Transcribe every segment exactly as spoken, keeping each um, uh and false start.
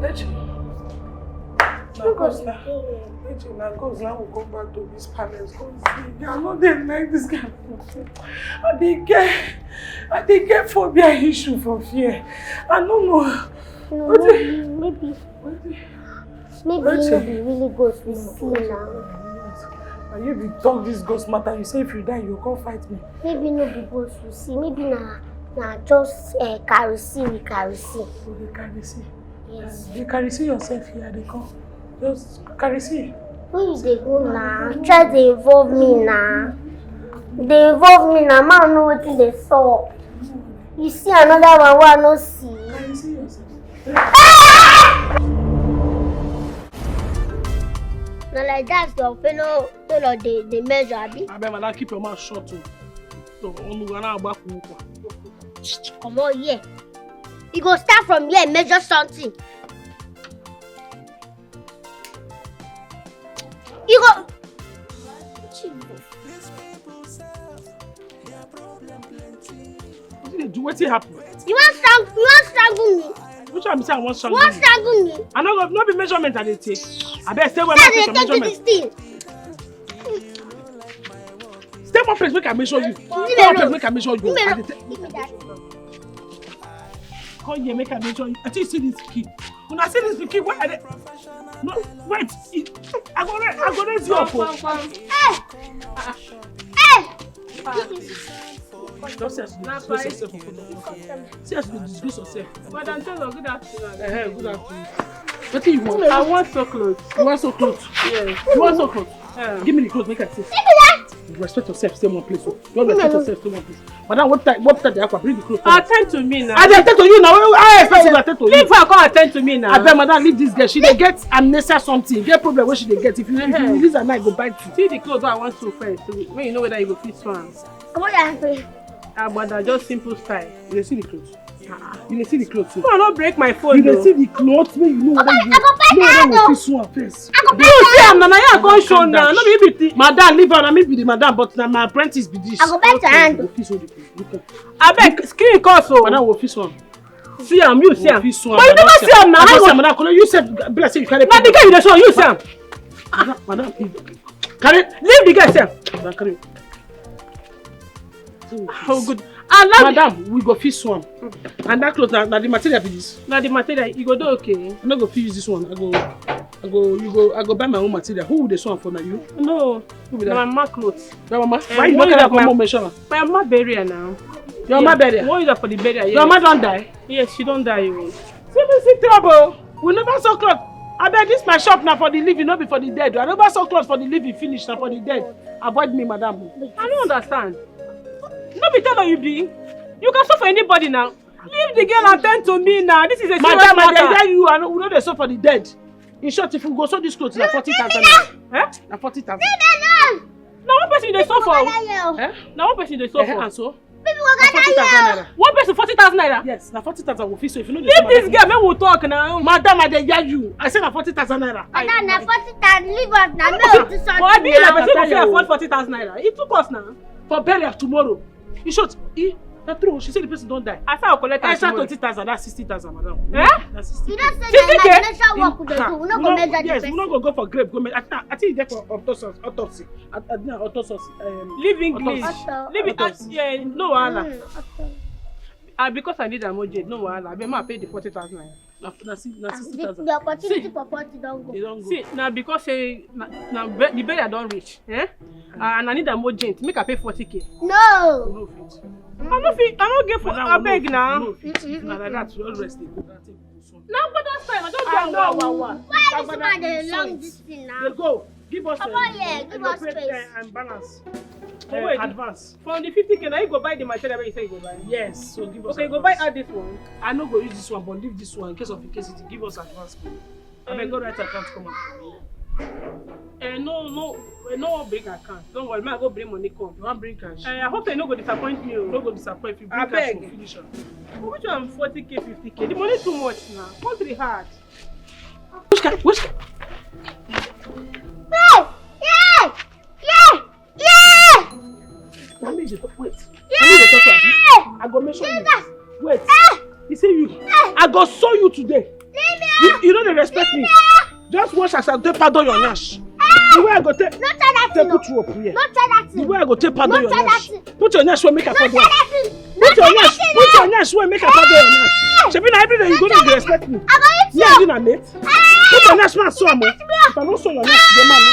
Echi, na cause na, Echi, na cause na we come back to this palace. Come see, I no dey like this kind of thing. I dey get, I dey get phobia issue for fear. I no know. No, maybe, maybe, maybe no be really ghost we see now. And you be talk this ghost matter. You say if you die, you come fight me. Maybe no be ghost we see. Maybe na, na just uh, karisi we karisi. Okay, karisi. Yes. You karisi yourself here, they come. Just karisi. Where you dey go now? Try dey involve me now. Dey involve me now. Man, know wetin dey sup. You see another one wey I no see. Karisi yourself. Na like that your fellow tailor dey dey measure, abi? Abeg, madam, keep your mouth shut o. So, unu ga na-agbakwu ụkwa. Comot here. You go start from here, measure something. You go. Jesus. Wetin dey do? Wetin happen? You wan strangle? You wan strangle me? Which one be say I wan strangle you? You wan strangle me? I no go, no be measurement I dey take. Abeg, stay where I take measurement. This thing. Stay one place, make I measure you. Stay one place, make I measure you. Give me that. Come here, make I measure you. I think you see this kid. Una see this pikin wey I dey. No, wait. I go raise, I go raise you up. Hey! Hey! Just say as you disgrace yourself. See as you disgrace yourself. Madam Taylor, good afternoon. Eh, good afternoon. Wetin you want? I want so clothes. You want so clothes? Yes. You want so clothes? Yeah. Give me the clothes, make I see. Give me that. Respect yourself, stay one place. Oh. You respect yourself, stay one place. Madam, what time? What time? They bring the clothes. Attend to me now. I dey attend to you now. I expect you to attend to me. Leave her, come attend to me now. I beg, madam, leave this girl. She dey get amnesia something. Get problem when she dey get. If you, if you release her now, I go bite you. See the clothes I want to first. So when you know whether you go fit one. Come on, Auntie. Ah, but just simple style. You dey see the clothes. You dey see the clothes. Come on, no break my phone. You dey see the clothes. Make you know whether you know whether you fit one first. I go buy. You see am na, na you I come show now. No be you be the madam. Leave her. Na me be the madam, but na my apprentice be this. I go buy your hand. Abeg, screen call so. Madam, we fit one. See am, you see am. But you never see am now. I see am, madam. You said, bless you, carry. Na the girl you dey show, you see am. Madam, madam, carry. Leave the girl, see am. Madam, carry. Oh, good. Madam, we go fit one. And that clothes, na, na the material be this. Na the material, you go do okay. I no go fit use this one. I go, I go, you go, I go buy my own material. Who will dey sew am for na you? No. Who be that? Na my mama clothes. Your mama? Eh, why you no carry am come home, mention am? My mama burial now. Your mama burial? One use am for the burial, yes. Your mama don die? Yes, she don die. Oh. See me see trouble. We never sew cloth. Abeg, this my shop na for the living, no be for the dead. I never sew cloth for the living finish, na for the dead. Avoid me, madam. I don't understand. No be tailor you be. You can sew for anybody now. Leave the girl and tend to me now. This is a serious matter. Madam, I dey tell you, I know, we no dey sew for the dead. In short, if we go sew this clothes, na forty thousand naira. Eh? Na forty thousand. Na one person you dey sew for. Eh? Na one person you dey sew for. Eh, and so? People go gather here. One person forty thousand naira. Yes, na forty thousand we fit sew. If you no dey sew, leave this girl, make we talk now. Madam, I dey hear you. I say na forty thousand naira. Madam, na forty thousand. Leave us now. Make we do something. But I be like person go fit afford forty thousand naira. E too cost now. For burial tomorrow. In short, e, na true. She say the person don die. I say I collect am tomorrow. Twenty thousand, that's sixty thousand, madam. Eh? Na sixty K. You don't say na imagination work we dey do. We no go measure the person. Yes, we no go go for grave. Go measure. I think e dey for autopsy. Autopsy. I, I, na autopsy. Um, leave English. Autopsy. Leave it. Autopsy. Yeah, no wahala. Mm, autopsy. Ah, because I need am urgent, no wahala. Abeg, ma pay the forty thousand naira. Na, na si-, na sixty thousand. The, the opportunity for forty don go. E don go. See, na because say na, na be-, the burial don reach, eh? Ah, and I need am urgent. Make I pay forty K. No. You no fit. I no fit. I no get for, madam, we no abeg fit, na. We no fit. Mm-mm. If na like that, we always dey go. That thing go soon. Na Father's time. I don do am wa, wa, wa. Why this man dey long this thing now? Dey go. Give us, papa, um, yeah, give us space. And balance. But wait, advance. From the fifty K, now you go buy the material wey you say you go buy. Yes, so give us advance. Okay, you go buy add this one. I no go use this one, but leave this one in case of, in case it give us advance money. Abeg, go write account come out for me. Eh, no, no, eh, no bring account. Don't worry, ma go bring money come. You wan bring cash? Eh, I hope say you no go disappoint me o. No go disappoint you. Bring cash for finish am. Abeg. Which one forty K, fifty K? The money too much now. Country hard. Which kind? Which kind? Hey! Yeah! Yeah! Yeah! Na me dey talk. Wait. Na me dey talk to you. I go make sure you. Wait. You see you. I go show you today. You, you no dey respect me. Just watch as I take pardon your nyash. The way I go take, take put you up here. The way I go take pardon your nyash. Put your nyash wey make I pardon. Put your nyash. Put your nyash wey make I pardon your nyash. Shebi na every day you go dey respect me. Me and you na mate. Put your nyash, man, so am o. If I no show your nyash, the man no.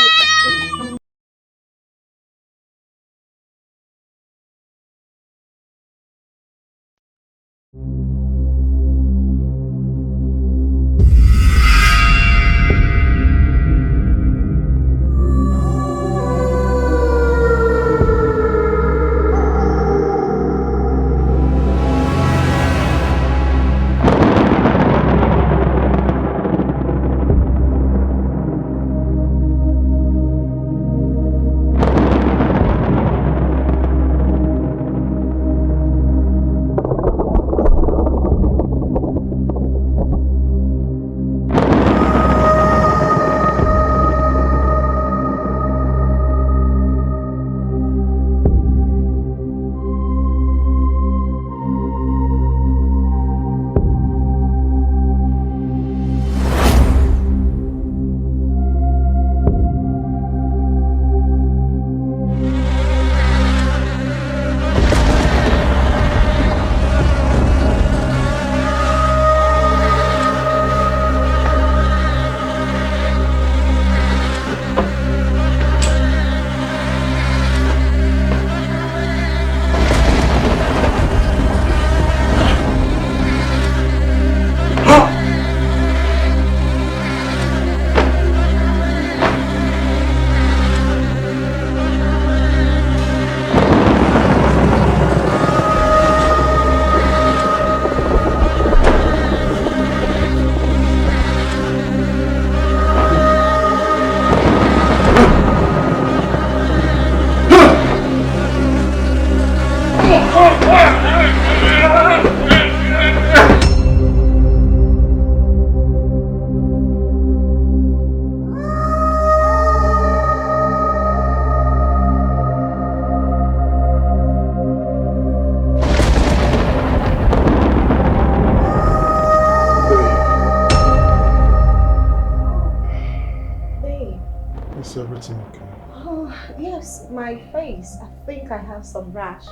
Please, I think I have some rash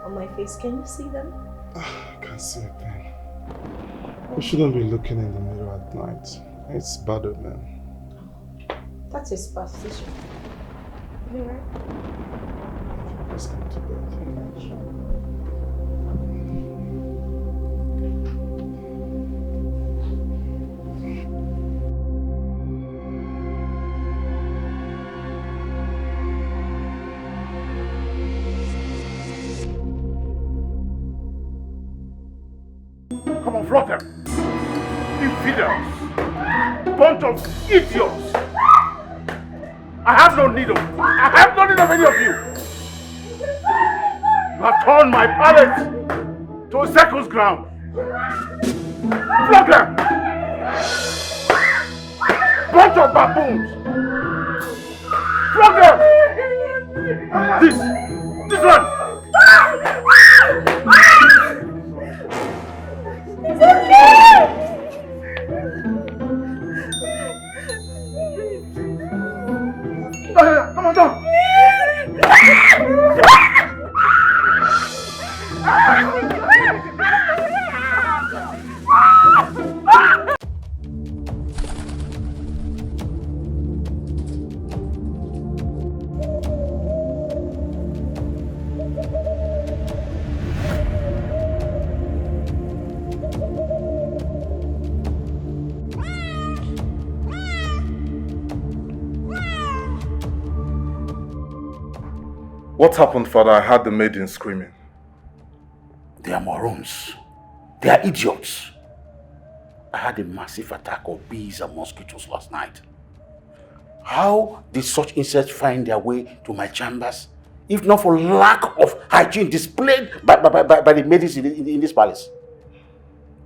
on my face. Can you see them? I can't see a thing. You shouldn't be looking in the mirror at night. It's bad omen. That's a superstition. You right? Let's go to bed. Come on, flog them. Infidels. Bunch of idiots. I have no need of I have no need of any of you. You have turned my palace to a circus ground. Flog them. Bunch of baboons. Flog them. This, this one. It's okay. Come on, come on. What happened, Father? I heard the maiden screaming. They are morons. They are idiots. I had a massive attack of bees and mosquitoes last night. How did such insects find their way to my chambers, if not for lack of hygiene displayed by, by, by, by the maidens in, in, in this palace?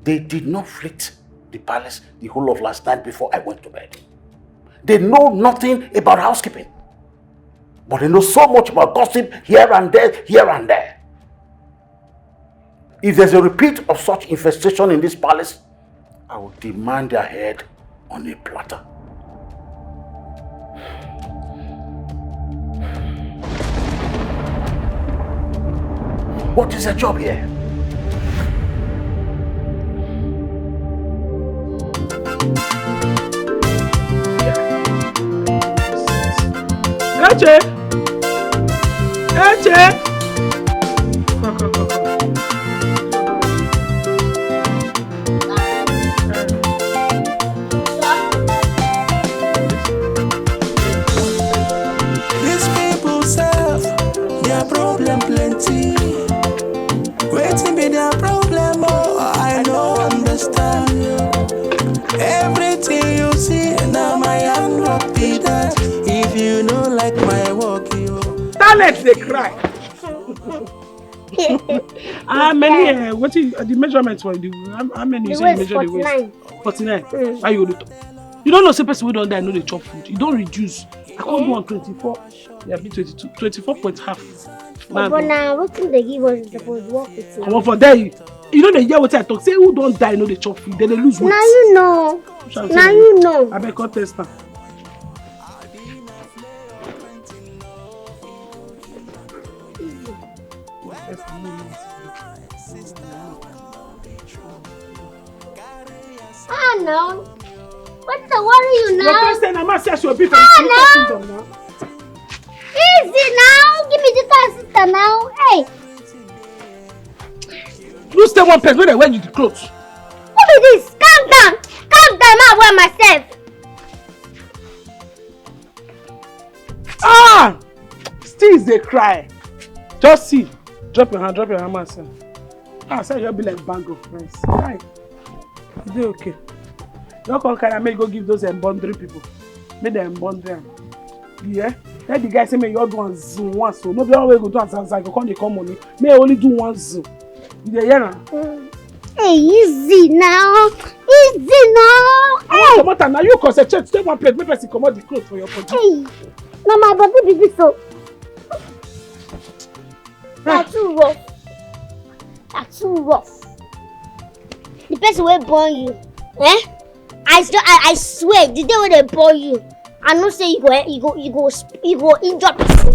They did not flit the palace the whole of last night before I went to bed. They know nothing about housekeeping, but they know so much about gossip here and there, here and there. If there's a repeat of such infestation in this palace, I will demand their head on a platter. What is their job here? Eche! Eche! Come, come, come, come. These people self, their problem plenty. Wetin be their problem? Oh, I no understand. Everything you see, now my hand work be that. If you no like my work, you. Talent dey cry. How many? Uh, what is the measurement for the? How, how many you say you measure the waist? Forty-nine. Forty-nine. Mm. Why you dey talk? You don't know say person wey don die no dey chop food. You don reduce. I come do am twenty-four. Yeah, be twenty-two. Twenty-four point half. But na wetin dey give us suppose work with you. Comot for there. You, you no dey hear wetin I talk. Say who don die no dey chop food. Dem dey lose weight. Na you know. Na you know. Abeg come test am. Ah, no. What to worry you now? Your friend say na man say I should be for the kingdom now. Easy now. Give me the car, sister now. Hey. You stay one place when I wear you the clothes. Who be this? Calm down. Calm down. I wear myself. Ah! Still dey cry. Just see. Drop your hand, drop your hand, man. Ah, say you be like bag of rice. Hi. You dey okay? You come carry am, make you go give those um, boundary people. Make dem boundary am. Yeah? Let the guy say make you all do am zoom once. So no be all wey go do am zazza, go come dey come money. Make you only do one zoom. You dey hear am? Mm. Hey, easy now. Easy now. I wan comot am. Na you concentrate. Stay one place. Make person comot the clothes for your body. Hey, na my body be this o. Na too rough. Na too rough. The person wey born you, eh? I, s- I, I swear, the day wey dem born you, I know say you go, you go, you go, sp- you go injure person.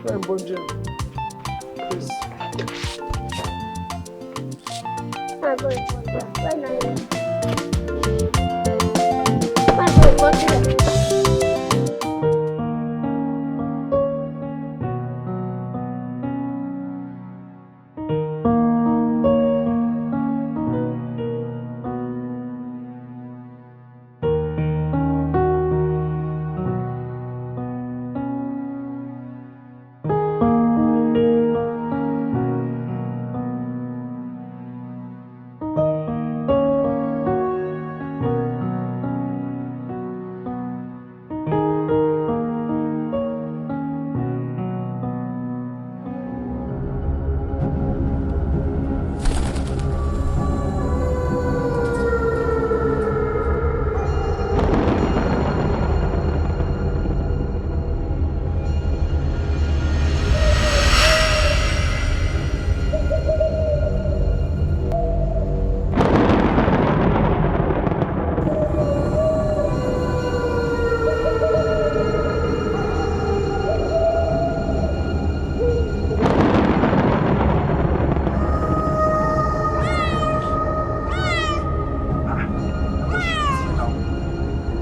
Go and bundle am. Please.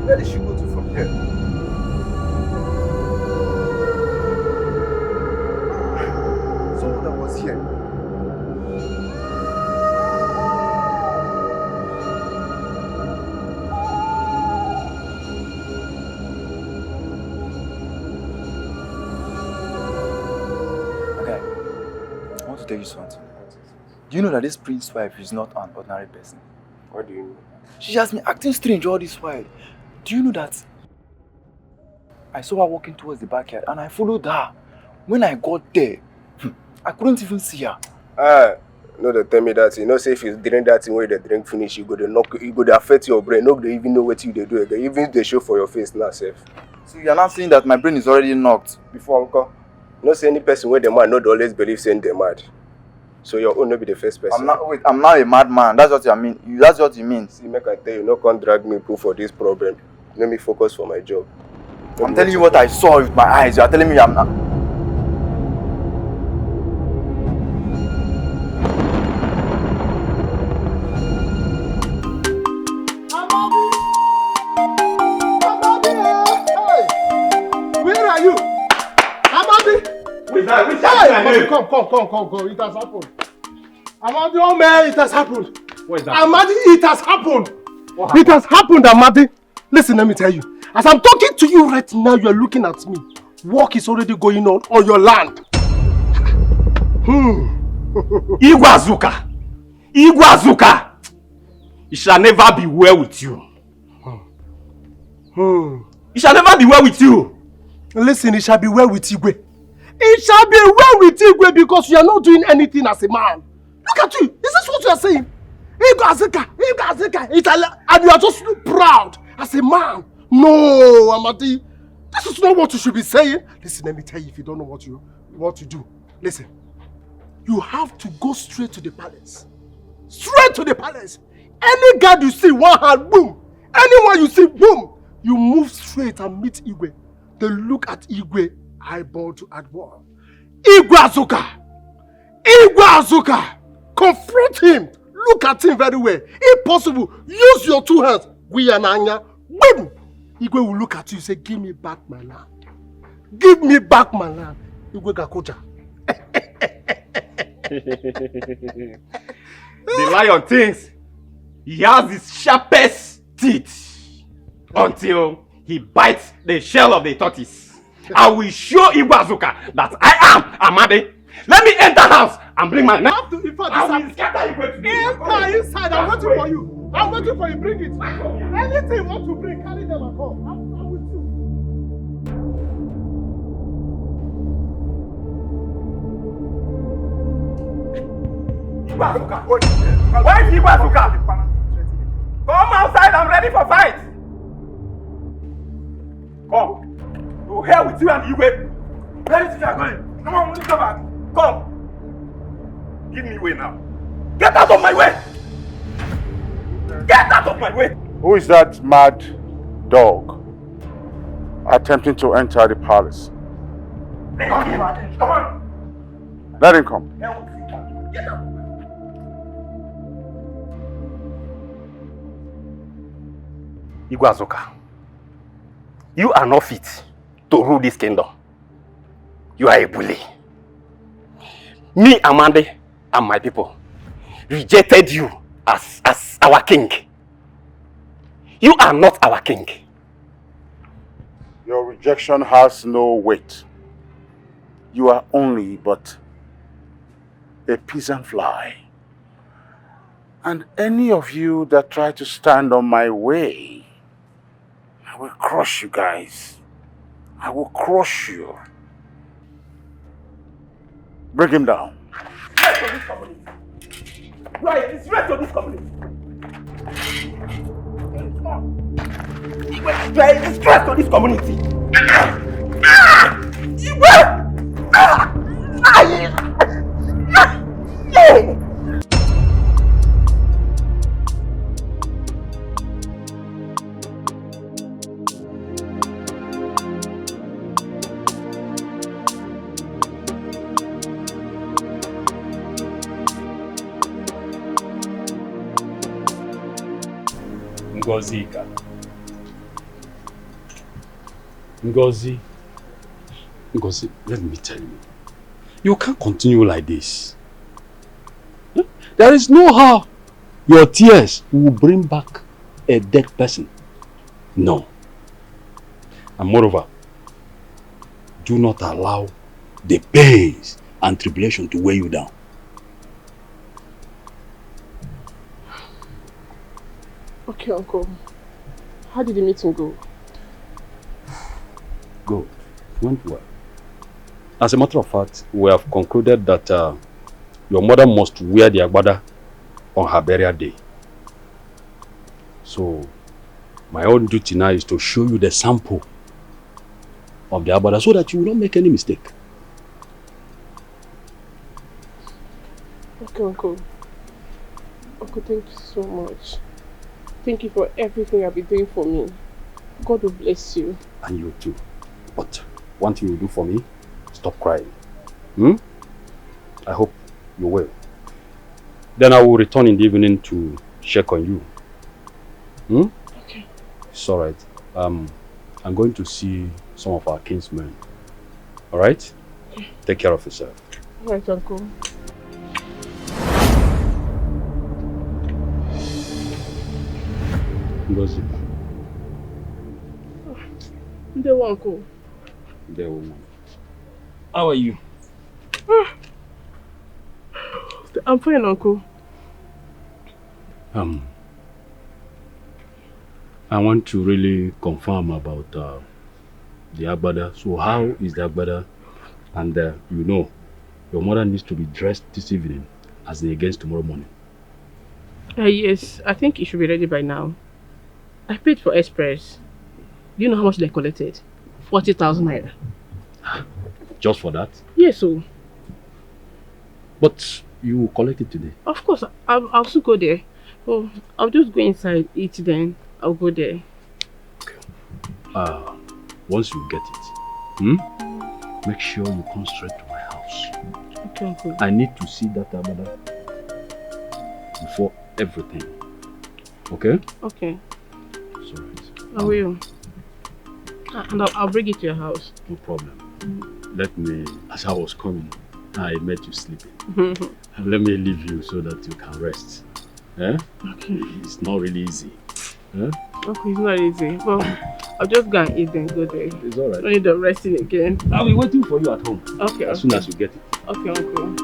Where did she go to from here? Someone that was here. Okay, I want to tell you something. Do you know that this prince's wife is not an ordinary person? What do you mean? She has been acting strange all this while. Do you know that I saw her walking towards the backyard and I followed her? When I got there, hmm, I couldn't even see her. Ah, no, they tell me that. You know, say if you drink that thing where they drink finish, you go to knock, you go to affect your brain. No, they even know what you they do again. Even if they show for your face now, safe. So you are not saying that my brain is already knocked before I come? No, say any person where the man not always believe saying they mad. So your own no be the first person. I'm not, wait, I'm not a madman. That's what you mean. You, that's what you mean. See, make I tell you, no come drag me put for this problem. Let me focus for my job. I'm telling you what I saw with my eyes. You are telling me I'm not. Where are you? Amadi! With that, with that, hey, come, come, come, come, come. It has happened. Amadi, oh man, it has happened. What is that? Amadi, it has happened. What happened? It has happened, Amadi. Listen, let me tell you. As I'm talking to you right now, you are looking at me. Work is already going on on your land. Hmm. Igwe Azuka! Igwe Azuka! It shall never be well with you. Hmm. It shall never be well with you. Listen, it shall be well with Igwe. It shall be well with Igwe because you are not doing anything as a man. Look at you. Is this what you are saying? Igwe Azuka, Igwe Azuka, Italian, and you are just proud as a man. No, Amadi, this is not what you should be saying. Listen, let me tell you, if you don't know what you, what to do, listen. You have to go straight to the palace. Straight to the palace. Any guard you see, one hand, boom. Anyone you see, boom. You move straight and meet Igwe. They look at Igwe, eyeball to eyeball. Igwe Azuka! Igwe Azuka! Confront him! Look at him very well. If possible, use your two hands. Gwiyananya. Boom! Igwe will look at you and say, "Give me back my land. Give me back my land." Igwe Gakoja. The lion thinks he has his sharpest teeth until he bites the shell of the tortoise. I will show Igwe Azuka that I am Amadi. Let me enter house and bring my knife. In fact, I will scatter Igwe today. Enter inside. I'm waiting for you. I'm waiting for you. Bring it. Anything you want to bring, carry them and come. I'm, I'm with you. Igwe Azuka. Where is Igwe Azuka? Come outside. I'm ready for fight. Come. To hell with you and Igwe. Where is you going? Come on, come back. Come. Give me way now. Get out of my way. Get out of my way. Who is that mad dog attempting to enter the palace? Come on. Let him come. Igwe Azuka, you are not fit to rule this kingdom. You are a bully. Me, Amande, and my people rejected you as, as our king. You are not our king. Your rejection has no weight. You are only but a peasant fly. And any of you that try to stand on my way, I will crush you guys. I will crush you. Bring him down. You are a disgrace to this community. You are a disgrace to this community. Ah! Ah! You are. Ah! Ah! Ah! Yeah! Ngozika. Ngozi. Ngozi, let me tell you. You can't continue like this. There is no how your tears will bring back a dead person. No. And moreover, do not allow the pains and tribulation to weigh you down. Okay, Uncle. How did the meeting go? Good. It went well. As a matter of fact, we have concluded that uh, your mother must wear the agbada on her burial day. So, my own duty now is to show you the sample of the agbada so that you will not make any mistake. Okay, Uncle. Uncle, thank you so much. Thank you for everything you've been doing for me. God will bless you. And you too. But one thing you do for me, stop crying. Hmm? I hope you will. Then I will return in the evening to check on you. Hmm? Okay. It's all right. Um, I'm going to see some of our kinsmen. All right? Take care of yourself. All right, Uncle. Ngozi. Ndewo, Uncle. Ndewo. How are you? I'm fine, Uncle. Um, I want to really confirm about uh, the agbada. So how is the agbada? And uh, you know, your mother needs to be dressed this evening as in against tomorrow morning. Uh, yes, I think it should be ready by now. I paid for express. Do you know how much they collected? Forty thousand naira. Just for that? Yes, so. But you will collect it today? Of course, I'll, I'll still go there. Oh, I'll just go inside, eat, then I'll go there. Uh, once you get it, hmm? Make sure you come straight to my house. Okay, Uncle. I need to see that agbada before everything. Okay? Okay. It's all right. I will. Uh, and I'll, I'll bring it to your house. No problem. Let me, as I was coming, I met you sleeping. Let me leave you so that you can rest. Eh? Okay. It's not really easy. Eh? Okay, it's not easy. But I'll just go and eat and go there. It's all right. I need the resting again. I'll be waiting for you at home. Okay. As soon as you get it. Okay, Uncle.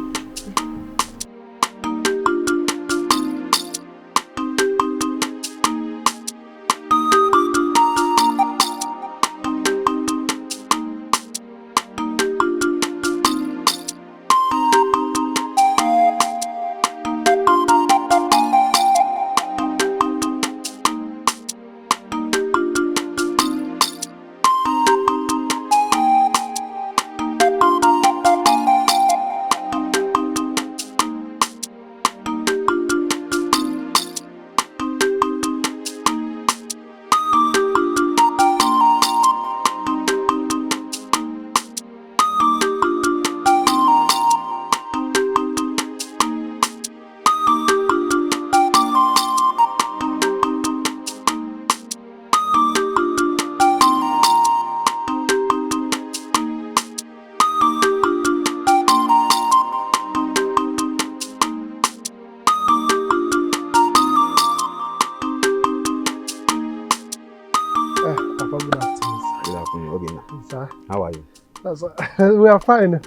How are you? That's, we are fine. As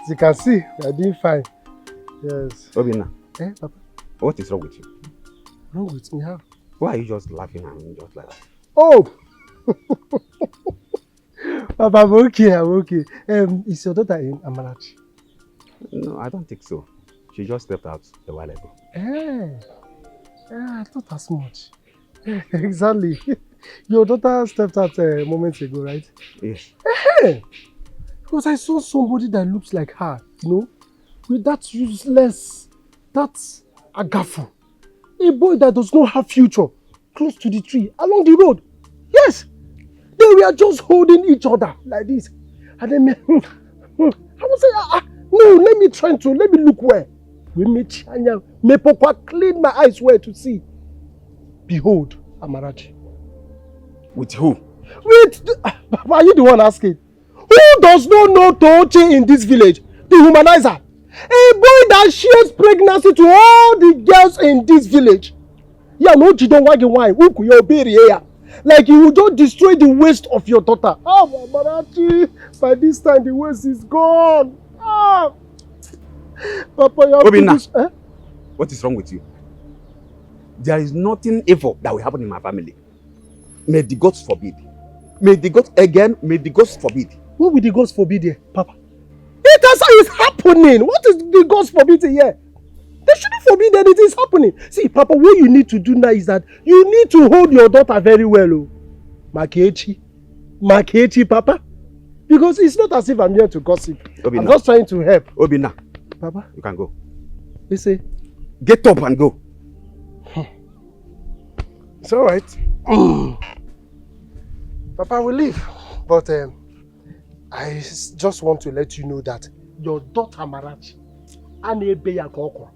you can see, we are doing fine. Yes. Obinna, Eh, Papa? What is wrong with you? Wrong with me? How? Why are you just laughing and just like that? Oh! Papa, I'm okay, I'm okay. Um, is your daughter in Amarachi? No, I don't think so. She just stepped out a while ago. Eh, eh, I thought as much. Exactly. Your daughter stepped out a moment ago, right? Yes. Hey! Because I saw somebody that looks like her, you know, with that useless, that agafu. A boy that does not have future close to the tree, along the road. Yes! They were just holding each other like this. And then me, I was saying, ah, ah, no, let me try to, let me look well. We me chanya, me pokwa clean my eyes well to see. Behold, Amarachi. With who? Wait, the, ah, Papa, are you the one asking? Who does not know Tochi in this village? The humanizer. A boy that shares pregnancy to all the girls in this village. Yeah, no, you don't want wine. Who could you be here? Like you will just destroy the waist of your daughter. Oh, Amarachi, by this time the waist is gone. Ah, Papa, you have Obinna. This, eh? What is wrong with you? There is nothing evil that will happen in my family. May the gods forbid. May the gods again, may the gods forbid. What will the gods forbid here, Papa? It has, is happening. What is the gods forbid here? They shouldn't forbid anything. It's happening. See, Papa, what you need to do now is that you need to hold your daughter very well, oh. Makechi. Makechi, Papa. Because it's not as if I'm here to gossip. I'm Obinna. Just trying to help. Obinna, Papa, you can go. You say, Get up and go. It's all right. Papa, we leave. But um, I s- just want to let you know that your daughter Marachi, Anebe Yakoko.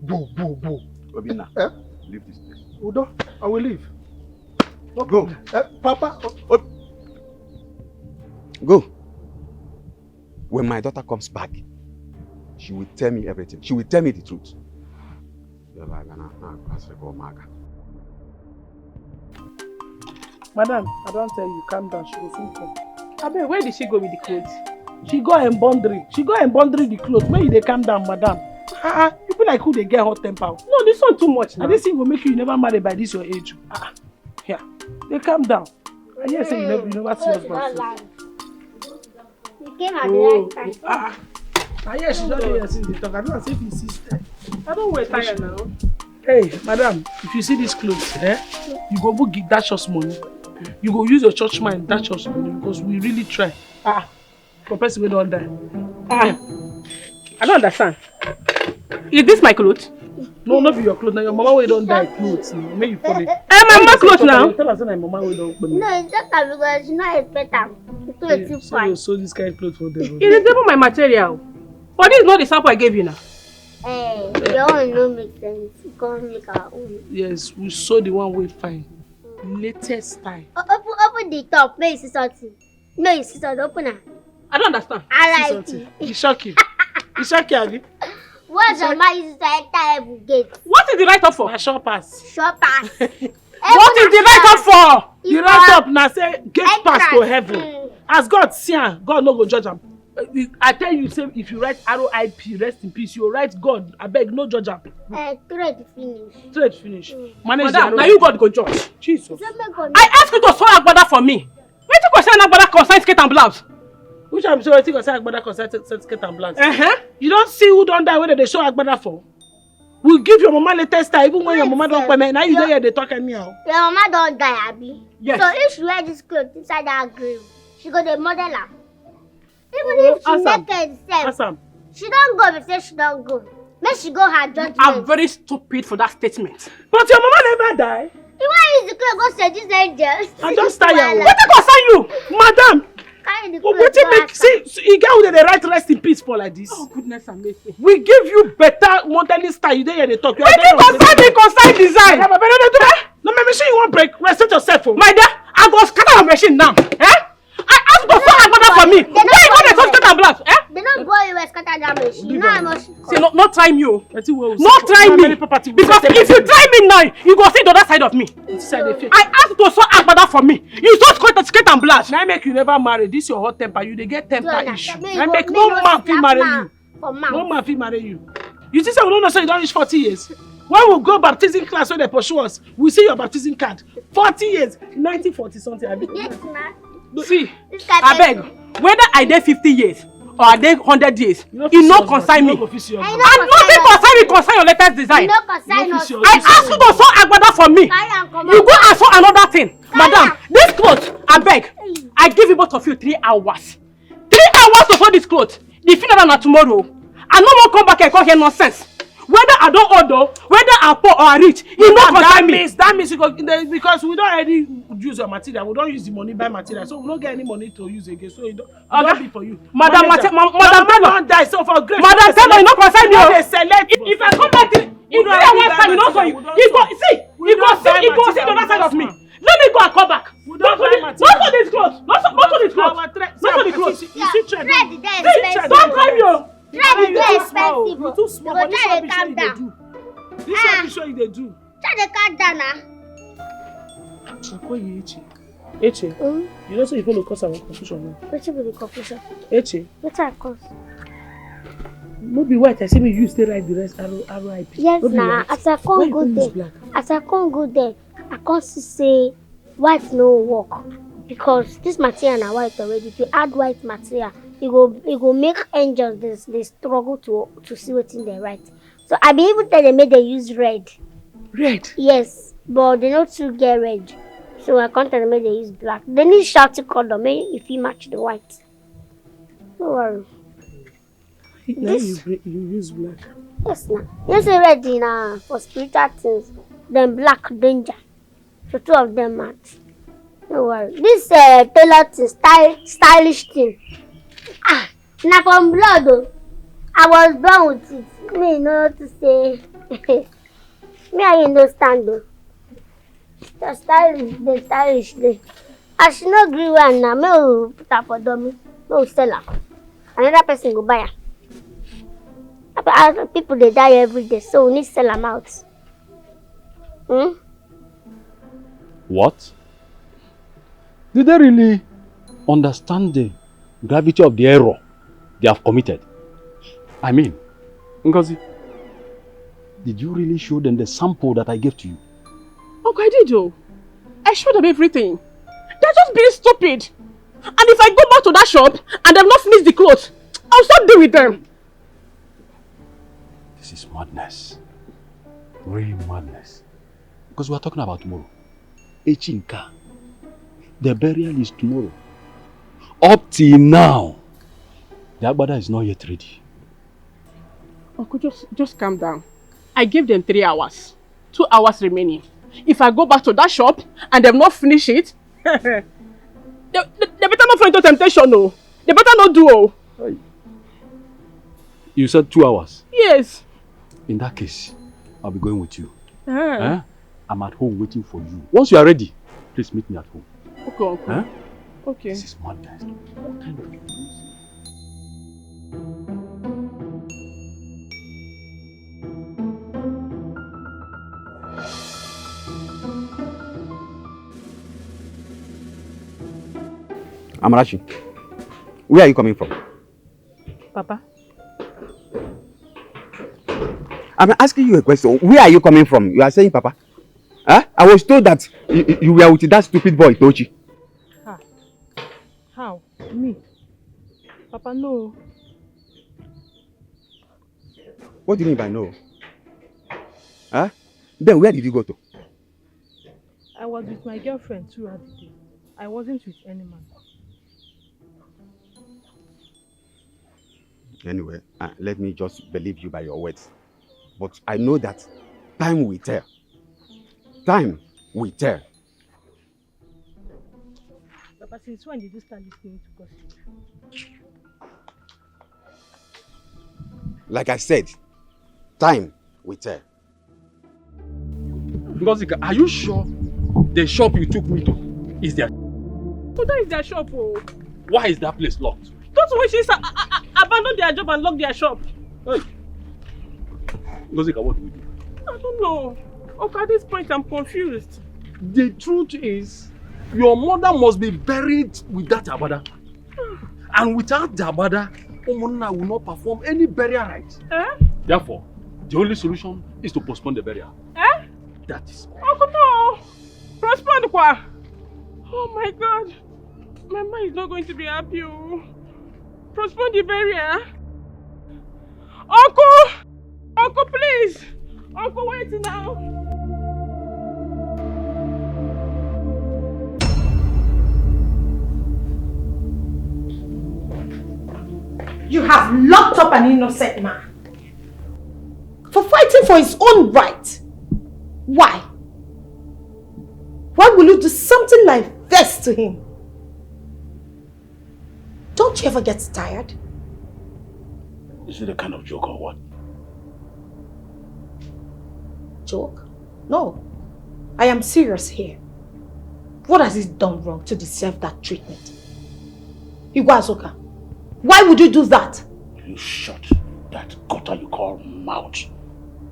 Boo, boo, boo. Obinna, Eh? Leave this place. Udo, I will leave. Go. Uh, Papa, Go. When my daughter comes back, she will tell me everything. She will tell me the truth. Yaba gana na kwasị ka ụmụaka. Madam, I don't tell you, calm down. She will soon come. Abeg, where did she go with the clothes? She go and bundle. She go and bundle the clothes. When you dey calm down, madam. Ah, ah, you be like who dey get hot temper. No, this one too much now. This thing go make you never marry by this your age. Ah, yeah. Dey calm down. I hear say you never, you never see us. You came at the Oh, right time. Ah, ah. I hear she don dey here since the talk. I don't see if you see step. I don't wear tire now. Hey, madam, if you see this clothes, eh, you go book dash us money. You go use your church mind dash us money because we really try. Ah, for person wey don die. Ah, I don't understand. Is this my clothes? No, not be your clothes. Now your mama wey don die clothes. Now. Make you follow. Eh, my mama clothes now. Tell her say na your mama wey don kpeme. No, it's just that because you not expect am. It's too Hey, too so you fine. sew this kind clothes for them. It is even my material. But this is not the sample I gave you now. Eh, your own no make sense. You can't make our own. Yes, we sew the one wey fine. Latest style. O- Open, open the top. Make you see something. Make you see something. Open am. I don't understand. I See like something. it. E shock you. E shock you, abi? What's your man used to enter every gate? What is the right of for? Na sure pass. Sure pass. What is the right of for? The right up na say gate pass to heaven. Mm. As God see am, God no go judge am. Uh, I tell you say if you write R I P, rest in peace, you write God, abeg no judge am. Eh, trade finish. Straight finish. Manage Madam, the now you God go judge. Jesus. Say make God I ask you to sew agbada for me. Wetin concern agbada concern skirt and blouse? Which I'm sure wetin concern agbada concern skirt and blouse. Uh-huh. You don see who don die wey dem dey sew agbada for? We give your mama latest style even when your mama don kpeme. Now you dey here dey talk anyhow. Your mama don die, abi? Yes. So if she wear this cloth inside that grave, she go dey model am. Even if she Ask am. Naked sef, Ask am. She don go, be say she don go. Make she go her judgment. I'm very stupid for that statement. But your mama never die. You wan use the cloth go seduce angels? I just tire o. Wetin concern you? Madam, Carry the but cloth wetin go make ask see see, e get who dey dey write rest in peace for like this? Oh, goodness and mercy. We give you better modelling style. You dey here dey talk. You are Wetin very concern me concern design. Madam, abeg, no dey do that. No, my machine you wan break. Respect yourself o. My dear, I go scatter your machine now. Eh? I ask go sew agbada for me. Why you go dey sew skirt and blouse? Eh? They no Go U S scatter damage. You know how much. See, no, no try me o. Wetin wey we No see? Try How me. Many property we Because sell? If you try me now, you go see the other side of me. Inside the face. I ask you to sew agbada for me. You just cut the skirt and blouse. Na make you never marry. This your hot temper. You dey get temper issue. Na make no man fit marry you. No man fit marry you. You think say we no know say you don reach forty years? When we go baptism class wey dey pursue us, we see your baptism card. Forty years, nineteen forty something. Abi? Yes, ma. See, This kind abeg, person. Whether I dey fifty years or I dey hundred years, You no e fit no see us, concern you me. No go fit see us. I And nothing concern me concern your latest design. You no concern us. I ask you to sew agbada for me. Carry am comot. You go and sew another thing. Carry Madam, am. This cloth, abeg, I give you both of you three hours. Three hours to sew this cloth. The funeral na tomorrow. I no wan come back and come hear nonsense. Whether I don old o, whether I poor or I rich, e no Madam, concern that me. Means, that means you go, because we don already use your material. We don use the money buy material, so we no get any money to use again. So e don, e Oga, don be for you. Madam, Manager, ma-, Madam Taylor. Don die, so for grace, Madam Taylor, e no concern me o. If, if I come back, if you don't three hours time, you no for you. You go see, you go see, you go see the other side of me. Let me go and come back. We don't buy material. Not for this clothes. Not for, not for this clothes. Our thread, not for the clothes. You see, you see thread. Thread dey expensive. Don't try me o. Thread dey expensive. You too small. You go try to calm down. This one you show you dey do. Try to calm down now. Eche. Eche. Mm? You know say you follow cause our confusion now. Wetin be the confusion? Eche. Wetin I cause? No be white I say make you stay write the rest R I P. Yes na, as I come go there, as I come go there, I come see say white no work because this material na white already. If you add white material, e go, e go make angels dey, dey struggle to, to see wetin dem write. So I bin even tell dem make dem use red. Red? Yes, but dem no too get red. So I come tell dem make dem use black. Dem need shouting colour make e fit match the white. No worry. Na you, you use black. Yes na. You say red na for spiritual things. Then black danger. So two of them match. No worry. This uh, tailor thing, style, stylish thing. Ah, na from blood o. I was born with it. Me no to say. Me I understand o. The stylish, the stylish dey. As she no gree wear am now, make we put am for dummy. Make we sell am. Another person go buy am. People dey die every day, so we need sell am out. Hmm? What? Did they really understand the gravity of the error they have committed? I mean, Ngozi, did you really show them the sample that I gave to you? Uncle, I did o. I showed them everything. They're just being stupid. And if I go back to that shop and they've not finished the clothes, I'll stop deal with them. This is madness. Real madness. Because we are talking about tomorrow. Echi nka. The burial is tomorrow. Up till now, the agbada is not yet ready. Uncle, just, just calm down. I gave them three hours. Two hours remaining. If I go back to that shop and they've not finished it, they, they, they better not fall into temptation o. They better not do o. Hey. You said two hours? Yes. In that case, I'll be going with you. Ah. Eh? I'm at home waiting for you. Once you are ready, please meet me at home. Okay, uncle. Eh? Okay. This is madness. What kind of Amarachi, where are you coming from? Papa. I'm asking you a question. Where are you coming from? You are saying, Papa? Huh? I was told that you, you were with that stupid boy, Tochi. Ah. How? Me? Papa, no. What do you mean by no? Huh? Then where did you go to? I was with my girlfriend throughout the day. I wasn't with any man. Anyway, uh, let me just believe you by your words. But I know that time will tell. Time will tell. Papa, since when did you start listening to gossip? Like I said, time will tell. Ngozika, are you sure the shop you took me to is their So that is their shop o. Why is that place locked? Don't you wish this a, a, a, Abandon their job and lock their shop. Hey. Ngozika, what do we do? I don't know. Okay, at this point, I'm confused. The truth is, your mother must be buried with that Abada. And without the Abada, Umunna will not perform any burial rites. Eh? Therefore, the only solution is to postpone the burial. Eh? That is all. Uncle, no. Postpone kwa. Oh my God. My mind is not going to be happy. Oh. Postpone the burial. Uncle! Uncle, please! Uncle, wait now! You have locked up an innocent man for fighting for his own right. Why? Why will you do something like this to him? Don't you ever get tired? Is it a kind of joke or what? Joke? No. I am serious here. What has he done wrong to deserve that treatment? Igwe Azuka, why would you do that? You shut that gutter you call mouth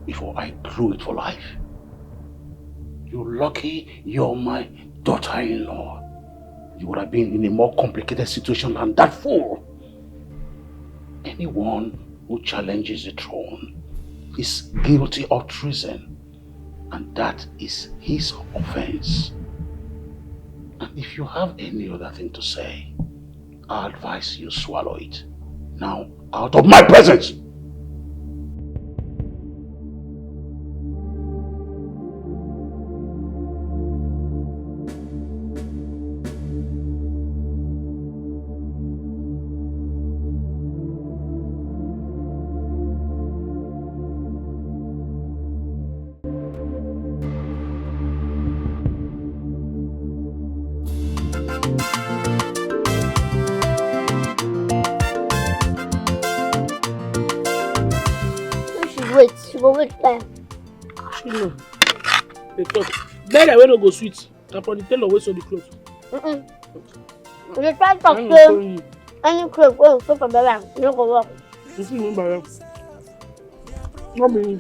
before I glue it for life. You're lucky you're my daughter-in-law. You would have been in a more complicated situation than that fool. Anyone who challenges the throne is guilty of treason, and that is his offense. And if you have any other thing to say, I advise you swallow it. Now, out of my presence! Wait, she go wait time. She know. They talk. Bed wey no go sweet. Na for the tailor wey sew the cloth. Mm-mm. You dey try talk say any cloth wey you sew for belle, you no go work. You see me by them. No be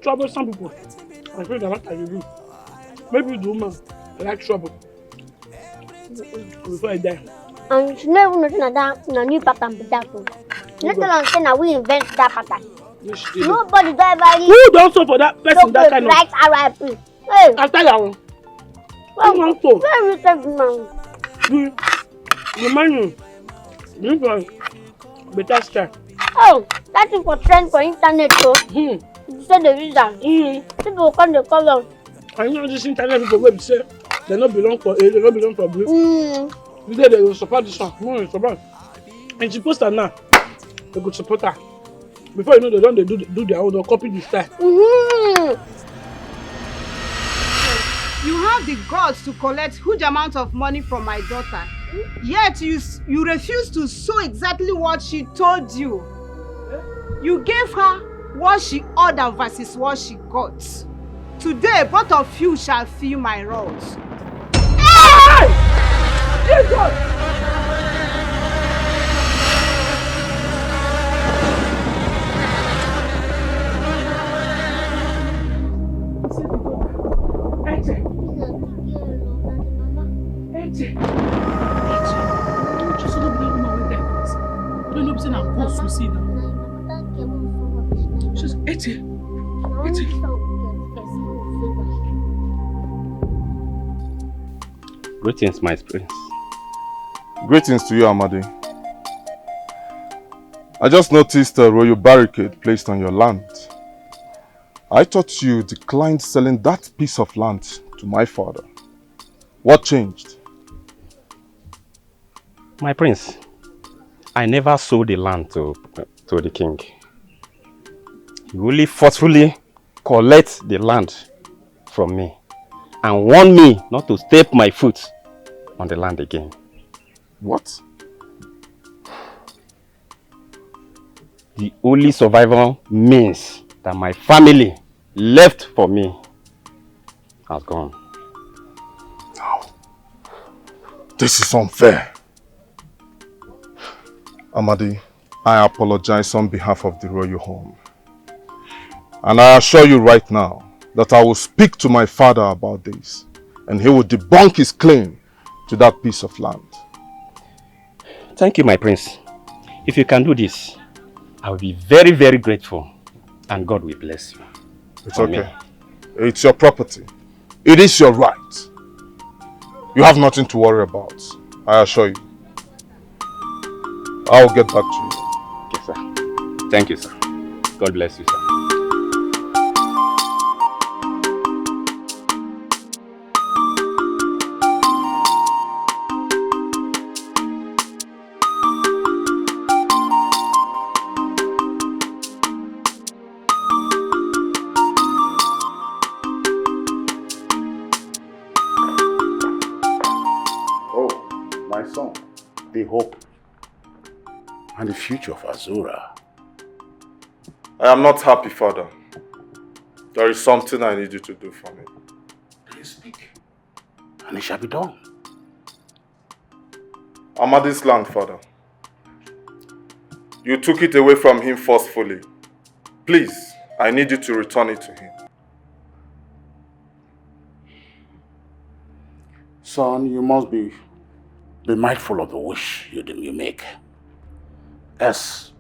troublesome people. I feel that I will do. Maybe the woman like trouble. Before I die. And she no even know say na that na new pattern be that o. No tell am say na we invent that pattern. Nobody don ever read. Who don sew for that person that kind of? Write R I P. Hey. After that one. Who wan sew? Where you take man? The the man you. This one. Better style. Oh, that thing for trend for internet o. Hmm. You say the reason. Hmm. People come dey call am. I know this internet people wey be say they no belong for area, they no belong for group. Mm. You say they go support this one, no, they support. And she post am now, they go support her. Before you know, they don dey do do their own, they copy the style. Mm-hmm. You have the guts to collect huge amount of money from my daughter, yet you s- you refuse to sew exactly what she told you. You gave her what she ordered versus what she got. Today, both of you shall feel my wrath. Hey! Jesus! Eche! Eche! Eche! Just look that woman with that. You don't know say na ghost you see now. Just Eche! Eche! Greetings, my prince. Greetings to you, Amadi. I just noticed a royal barricade placed on your land. I thought you declined selling that piece of land to my father. What changed? My prince, I never sold the land to, to the king. He only forcefully collect the land from me and warn me not to step my foot on the land again. What? The only survival means that my family left for me has gone. No. This is unfair. Amadi, I apologize on behalf of the royal home. And I assure you right now that I will speak to my father about this, and he will debunk his claim to that piece of land. Thank you, my prince. If you can do this, I will be very, very grateful, and God will bless you. It's okay. It's your property. It is your right. You have nothing to worry about, I assure you. I'll get back to you. Okay, sir. Thank you, sir. God bless you, sir. Oh, my son, the hope and the future of Azura. I am not happy, Father. There is something I need you to do for me. Please speak, and it shall be done. Amadi's land, Father. You took it away from him forcefully. Please, I need you to return it to him. Son, you must be, be mindful of the wish you, you make. Else,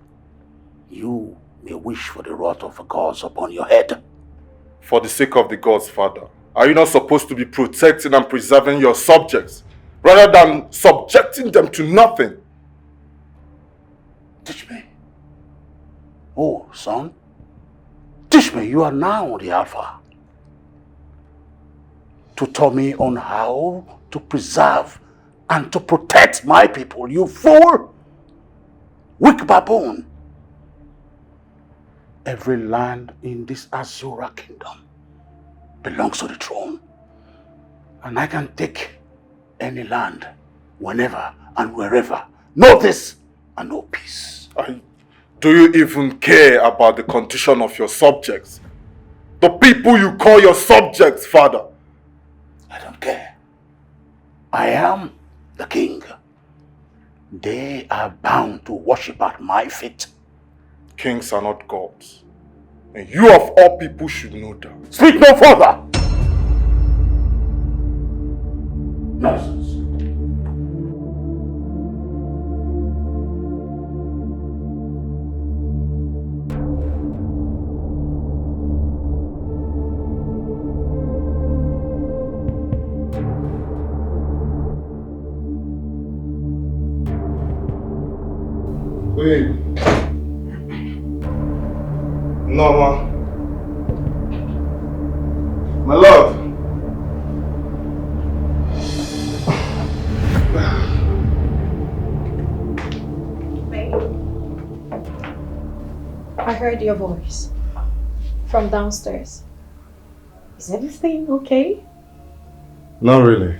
you may wish for the wrath of the gods upon your head. For the sake of the gods, Father, are you not supposed to be protecting and preserving your subjects rather than subjecting them to nothing? Teach me. Oh, son, teach me. You are now the Alpha. To tell me on how to preserve and to protect my people, you fool! Weak baboon! Every land in this Azura kingdom belongs to the throne. And I can take any land, whenever and wherever. Know this and know peace. I, do you even care about the condition of your subjects? The people you call your subjects, Father? I don't care. I am the king. They are bound to worship at my feet. Kings are not gods. And you of all people should know that. Speak no further! Nonsense. Babe. Norma. My love. Babe, I heard your voice from downstairs. Is everything okay? Not really.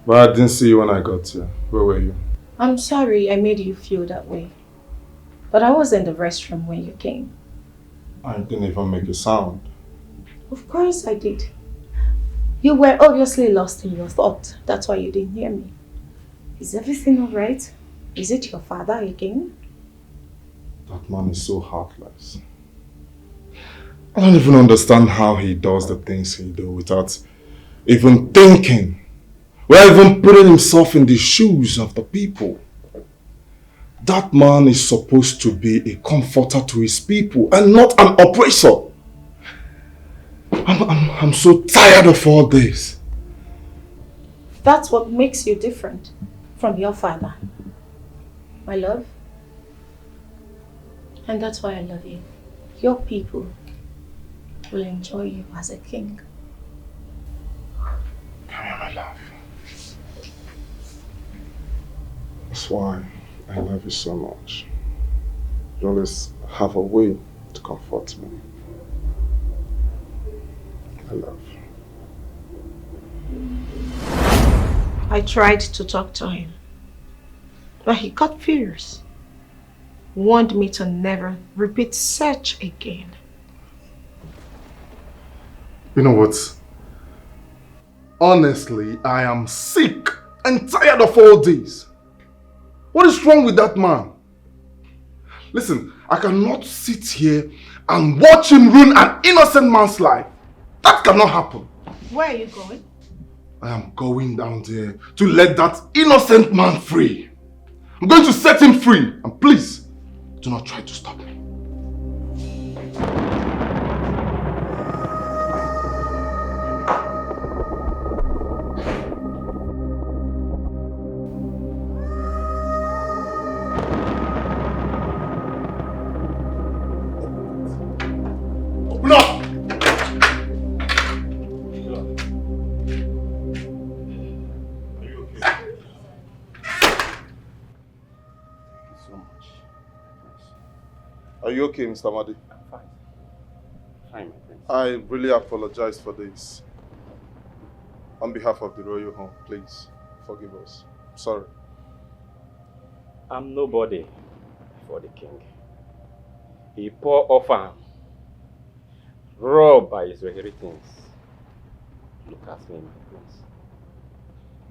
But I didn't see you when I got here. Where were you? I'm sorry I made you feel that way. But I was in the restroom when you came. I didn't even make a sound. Of course I did. You were obviously lost in your thought. That's why you didn't hear me. Is everything all right? Is it your father again? That man is so heartless. I don't even understand how he does the things he do without even thinking, without even putting himself in the shoes of the people. That man is supposed to be a comforter to his people and not an oppressor. I'm, I'm, I'm so tired of all this. That's what makes you different from your father, my love. And that's why I love you. Your people will enjoy you as a king. Come here, my love. That's why I love you so much. You always have a way to comfort me. I love. I tried to talk to him, but he got furious, warned me to never repeat such again. You know what? Honestly, I am sick and tired of all this. What is wrong with that man? Listen, I cannot sit here and watch him ruin an innocent man's life. That cannot happen. Where are you going? I am going down there to let that innocent man free. I'm going to set him free. And please, do not try to stop me. Open up! Are you okay, Mister Madi? I'm fine. Fine, my prince. I really apologize for this. On behalf of the royal home, please forgive us. Sorry. I'm nobody for the king. He poor orphan, robbed by his inheritance. Look at me, my prince.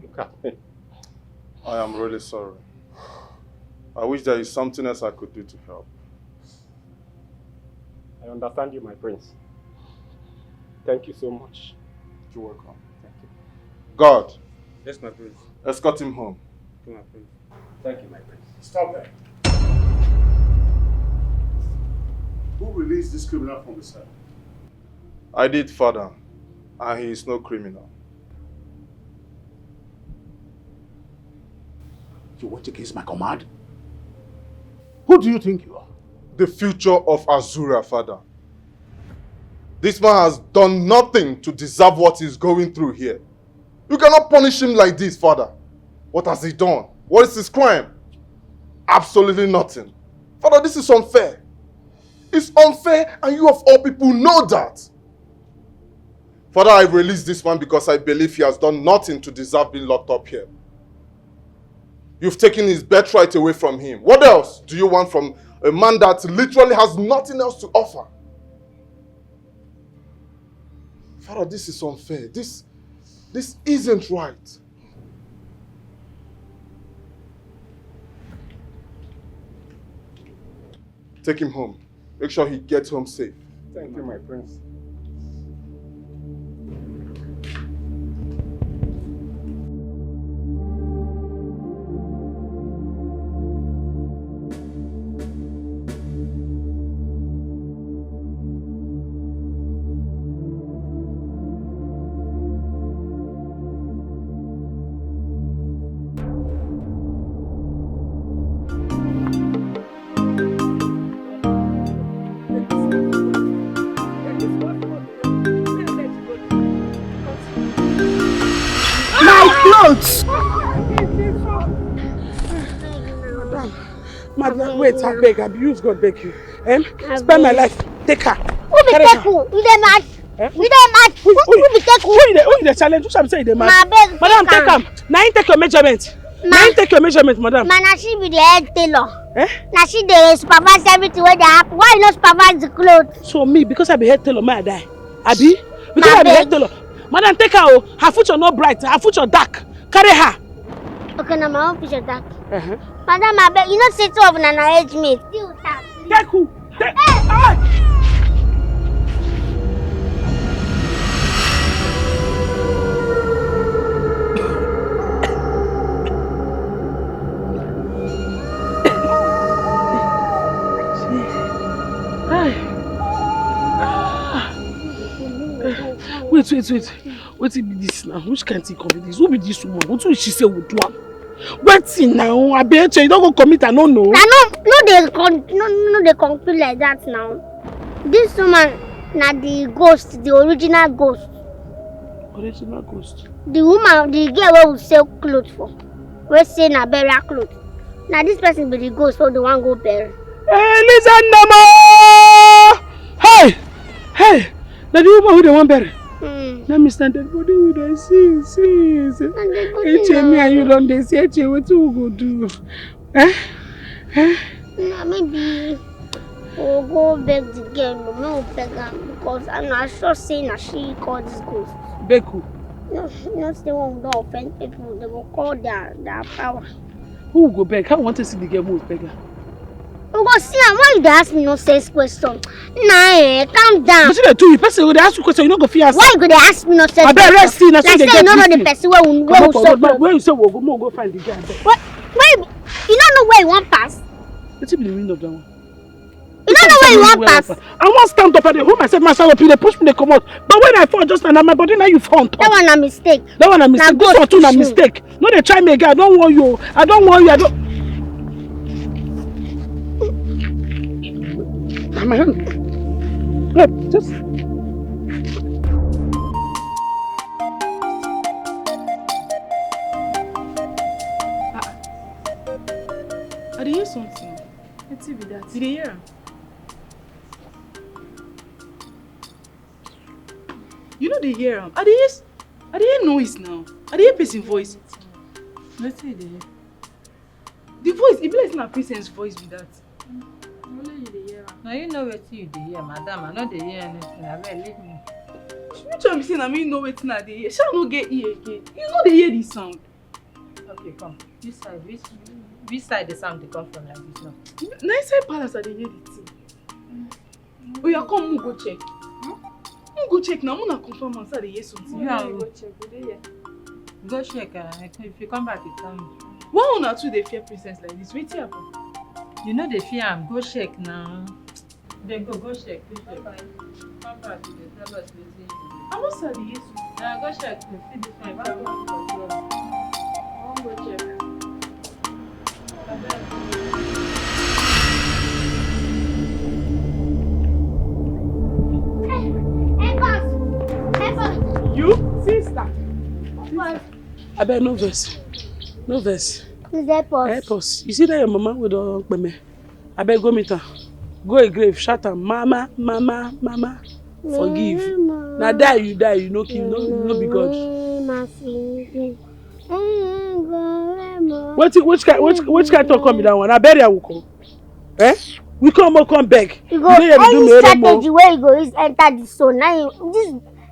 Look at me. I am really sorry. I wish there is something else I could do to help. I understand you, my prince. Thank you so much. You're welcome. Thank you. God. Yes, my prince. Escort him home. Okay, my prince. Thank you, my prince. Stop there. Who released this criminal from the cell? I did, Father, and he is no criminal. You went against my command? Who do you think you are? The future of Azura, Father. This man has done nothing to deserve what he's going through here. You cannot punish him like this, Father. What has he done? What is his crime? Absolutely nothing. Father, this is unfair. It's unfair, and you of all people know that. Father, I release this man because I believe he has done nothing to deserve being locked up here. You've taken his birthright away from him. What else do you want from a man that literally has nothing else to offer? Father, this is unfair. This, this isn't right. Take him home. Make sure he gets home safe. Thank you, my prince. My clothes! Madam, madam, wait, I beg, I use God beg you. Em? Spare my life. Take her. Who be take who? You dey mad? Eh? You dey mad? Who, who, who be take who? Who you dey, who you dey challenge? Who shall say you dey mad? Ma, abeg, madam, take am. Na him take your measurement. Ma, na him take your measurement, madam. Ma, na she be the head tailor. Eh? Na she dey supervise everything wey dey happen. Why you no supervise the clothes? So me, because I be head tailor, may I die? Abi? Because I be head tailor. Madam, take her o. Her future no bright. Her future dark. Carry her. Okay, na my own future dark. Uh-huh. Madam, abeg, you know say two of una na age mate. Still dark. Take who? Take. Hey! Wait, wait, wait. Wetin be this now? Which kind thing come be this? Who be this woman? Wetin she say we do am? Wetin now? Abi Eche, you don go commit, I no know. Na no, no dey con-, no, no dey conclude like that now. This woman na the ghost, the original ghost. Original ghost. The woman, the girl wey we sell clothes for, wey say na burial clothes. Na this person be the ghost wey dey wan go bury. Hey, listen, Mama! Hey! Hey! Na the woman wey dey wan bury. Hmm. Na me stand dead body wey dey see, see, see. Na dead body. Eche, me and you don dey see, Eche, wetin we go do? Eh? Eh? Na maybe we go beg the girl, no, make we beg am, because I know, I sure say na she call this ghost. Beg who? No, not the one wey don offend people, they go call their, their power. Who we go beg? How we wan take see the girl, make we beg her? Because see am, why you dey ask me nonsense question? Nah, eh, calm down. Wetin dey do you? Person go dey ask you question, you no go fit answer. Why you go dey ask me nonsense Abeg, question? Rest, see, na so Like you say dey you get no know this the thing. Person wey we wey we Comot for road, support. When you say we go, we go find the guy. Abeg. Wait, wait, you no know where you wan pass? Wetin be the meaning of that one? You no know where you wan pass. I wan stand up, I dey hold myself, myself up, you dey push me, dey comot. But when I fall just now, na my body na you fall on top. That one na mistake. That one na mistake. This one too na mistake. No dey try me again. I don't want you. I don't want you. I don't. Na my hand. Look, just. I dey hear something. Wetin be that? You dey hear am? You no dey hear am? I dey hear s- I dey hear noise now. I dey hear person voice. Wetin you dey hear? The voice, e be like say na Princess voice be that. Only you dey hear am. Na you know wetin you dey hear, madam. I no dey hear anything. Abeg, leave me. Which one be say na me know wetin I dey hear? Shey I no get ear again? You no dey hear the sound? Okay, come. Which side, which, which side the sound dey come from like this now? Na inside palace I dey hear the thing. Oya, come, make we go check. Hmm? Make we go check now, make una confirm am say I dey hear something. You and who? Go check, we dey here. Go check, uh, if you come back, you tell me. Why una two dey fear Princess like this? Wetin happen? You no dey fear am, go check now. Dey go, go check, go check. Come back, you dey tell us wetin you do. I no sabi Yesu. Na go check to see this one, come back for there. I wan go check. Abeg. Help us! Help us! You? Sister! Help us! Abeg, no vex. No vex. Please help us. Help us. You see that your mama wey don kpeme? Abeg, go meet am. Go a grave, shout am, "Mama, mama, mama, forgive." Mama. Na die you die, you no kill, no, no be God. Mama, forgive. Wetin, which kind, which, which kind talk come be that one? Na burial we come. Eh? We come, we come beg. You go, you no hear me do any mere strategy mo. Wey you go use enter the soul. Now you, this,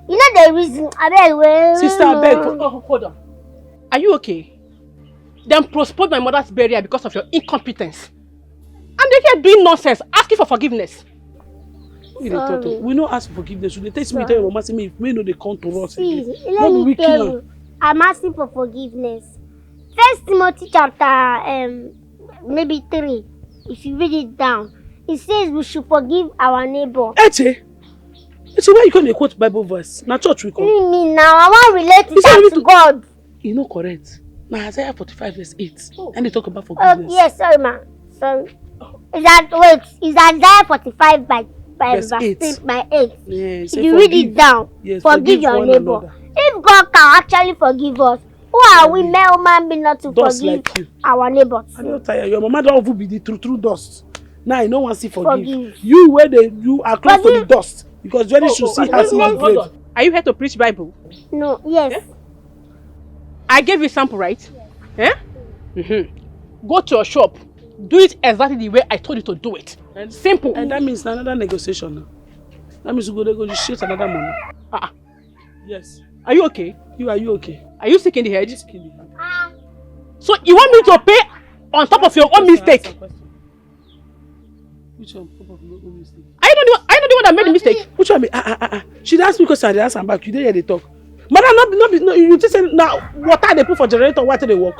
you know the reason. Abeg, wait. Sister, abeg, oh, hold on. Are you okay? Dem postponed my mother's burial because of your incompetence. And they here doing nonsense, asking for forgiveness. Who you dey talk to? Sorry. We no ask for forgiveness. You dey tell me, tell your mama say me, me no dey come to us again. See, let me tell you, I'm asking for forgiveness. First Timothy chapter, um, maybe three. If you read it down, it says we should forgive our neighbor. Eche, Eche, why you come dey quote Bible verse? Na church we come. Leave me now. I wan relate that to God. E no correct. Na Isaiah forty-five verse eight. Oh. And they talk about forgiveness. Oh, yes, sorry, ma. Sorry. Is that, wait, is Isaiah forty-five by, by verse eight. By eight. Yes, if you read it down, yes, forgive your neighbor. If God can actually forgive us, who are we mere human being not to forgive our neighbors? I no tire. Your mama don even be the true, true dust. Now you no wan see forgive. Forgive. You where they, you are close to the dust because when you should see her in the grave. Are you here to preach Bible? No, yes. Eh? I gave you sample, right? Eh? Mm-hmm. Go to your shop. Do it exactly the way I told you to do it. Simple. And that means another negotiation now. That means you go negotiate another money. Ah, ah. Yes. Are you okay? You, are you okay? Are you sick in the head? Sick in the head. So you want me to pay on top of your own mistake? Which one? Papa, no, no mistake. Are you not the one, are you not the one that made the mistake? Which one? Ah, ah, ah, ah. She dey ask me question, I dey ask am back. You dey here dey talk. Madam, no be, no be, no, you think say na water dey put for generator, water dey work.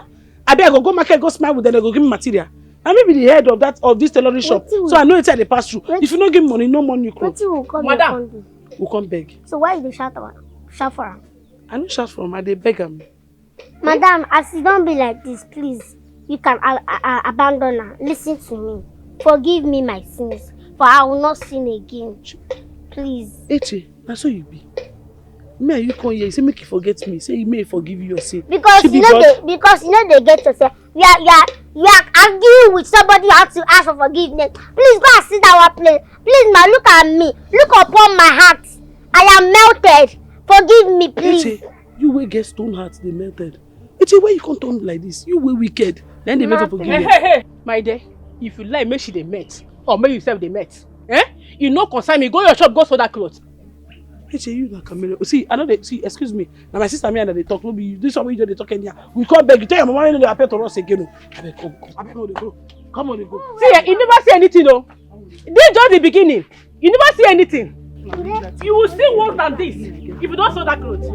Abi I go go market, go smile with them, they go give me material. Na me be the head of that, of this tailoring shop. So I know wetin I dey pass through. If you no give me money, no money you come. Wetin we come here come do? Madam. We come beg. So why you dey shout am? Shout for am? I no shout for am, I dey beg am. Madam, as e don be like this, please, you can a- a- a- abandon am. Listen to me. Forgive me my sins, for I will not sin again. Please. Eche, na so you be. Me and you come here, you say make you forget me, say make you forgive you your sin. Because you no dey, because you no dey get yourself. You are, you are, you are arguing with somebody how to ask for forgiveness. Please go and sit down one place. Please, ma, look at me. Look upon my heart. I am melted. Forgive me, please. Eche, you wey get stone heart dey melted. Eche, why you come turn like this? You wey wicked. Then they make for forgive you. Hey, hey, hey, my dear, if you like, make she dey melt, or make you sef dey melt. Eh? You no concern me. Go your shop, go sew that cloth. Eche, you na camera. See, I know they see. Excuse me. Now my sister, me and they talk. No be this one wey you dey talk anyhow. We come beg you. Tell your mama you no dey appear to us again. Oh. Abeg, come, come. Abeg, no dey go. Come on, you go. See, eh, you never see anything, though. This is just the beginning. You never see anything. You will see worse than this if you don't sew that clothes.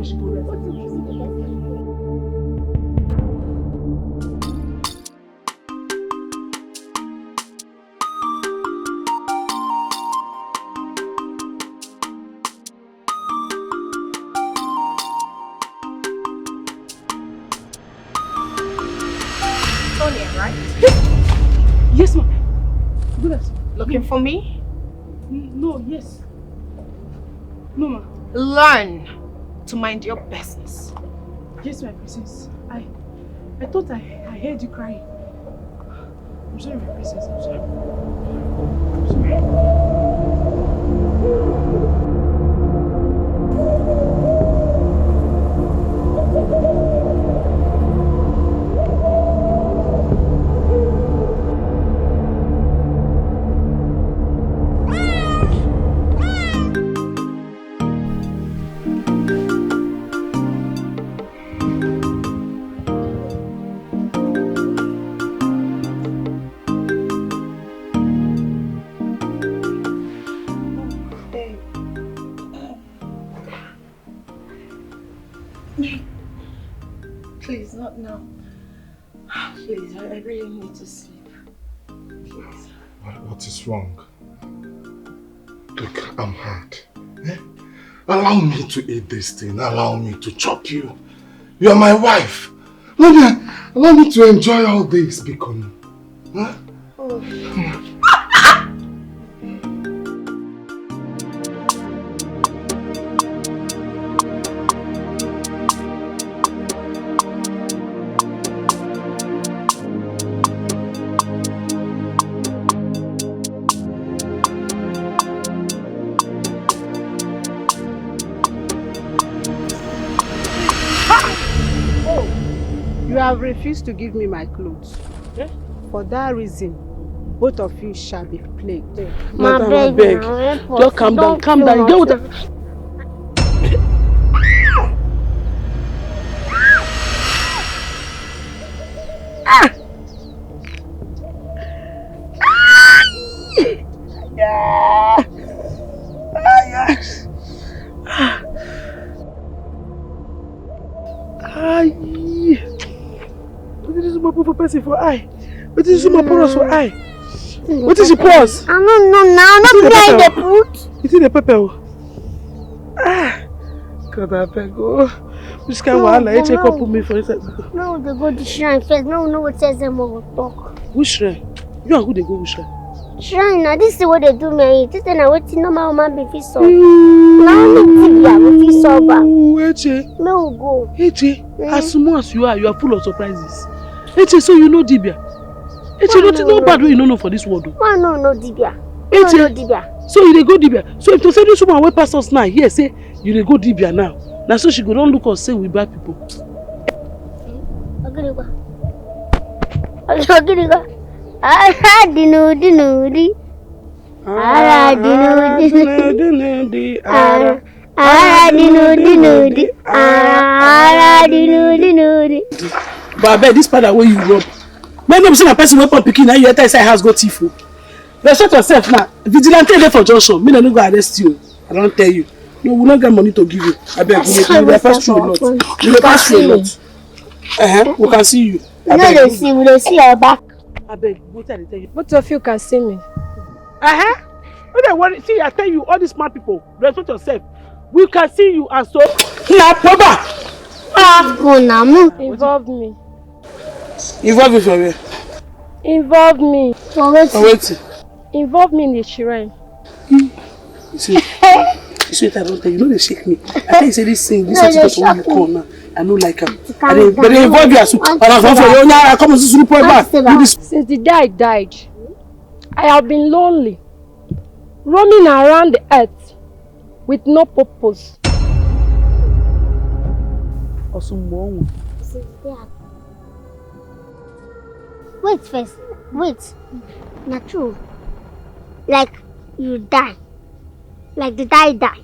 Sonia, right? Yes, ma'am. Good afternoon. Looking for me? N- No, yes. No, ma. Learn to mind your business. Yes, my princess. I, I thought I, I heard you crying. I'm sorry, my princess. I'm sorry. I'm sorry. Babe. Please, not now. Please, I, I really need to sleep. Please. What, what is wrong? Look, I'm hard. Eh? Allow me to eat this thing. Allow me to chop you. You are my wife. Let me, allow me to enjoy all this, Bikon. Huh? You have refused to give me my clothes. Eh? For that reason, both of you shall be plagued. Madam, abeg, just calm down, calm down. You get what? Ah! Ah! Yeah. Ah, yeah. Ayi. Wetin this woman put for person for eye? Wetin this woman put us for eye? Wetin she pour us? I don't know now. Not where they put. Wetin dey pepper o? Ah, God abeg o. Which kind wahala? H A come put me for inside. No, they go the shrine first. No, no, what says them will talk. Which shrine? You and who dey go which shrine? Shrine na this thing wey dey do me. This thing na wetin normal woman being fit solve. Na only dibia go fit solve am. Ooh, Eche. Make we go. Eche, as small as you are, you are full of surprises. Eche, so you know dibia? Eche, nothing no bad wey you no know for this world o. Why no know dibia? Eche, so you dey go dibia? So if to say this woman wey pass us now hear say you dey go dibia now, na so she go don look us say we bad people. Ogirigwa. Ogirigwa. Ara dinu dinu di. Ara dinu dinu di. Ara. Ara dinu dinu di. Ara. Ara dinu dinu di. But abeg, this powder wey you rub, make no be say na person wey born pikin na you enter inside house go thief o. Respect yourself now. Vigilante dey for junction. Make dem no go arrest you. I don tell you. No, we no get money to give you. Abeg, we dey, we dey pass through a lot. We dey pass through a lot. Uh-huh. We can see you. You know they see, we dey see your back. Abeg, wetin I dey tell you? Both of you can see me. Uh-huh. No dey worry. See, I tell you, all these smart people, respect yourself. We can see you, and so. Na Papa. Ah, go na move. Involve me. Involve me for where? Involve me. For wetin? For wetin? Involve me in the shrine. You see, you see what I don tell you? No dey shake me. I tell you say this thing, this thing wey you call now, I no like am. I dey, but dey involve you as well. And I come for you now. I come as a super boy. This. Since the day I died, I have been lonely, roaming around the earth with no purpose. Osungbo onwe. Wait first. Wait. Na true. Like you die. Like the die die.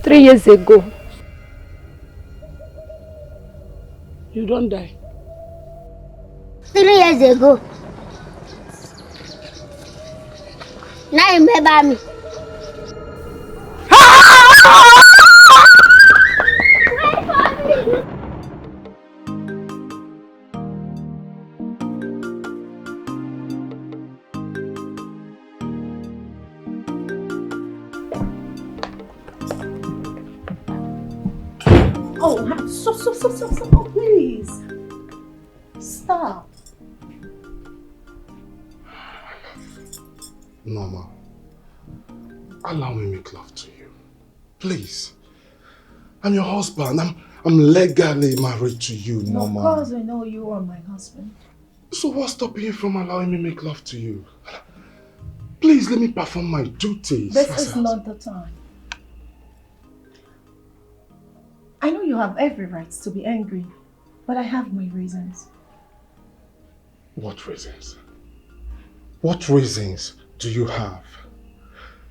Three years ago. You don die. Three years ago. Now remember me. Oh, I'm so, so, so, so, so, oh, please. Stop. Norma, allow me make love to you. Please. I'm your husband. I'm I'm legally married to you, Norma. Of course, I know you are my husband. So what's stopping you from allowing me make love to you? Please let me perform my duties. This is not the time. I know you have every right to be angry, but I have my reasons. What reasons? What reasons do you have?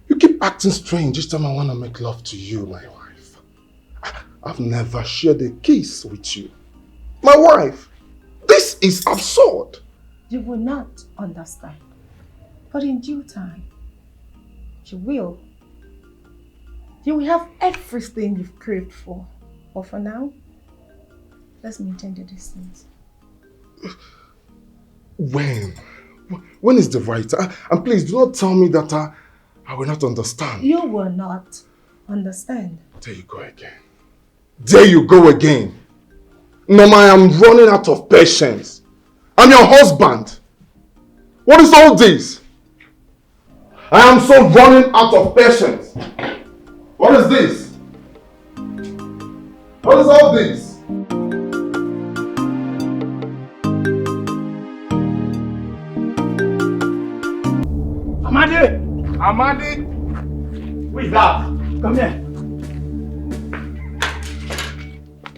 You keep acting strange each time I want to make love to you, my wife. I've never shared a kiss with you. My wife, this is absurd. You will not understand. But in due time, you will. You will have everything you've craved for. But for now, let's maintain the distance. When? When is the right time? And please do not tell me that I, I will not understand. You will not understand. There you go again. There you go again. Norma, I am running out of patience. I'm your husband. What is all this? I am so running out of patience. What is this? What is all this? Amadi! Amadi! Who is that? Come here.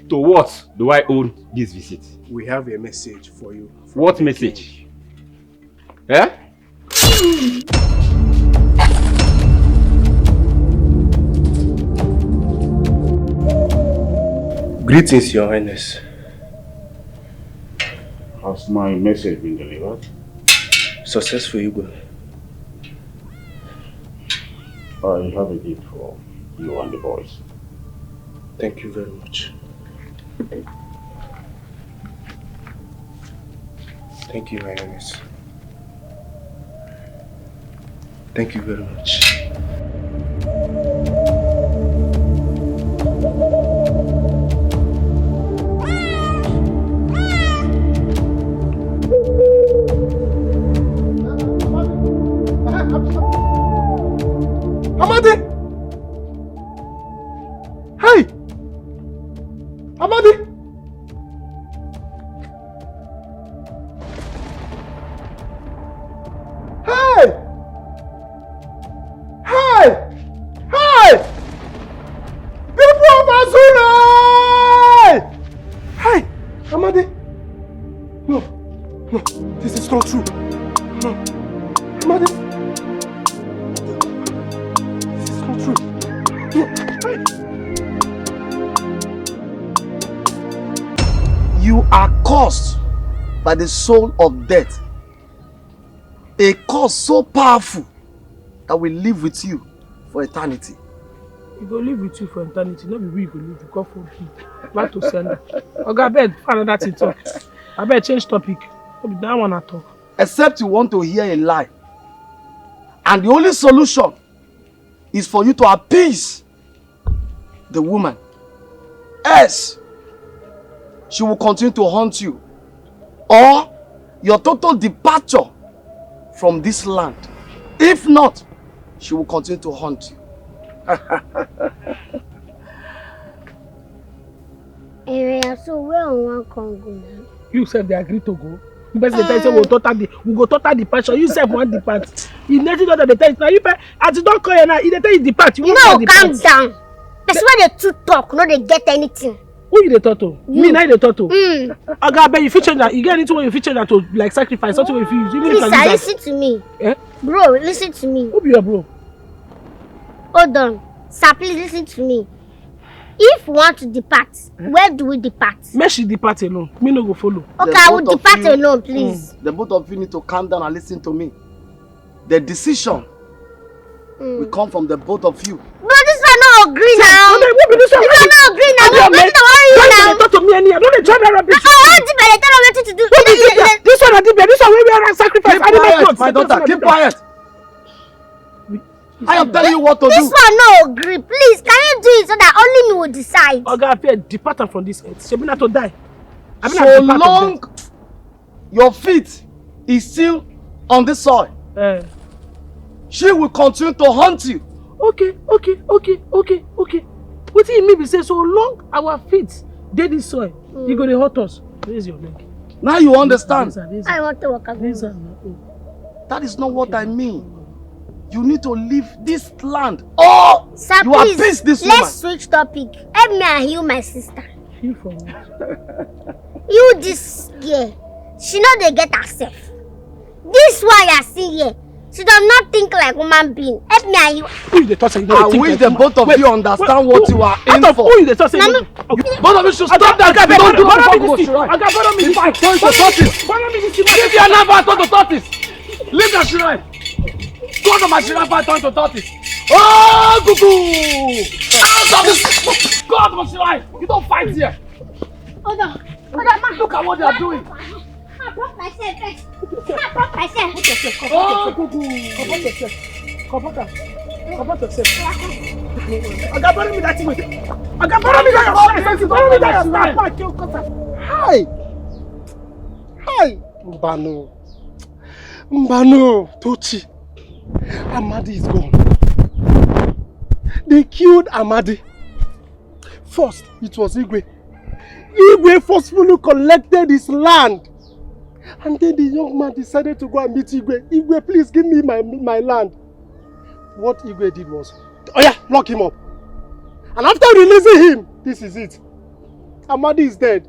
To what do I own this visit? We have a message for you. What message? Eh? Greetings, Your Highness. Has my message been delivered? Successful, Igwe. I have a gift for you and the boys. Thank you very much. Thank you, my Highness. Thank you very much. Amadi! Hey! Amadi! Hey! Hey! Hey! People of Azure! Hey! Amadi! No. No. This is not true. No. Amadi! This is not true. No. Hey! You are cursed by the soul of death. A curse so powerful that will live with you for eternity. E go live with you for eternity, no be we go live, God forbid. Back to sender. Oga, abeg, find another thing talk. Abeg, change topic. No be that one I talk. Except you want to hear a lie. And the only solution is for you to appease the woman. Else, she will continue to haunt you, or your total departure from this land. If not, she will continue to haunt you. Area, so where I wan come go now? You sef dey agree to go. Person dey tell you say we go total the we go total the passion. You sef wan depart. You nothing other dey tell you now. You pe as you don call here now, e dey tell you depart. You wan No, depart. calm down. Person wey dey too talk no dey get anything. Who you dey talk to? Me na you dey talk to. Mm. Oga, abeg, you fit change that. You get anything wey you fit change that to, like, sacrifice, something wey you fit use. Even if Please, na sir, use that. Listen to me. Eh? Bro, listen to me. Who be your bro? Hold on. Sir, please listen to me. If we want to depart, where do we depart? Make she depart alone. Me no go follow. Okay, The I will both of depart you- alone, please. The both of you need to calm down and listen to me. The decision We come from the both of you. But this one no agree now. What be this one? This one no agree now. What be the worry you now? Don't talk to me anyhow. Don't dey try that rubbish. I want to be the tell wetin to do. What be this one? This one, this one wey we are sacrifice. Keep quiet, my daughter. Keep quiet. I am telling you what to This do. One no agree. Please, can you do it so that only me will decide? Oga Fear, depart am from this earth. Shebi na to die. Abi na So depart am long your feet is still on this soil, Eh. she will continue to haunt you. Okay, okay, okay, okay, okay. Wetin e mean be say so long our feet dey this soil, e go dey hurt us. Raise your leg. Now you understand. Raise am, raise I am. want to walk away. Raise am na. Oh. That is not what I mean. You need to leave this land. Oh, Sir, you are please, pissed this let's woman. Switch topic. Help me and heal my sister. Feel for what? You this girl, she no dey get herself. This one you are seeing here, she does not think like human being. Help me and you. Who you dey talk say you no I dey think wish like the woman? both of Wait, you understand wait, what you are in out of for. Who you dey talk say you Mama, no dey- Okay. Both of you should stop that. Oga, Don't do borrow what me you this thing. should write. Oga, borrow me this If thing. I turn to tortoise, Borrow me this thing. if you are not about to tortoise, leave that shrine. Go to my shrine, I turn to tortoise. Oh, cuckoo! Out of this. Go out of my shrine. You don't fight here. Hold on. Hold on, ma. Look at what they are doing. I pop myself first. I pop myself. Oh, cuckoo! Comot yourself. Comot am. Comot yourself. Oga, borrow me that thing. Oga, borrow me that your shrine. Borrow me that your shrine. Hi. Hi. Mbano. Mbano, Tochi. Amadi is gone. They killed Amadi. First, it was Igwe. Igwe forcefully collected his land. And then the young man decided to go and meet Igwe. Igwe, please give me my, my land. What Igwe did was, oh yeah, lock him up. And after releasing him, this is it. Amadi is dead.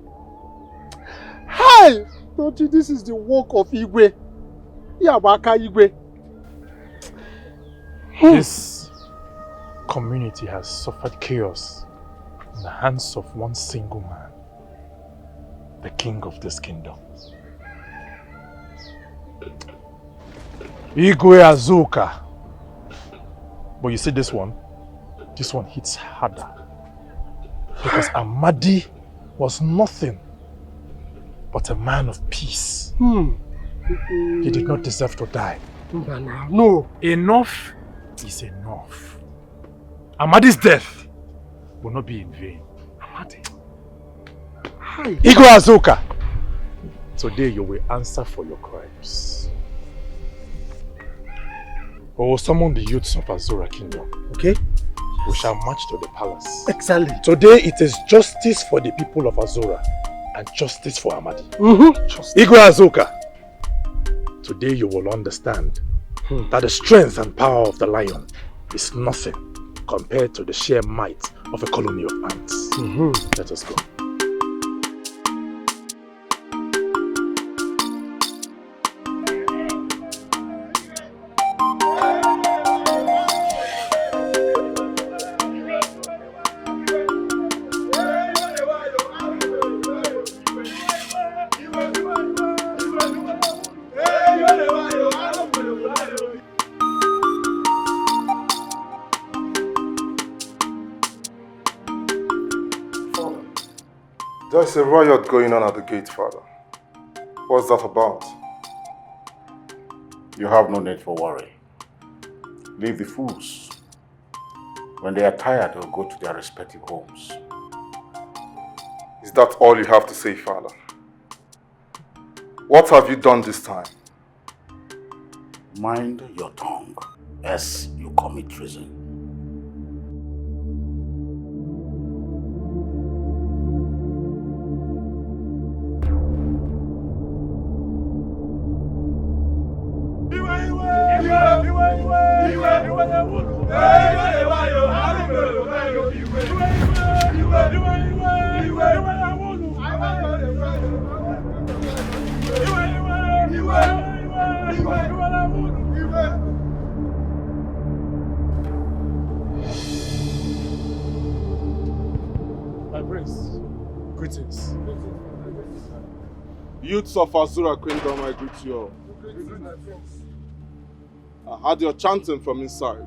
Hi! Tochi, this is the work of Igwe. Yabaka Igwe. This community has suffered chaos in the hands of one single man, the king of this kingdom. Igwe Azuka. But you see this one? This one hits harder. Because Amadi was nothing but a man of peace. Hmm. He did not deserve to die. Mbano, no. Enough is enough. Amadi's death will not be in vain. Amadi. Hi. Igwe Azuka, today you will answer for your crimes. We will summon the youths of Azura Kingdom. Okay. We shall march to the palace. Exactly. Today it is justice for the people of Azura and justice for Amadi. Mm-hmm. Igwe Azuka, today you will understand Hmm. that the strength and power of the lion is nothing compared to the sheer might of a colony of ants. Mm-hmm. Let us go. There's a riot going on at the gate, Father. What's that about? You have no need for worry. Leave the fools. When they are tired, they'll go to their respective homes. Is that all you have to say, Father? What have you done this time? Mind your tongue, else you commit treason. My prince, greetings. Youths of Azura Kingdom, I greet you all. I heard your chanting from inside.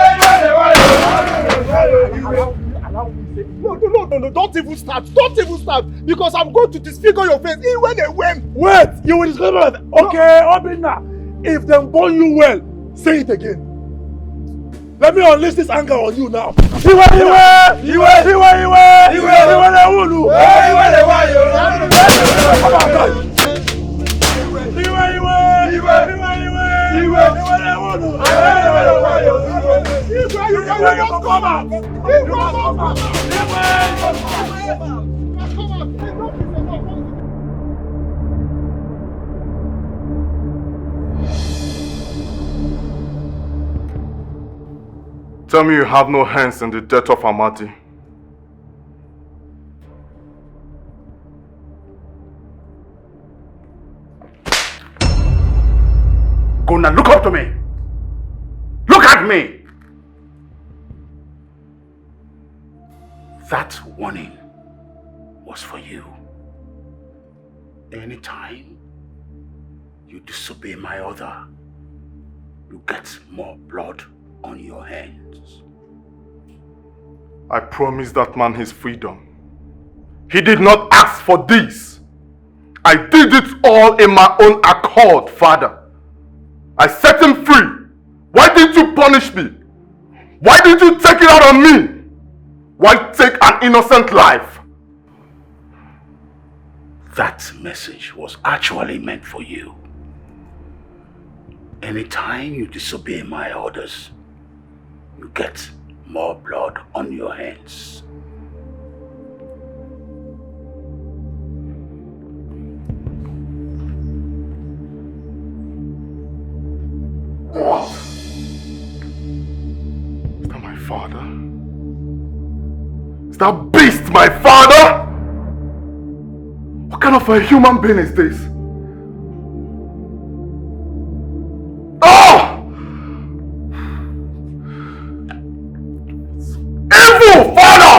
No, no, no, no, no, don't even start. Don't even start. Because I'm going to disfigure your face. Iwe dey wem. Wait, you will discover that. Okay, Obinna, if dem born you well, say it again. Let me unleash this anger on you now. Iwe, iwe, iwe, iwe, iwe, iwe, iwe, le wulu. Iwe, iwe, iwe, iwe, iwe, iwe, iwe, iwe, iwe, le wulu. Iwe, you cannot come out. Iwe, come out. Iwe, come out. Enough is enough. Tell me you have no hands in the death of Amadi. Go now, look up to me. Look at me. That warning was for you. Anytime you disobey my order, you get more blood on your hands. I promised that man his freedom. He did not ask for this. I did it all in my own accord, Father. I set him free. Why didn't you punish me? Why didn't you take it out on me? Why take an innocent life? That message was actually meant for you. Anytime you disobey my orders, you get more blood on your hands. What? Is that my father? Is that beast my father? What kind of a human being is this? Oh! Evil father!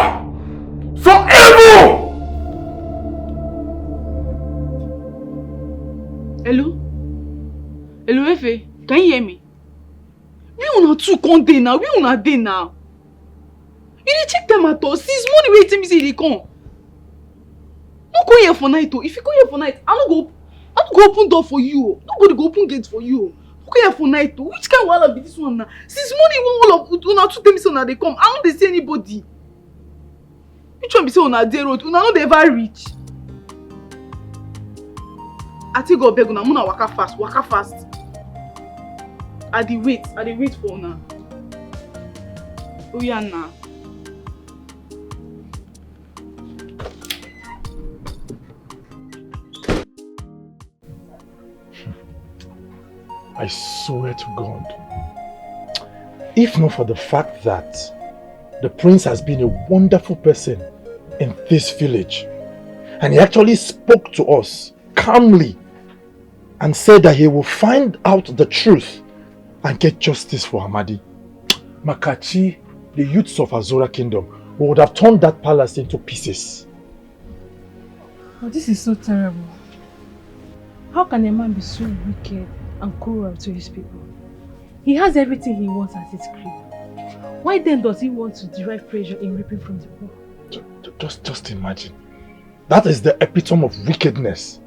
So evil! Hello? Hello, Efe? Can you hear me? We una two come dey now. We una dey now. You dey check time at all? Since morning wey you tell me say you dey come. No come here for night o. If you come here for night, I no go, I no go open door for you o. Nobody go open gate for you o. No come here for night o. Which kind of wahala be this one now? Since morning, when all of una two tell me say una dey come, I no dey see anybody. Which one be say una dey road? Una no dey ever reach. I take God beg una, una waka fast, waka fast. I dey wait, I dey wait for una. Oya na. I swear to God, if not for the fact that the prince has been a wonderful person in this village, and he actually spoke to us calmly and said that he will find out the truth and get justice for Amadi. Makachi, the youths of Azura Kingdom, we would have turned that palace into pieces. Oh, this is so terrible. How can a man be so wicked and cruel to his people? He has everything he wants at his crib. Why then does he want to derive pleasure in reaping from the poor? Ju- ju- Just, just imagine. That is the epitome of wickedness.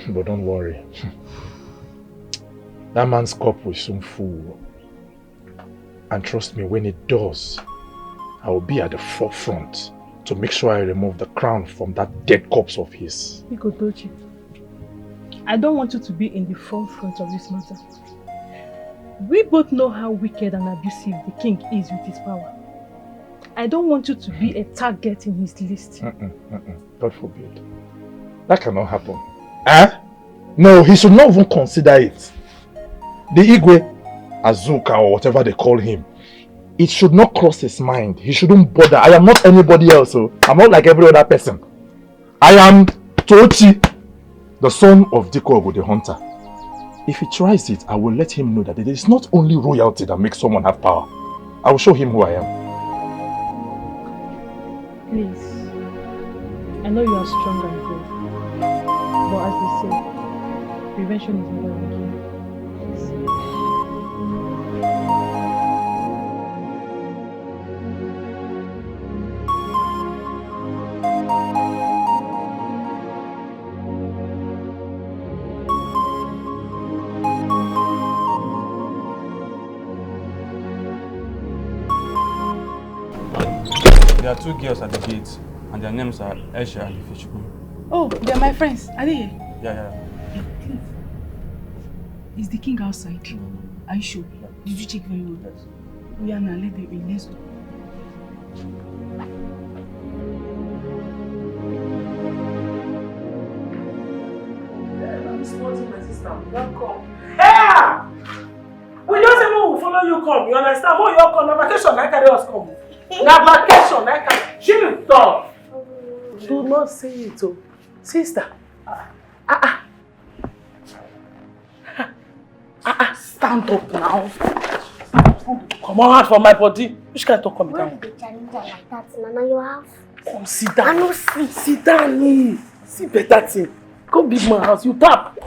But don't worry. That man's cup will soon full. And trust me, when it does, I will be at the forefront to make sure I remove the crown from that dead corpse of his. Biko Tochi, I don't want you to be in the forefront of this matter. We both know how wicked and abusive the king is with his power. I don't want you to be a target in his list. Mm-mm, mm-mm. God forbid. That cannot happen. Eh? No, he should not even consider it. The Igwe, Azuka, or whatever they call him, it should not cross his mind. He shouldn't bother. I am not anybody else. Oh. I'm not like every other person. I am Tochi, the son of Diko Ogo the hunter. If he tries it, I will let him know that it is not only royalty that makes someone have power. I will show him who I am. Please, I know you are strong and brave, but as they say, prevention is better than cure. There are two girls at the gate, and their names are Aisha and Ifechukwu. Oh, they're my friends. Are they here? Yeah, yeah. Is the king outside? Are you sure? Did you check very well? Yes. Oh, yeah, now let them in. Let's go. Welcome. Hey! We just say we will follow you come. You understand? When you come, na vacation na carry us come. Na vacation na carry. She be tough. Do not say it, oh, sister. Ah ah. Ah ah. Stand up now. Come on out from my body. Which kind of talk come be that one? Why you dey challenge her like that, Nana? You have Come sit down. I no see. Sit down, eh. See better thing. Come big man house, you tap.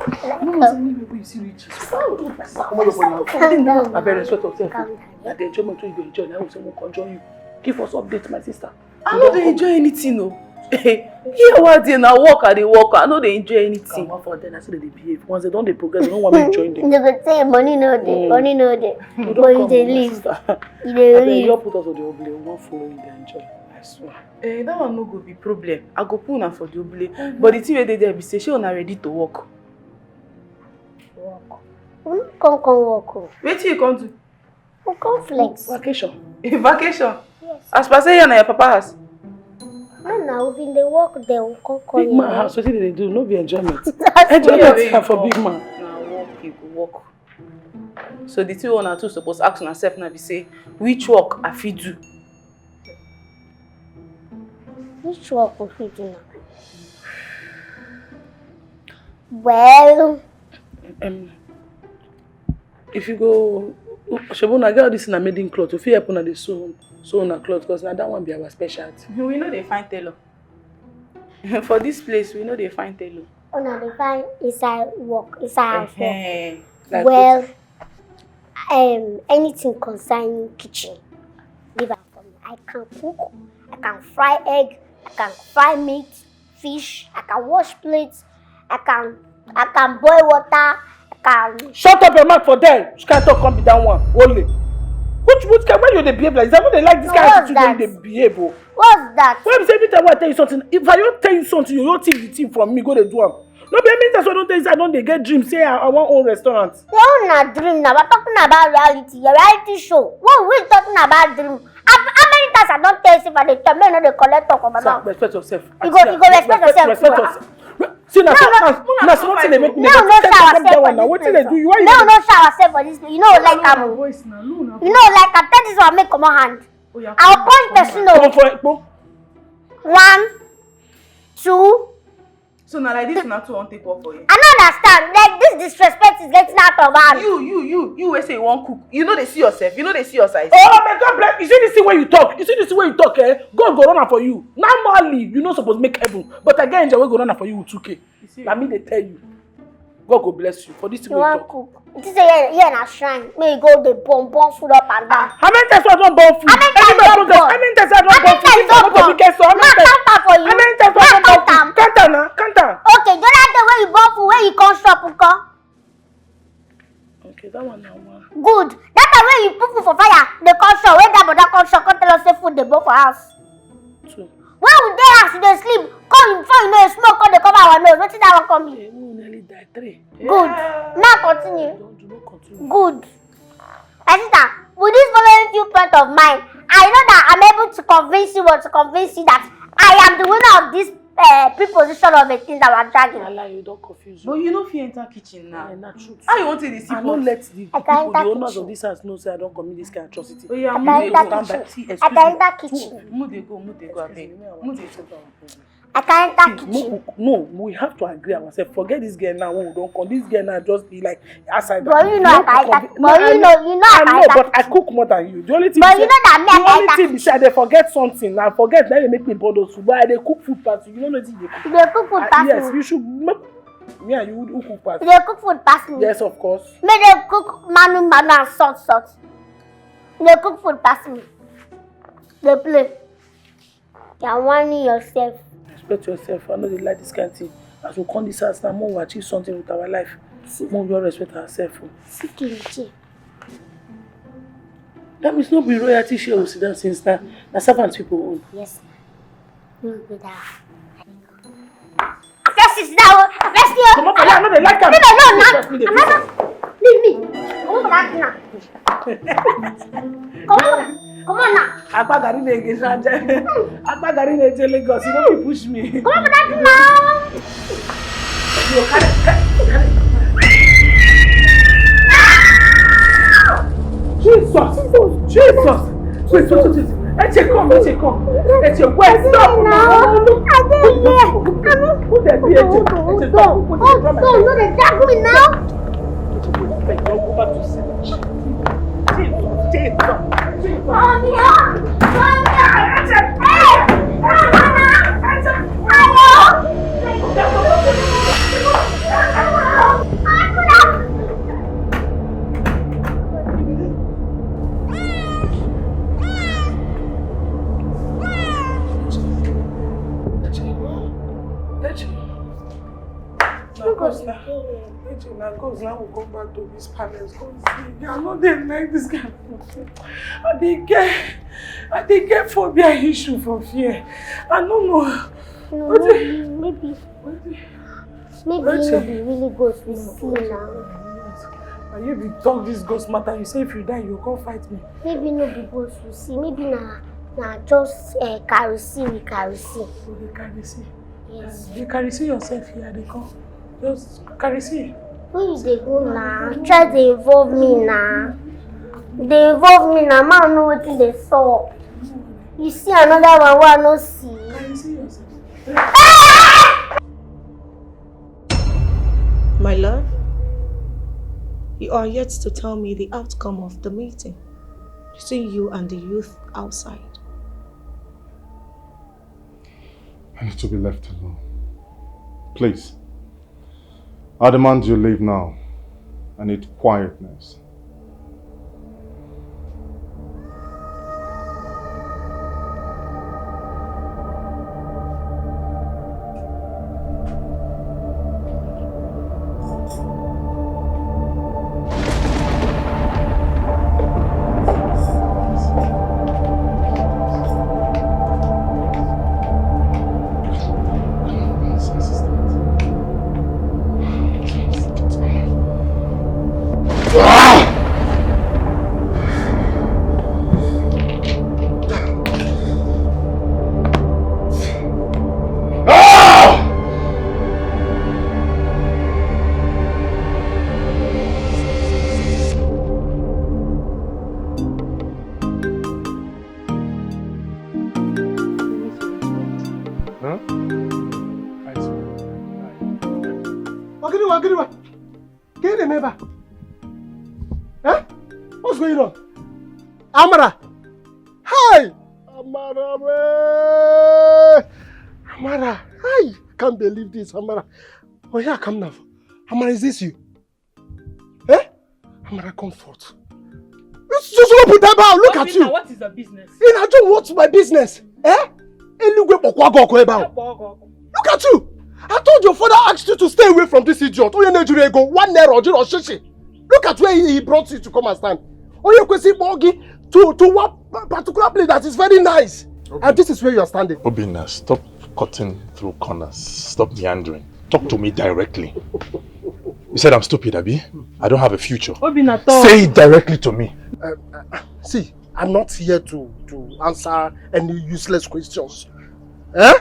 No, no, say anywhere wey you see reach. Stand up. Come on, come on. Calm down. Abeg, respect yourself. Calm down. Na the enjoyment wey you dey enjoy, na we say we come join you. Give us update, my sister. I no dey enjoy anything o. Here wey I dey na work I dey work, I no dey enjoy anything. Come on for there, na so they dey behave. Once they don dey progress, they no want me join them. You go say money no dey, Mm. money no dey. You But don you come, dey my live, sister. you dey Abeg, you live. put us for the oblay, we wan follow you dey enjoy. I swear. Eh, that one no go be problem. I go put una for the oblay. But the thing wey dey there be say, shey una ready to work? Work. We no come come work o. Wetin you come do? We come flex. Vacation. A vacation? Yes. As per say here na your papa house. No, na we been dey work there. We come come Big man here. House, wetin they dey do? No be enjoyment. That's Enjoyment Where you time for come? Big man. Na work you go work. So the two una two suppose ask una sef na be say, which work I fit do? Which work we fit do now? Well, Um, if you go, shebu na get all this na maiden cloth. If you help una dey sew, sew una cloth, cause na that one be our specialty. We no dey find tailor. For this place, we no dey find tailor. una dey find inside work, inside house work. Ehen. Like Well, um, anything concerning kitchen, leave am for me. I can cook, I can fry egg, I can fry meat, fish, I can wash plates, I can, I can boil water, I can. Shut up your mouth for there. Which kind of talk come be that one? Only. Which which kind, why you dey behave like this? I no dey like this No, kind of what's situation that? Dey behave. Oh. What's that? Why be say every time wey I tell you something, if I don tell you something, you don thief the thing from me, go dey do am. No be every time wey I don tell you say I don dey get dream say I, I wan own restaurant. Your own na dream now. We're talking about reality. Your reality show. What we talking about dream? How, how many times I don tell you say if I dey talk, make you no dey collect talk for my Sir, mouth? Respect yourself. You go, you go respect yourself Respect too. Yourself. See, na No, so, no, na, no, na small thing dey make me No, no, take shower am self down for now. this Wetin dey place. do you? Why you No, dey no, shower self for this place. You know, like am. Voice na, no, no. You know, like am. Take this one, make comot hand. Oh, yeah, I'll come punch on, person come o. Come for ekpo. One, two, So na like this una two wan take work for here? I no understand. Like, this disrespect is getting out of hand. You, you, you, you wey say you wan cook. You no dey see yourself. You no dey see your size. Oh, may God bless. You see this thing wey you talk? You see this thing wey you talk, eh? God go run am for you. Normally, you no suppose make heaven. But I get angel wey go run am for you with two K. You see? Na me dey tell you. God go bless you for this thing wey you talk. You wan cook? You think say here, here na shrine? Make you go dey burn, burn food up and down. How many times I don burn food? How many times I don burn? How many times I don burn food? How many times I don burn? How many times I don burn food? Count am for you. How many times I don burn food? Count am na, count am. Okay, the other day wey you burn food, wey you come shop, nko? Okay, that one na one. Good. That time wey you put food for fire, dey come shop, wey that brother come shop, come tell us say food dey burn for house. Two. When we dey house, we dey sleep. Come, before you know, smoke come dey cover our nose. Wetin that one come be? Hey, we nearly die. Three. Good. Yeah. Now continue. Don't do, no continue. Good. My sister, with this following few point of mine, I know that I'm able to convince you or to convince you that I am the winner of this uh, preposition of a thing that we're dragging. Lie, you don confuse me. But you no fit enter kitchen now. Eh, na truth. How you want to dey see pot? I no let the people, the owners of this house know say I don commit this kind of atrocity. Oh, yeah, I can enter kitchen. I can enter kitchen. Move dey go, move dey go, abeg. Move dey go. I can enter kitchen. No, no, we have to agree ourselves. Forget this girl now. We don't come. This girl now just be like outside. But you know I can enter. But you know, you know I can enter. But I cook more than you. The only thing, but you know that me, I can enter. The only thing be say I dey forget something. I forget that you make me bother food. But I dey cook food pass you. You know nothing you dey cook. You dey cook food pass me. Yes, you should make me and you who cook pass. You dey cook food pass me. Yes, of course. Me dey cook manu manu and salt salt. You dey cook food pass me. Dey play. You are warning yourself. Respect yourself. I no dey like this kind thing. As we come this house now, make we achieve something with our life. Make we just respect ourselves. Oh. Sit in the chair. That means no be royalty share we sit down since now. Na servant people own. Yes, ma. No be that. I first sit down. I first sit down. Come on, I no dey like am. Leave me alone now. Leave me. Come on, come on now. Come on now. Akpagari na-eje Abuja. Akpagari na-eje Lagos. You no fit push me. Come on now. You carry, carry, carry. Jesus! Jesus! Wait, wait, wait, wait. Eche, come, Eche, come. Eche, wait, stop now. Look, look, look. Who dey be Eche? Eche, stop. Hold on, no dey drag me now. Eche, don't go back to sin. Jesus, Jesus, Jesus. Come here. Come here. Eche. Hey! Eche. Eche. Hello? Na cause na, na cause na we come back to this palace. Come see, I no dey like this kind of thing. I dey get, I dey get phobia issue for fear. I no know. No, maybe, maybe. Maybe e no be really ghost we see now. Na you be talk this ghost matter. You say if you die, you come fight me. Maybe no be ghost we see. Maybe na, na just uh, karisi we karisi. You dey karisi. Yes. You dey karisi yourself here. Dey come. Just karisi. Where you dey go now? Try dey involve me now. Dey involve me now. Man, know wetin dey sup. You see another one wey I no see. Karisi yourself. My love, you are yet to tell me the outcome of the meeting between you and the youth outside. I need to be left alone. Please. I demand you leave now. I need quietness. Ever? Eh? What's going on? Amara! Hi! Amara! Wey! Amara! Hi! Can't believe this, Amara. Oh yeah, come now. Amara, is this you? Eh? Amara, comfort. Susurupu Debao, look at you. What is your business? In Ajo, what's my business? Eh? Eluigwe kpọkwa gị ọkụ ebe ahụ. Look at you. I told your father asked you to stay away from this idiot. Onye na-ejiri ego, one naira, ojiro shishi. Look at where he, he brought you to come and stand. Onye kwesịrị ịkpọ gị to, to one particular place that is very nice. And this is where you are standing. Obinna, stop cutting through corners. Stop meandering. Talk to me directly. You said I'm stupid, abi? I don't have a future. Obinna, talk. Say it directly to me. Uh, uh, see, I'm not here to, to answer any useless questions. Eh?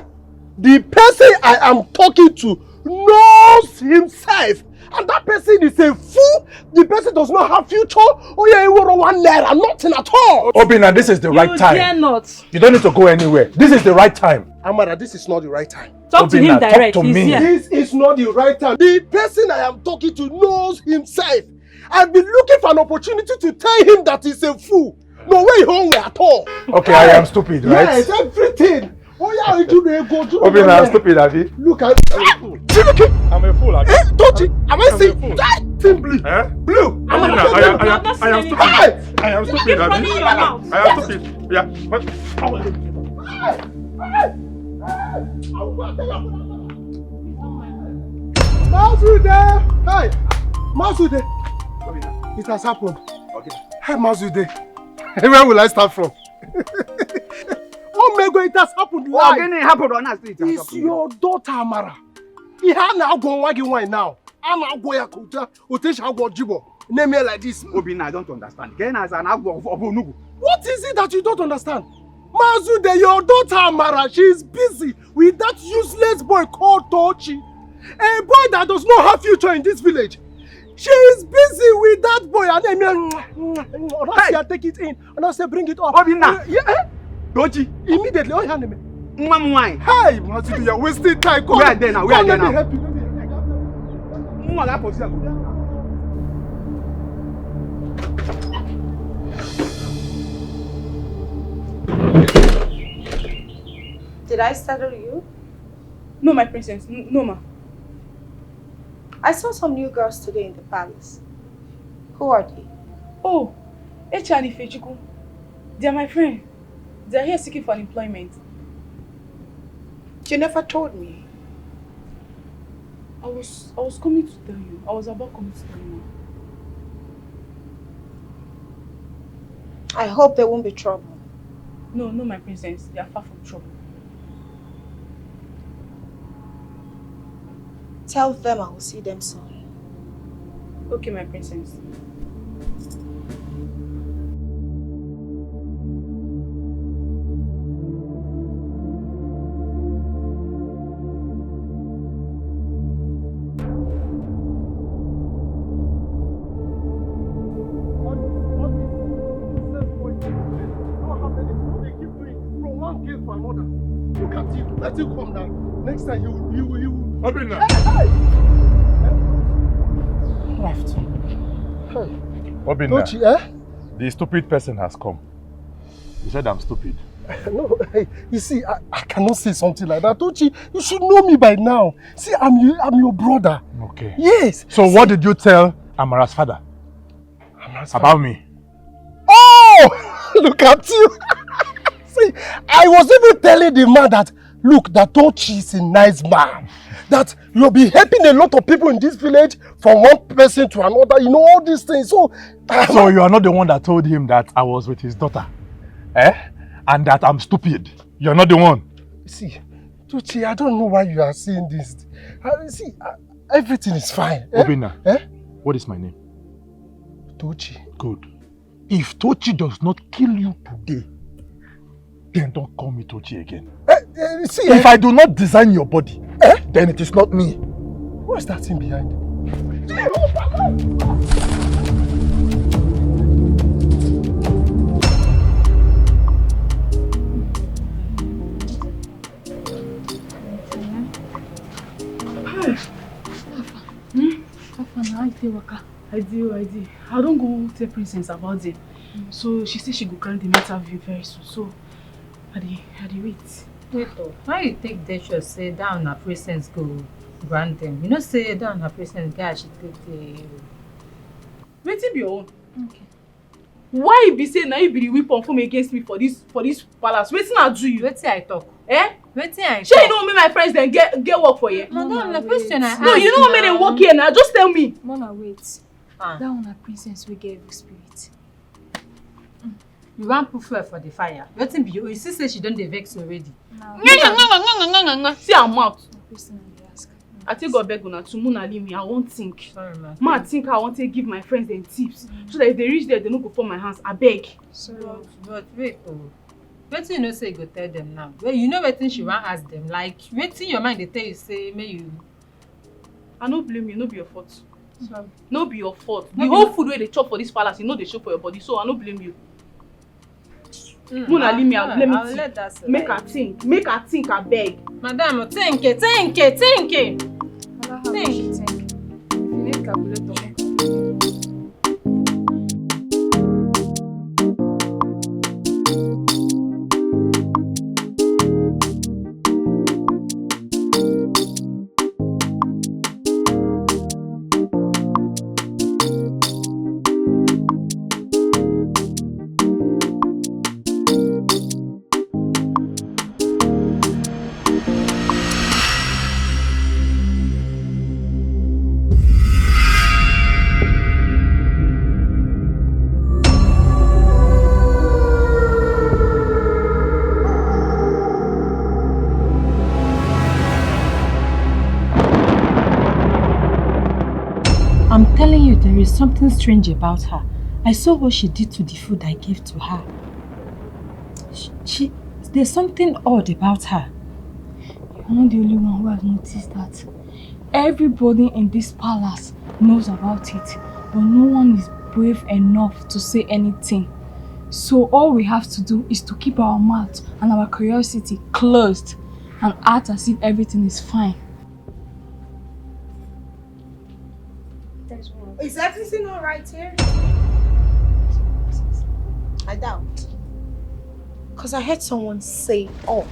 The person I am talking to knows himself. And that person is a fool. The person does not have future. Oh yeah, he wore one naira, nothing at all. Obinna, this is the right time. You dare not. You don't need to go anywhere. This is the right time. Amara, this is not the right time. Talk to him direct. He's here. This is not the right time. The person I am talking to knows himself. I've been looking for an opportunity to tell him that he's a fool. No way home at all. Okay, I am stupid, right? Yes, everything. Oh yeah, you do the go do. Obinna, I'm stupid, abi? Look at you. I'm a fool, abi? Eh, don't you? Am I saying that thing blue? Eh? Blue. Obinna, I am, I am, I am stupid. I am stupid, abi? I am stupid. Yeah, but Mazude! Hey! Mazude! It has happened. Okay. Hey, Mazude. Where will I start from? Oh my God, it has happened live. What happened on that street? It's your daughter, Amara. Ihe a na-agwọ nwa gị nwaanyị now. A na-agwọ ya ka otu a, otu esi agwọ jibo. Name me like this. Obinna, I don't understand. Again, as an agwọ of Obunugu. What is it that you don't understand? Mazude, your daughter Amara, she is busy with that useless boy called Tochi. A boy that does not have future in this village. She is busy with that boy. And then, hey! Take it in. And I say, bring it up. Obinna. Uh, yeah, eh? Tochi. Immediately. Oh, hand me. Nwa m nwaanyị. Hey, Mazude, you're wasting time. Come. Where are they now? Where are they now? Let me help you. Let me help you. Nwa ga-apụzi ya. Did I startle you? No, my princess. N- no, ma. I saw some new girls today in the palace. Who are they? Oh, Eche and Ifechukwu. They are my friend. They are here seeking for employment. You never told me. I was I was coming to tell you. I was about coming to tell you. I hope there won't be trouble. No, no, my princess. They are far from trouble. Tell them I will see them soon. Okay, my princess. From one girl to another. Look at you. Let you come down. Next time you will, you will, you will. Obinna. Hey, hey. Left. Hey. Obinna. Tochi, eh? The stupid person has come. You said I'm stupid. No, hey, you see, I, I cannot say something like that. Tochi, you should know me by now. See, I'm your, I'm your brother. Okay. Yes. So what did you tell Amara's father? Amara's father? About me? Oh! Look at you. See, I was even telling the man that, look, that Tochi is a nice man. That you'll be helping a lot of people in this village from one person to another. You know all these things. So, so you are not the one that told him that I was with his daughter? Eh? And that I'm stupid. You're not the one. See, Tochi, I don't know why you are saying this. Uh, see, uh, everything is fine. Eh? Obinna, eh? What is my name? Tochi. Good. If Tochi does not kill you today, then don't call me Tochi again. Eh, eh, see, if eh? I do not design your body, eh? Then it is not me. What's that thing behind? Hey. Hmm? How far now? How you take waka? I do, I do. I don't go tell Princess about them. So she said she go grant the matter view very soon. So I dey, I dey wait. Wait o, why you take dey sure say that una Princess go grant them? You know say that una Princess get as she take dey. Wetin be your own? Okay. Why e be say na you be the weapon come against me for this, for this palace? Wetin I do you? Wetin I talk? Eh? Wetin I talk? Shey you no wan make my friends dem get, get work for here? Madam, na question I ask. No, you no wan make dem work here na. Just tell me. Mona, wait. Ah. That one na Princess wey get evil spirit. You wan put fuel for the fire. Wetin be you? You see say she don dey vex already. See her mouth. I take God beg una to Mona leave me. I wan think. Sorry, ma. Ma think I wan take give my friends dem tips so that if they reach there, they no go fall my hands. I beg. Sorry. But, but wait o. Wetin you know say you go tell them now? Well, you know wetin she wan ask them. Like wetin your mind dey tell you say make you. I no blame you. No be your fault. Sorry. No be your fault. The whole food wey dey chop for this palace, e no dey show for your body, so I no blame you. Mm, Mona, leave me out. Let me think. Make her think. Make her think, I beg. Madam, think, think, think. Think. If you need calculator, make am. I'm telling you, there is something strange about her. I saw what she did to the food I gave to her. She, she there's something odd about her. You're not the only one who has noticed that. Everybody in this palace knows about it, but no one is brave enough to say anything. So all we have to do is to keep our mouth and our curiosity closed and act as if everything is fine. Is everything all right here? I doubt. Because I heard someone say odd.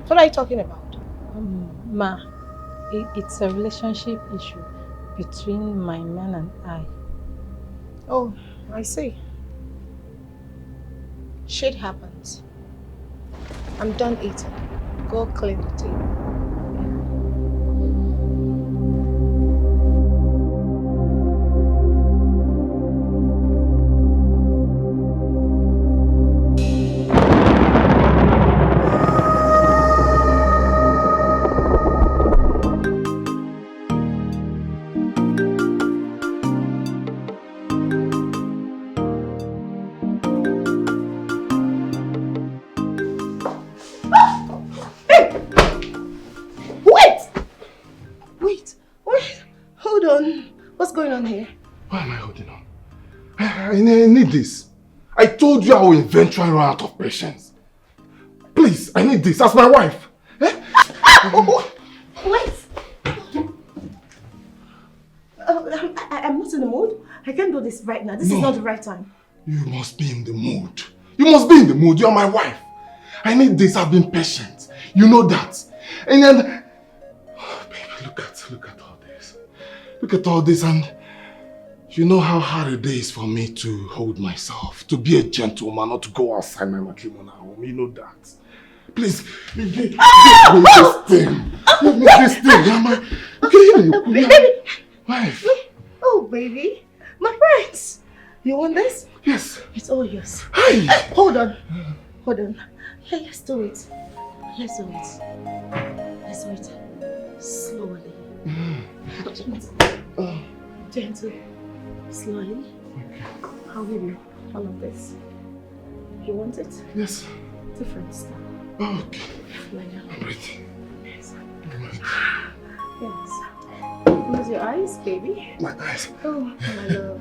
What are you talking about? Um, Ma, it, it's a relationship issue between my man and I. Oh, I see. Shit happens. I'm done eating. Go clean the table. Why am I holding on? I, I, I need this. I told you I will eventually run out of patience. Please, I need this as my wife. Eh? Wait! Uh, I'm, I, I'm not in the mood. I can't do this right now. This no. is not the right time. You must be in the mood. You must be in the mood. You are my wife. I need this. I've been patient. You know that. And then, oh, baby, look at, look at all this. Look at all this and you know how hard it is for me to hold myself, to be a gentleman, not to go outside my matrimonial home. You know that. Please, give me this thing. Give me this thing. Am I okay? Baby. Wife. Oh, baby. My friends. You want this? Yes. It's all yours. Hey. Hold on. Hold on. Yeah, let's do it. Let's do it. Let's do it. Slowly. Gentle. Gentle. Slowly. Okay. I'll give you all of this. You want it? Yes. Different stuff. Okay. Like that. I'm ready. Yes. I'm ready. Yes. Close your eyes, baby. My eyes. Oh, my love.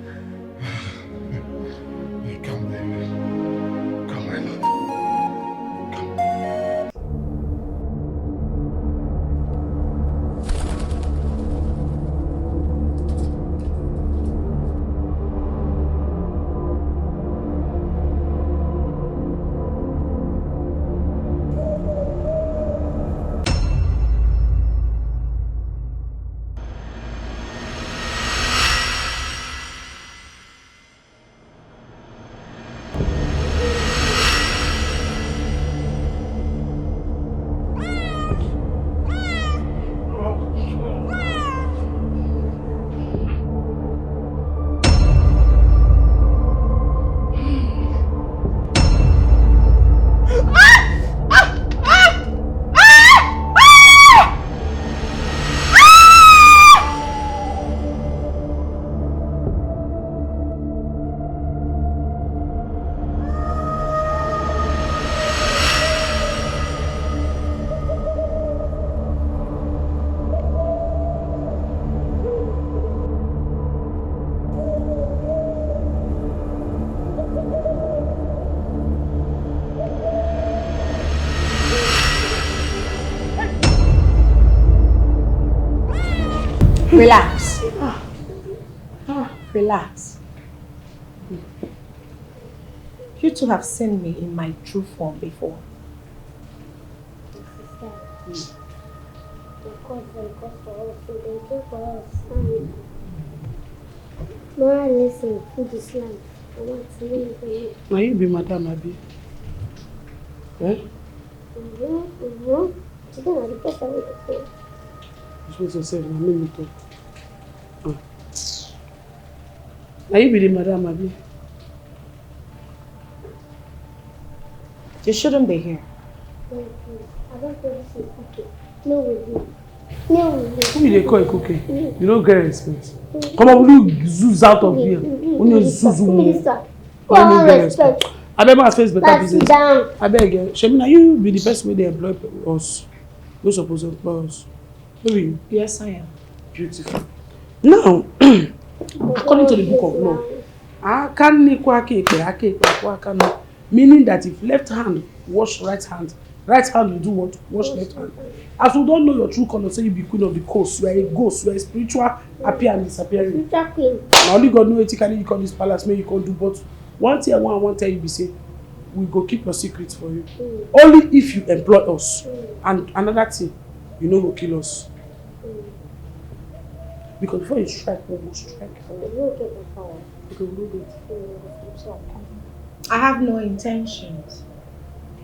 Come, baby. Come, my love. Come. Relax. Ah, ah, relax. You two have seen me in my true form before. Sister, the court dem come for us, so dem came for us. Mama, listen, food is life. I want to leave here. Now you be madam, abi? Eh? Mm-hmm, mm-hmm. Today na the first time we dey talk. Respect yourself, na me you talk. Ah. Now you be the madam, abi? You shouldn't be here. Thank you. I don't think this is okay. No, we do. No, we do. Who you dey call Ikuke? You no get respect. Come on, will you zuzu out of here? When you zuzu, Minister, you no get respect. Abeg, ma face better business. Abeg, eh, Shemina, you be the person wey dey employ us. You suppose employ us. No be you? Yes, I am. Beautiful. Now, according to the book of law, aka nni kwọọ aka ekpe, aka ekpe akwọọ aka nni, meaning that if left hand wash right hand, right hand will do what? Wash left hand. As we don't know your true color, say you be queen of the coast, you are a ghost, you are a spiritual appear and disappearing. Spiritual queen. Na only God know wetin carry you come this palace, make you come do, but one thing I want, I want tell you be say, we go keep your secret for you. Mm. Only if you employ us. Mm. And another thing, you no go kill us. Mm. Because before you strike, we go strike. Mm, you no get the power. Okay, we no get. Mm, so I have no intentions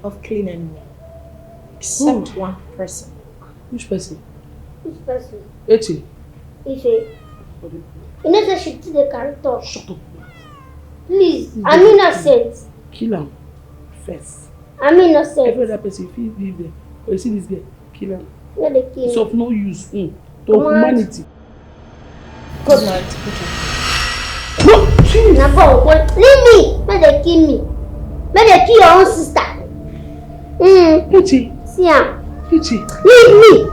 of killing anyone, except one person. Which person? Which person? Eche. Ife. You know say she too dey carry talk. Shut up. Please, I'm innocent. Kill am first. I'm innocent. Every other person fit leave there. But you see this girl, kill am. No dey kill me. It's of no use. Mm. To humanity. Good night, Uche. No, please. Na God, leave me. Make dem kill me. Make dem kill your own sister. Mm. Uche. See am. Uche. Leave me.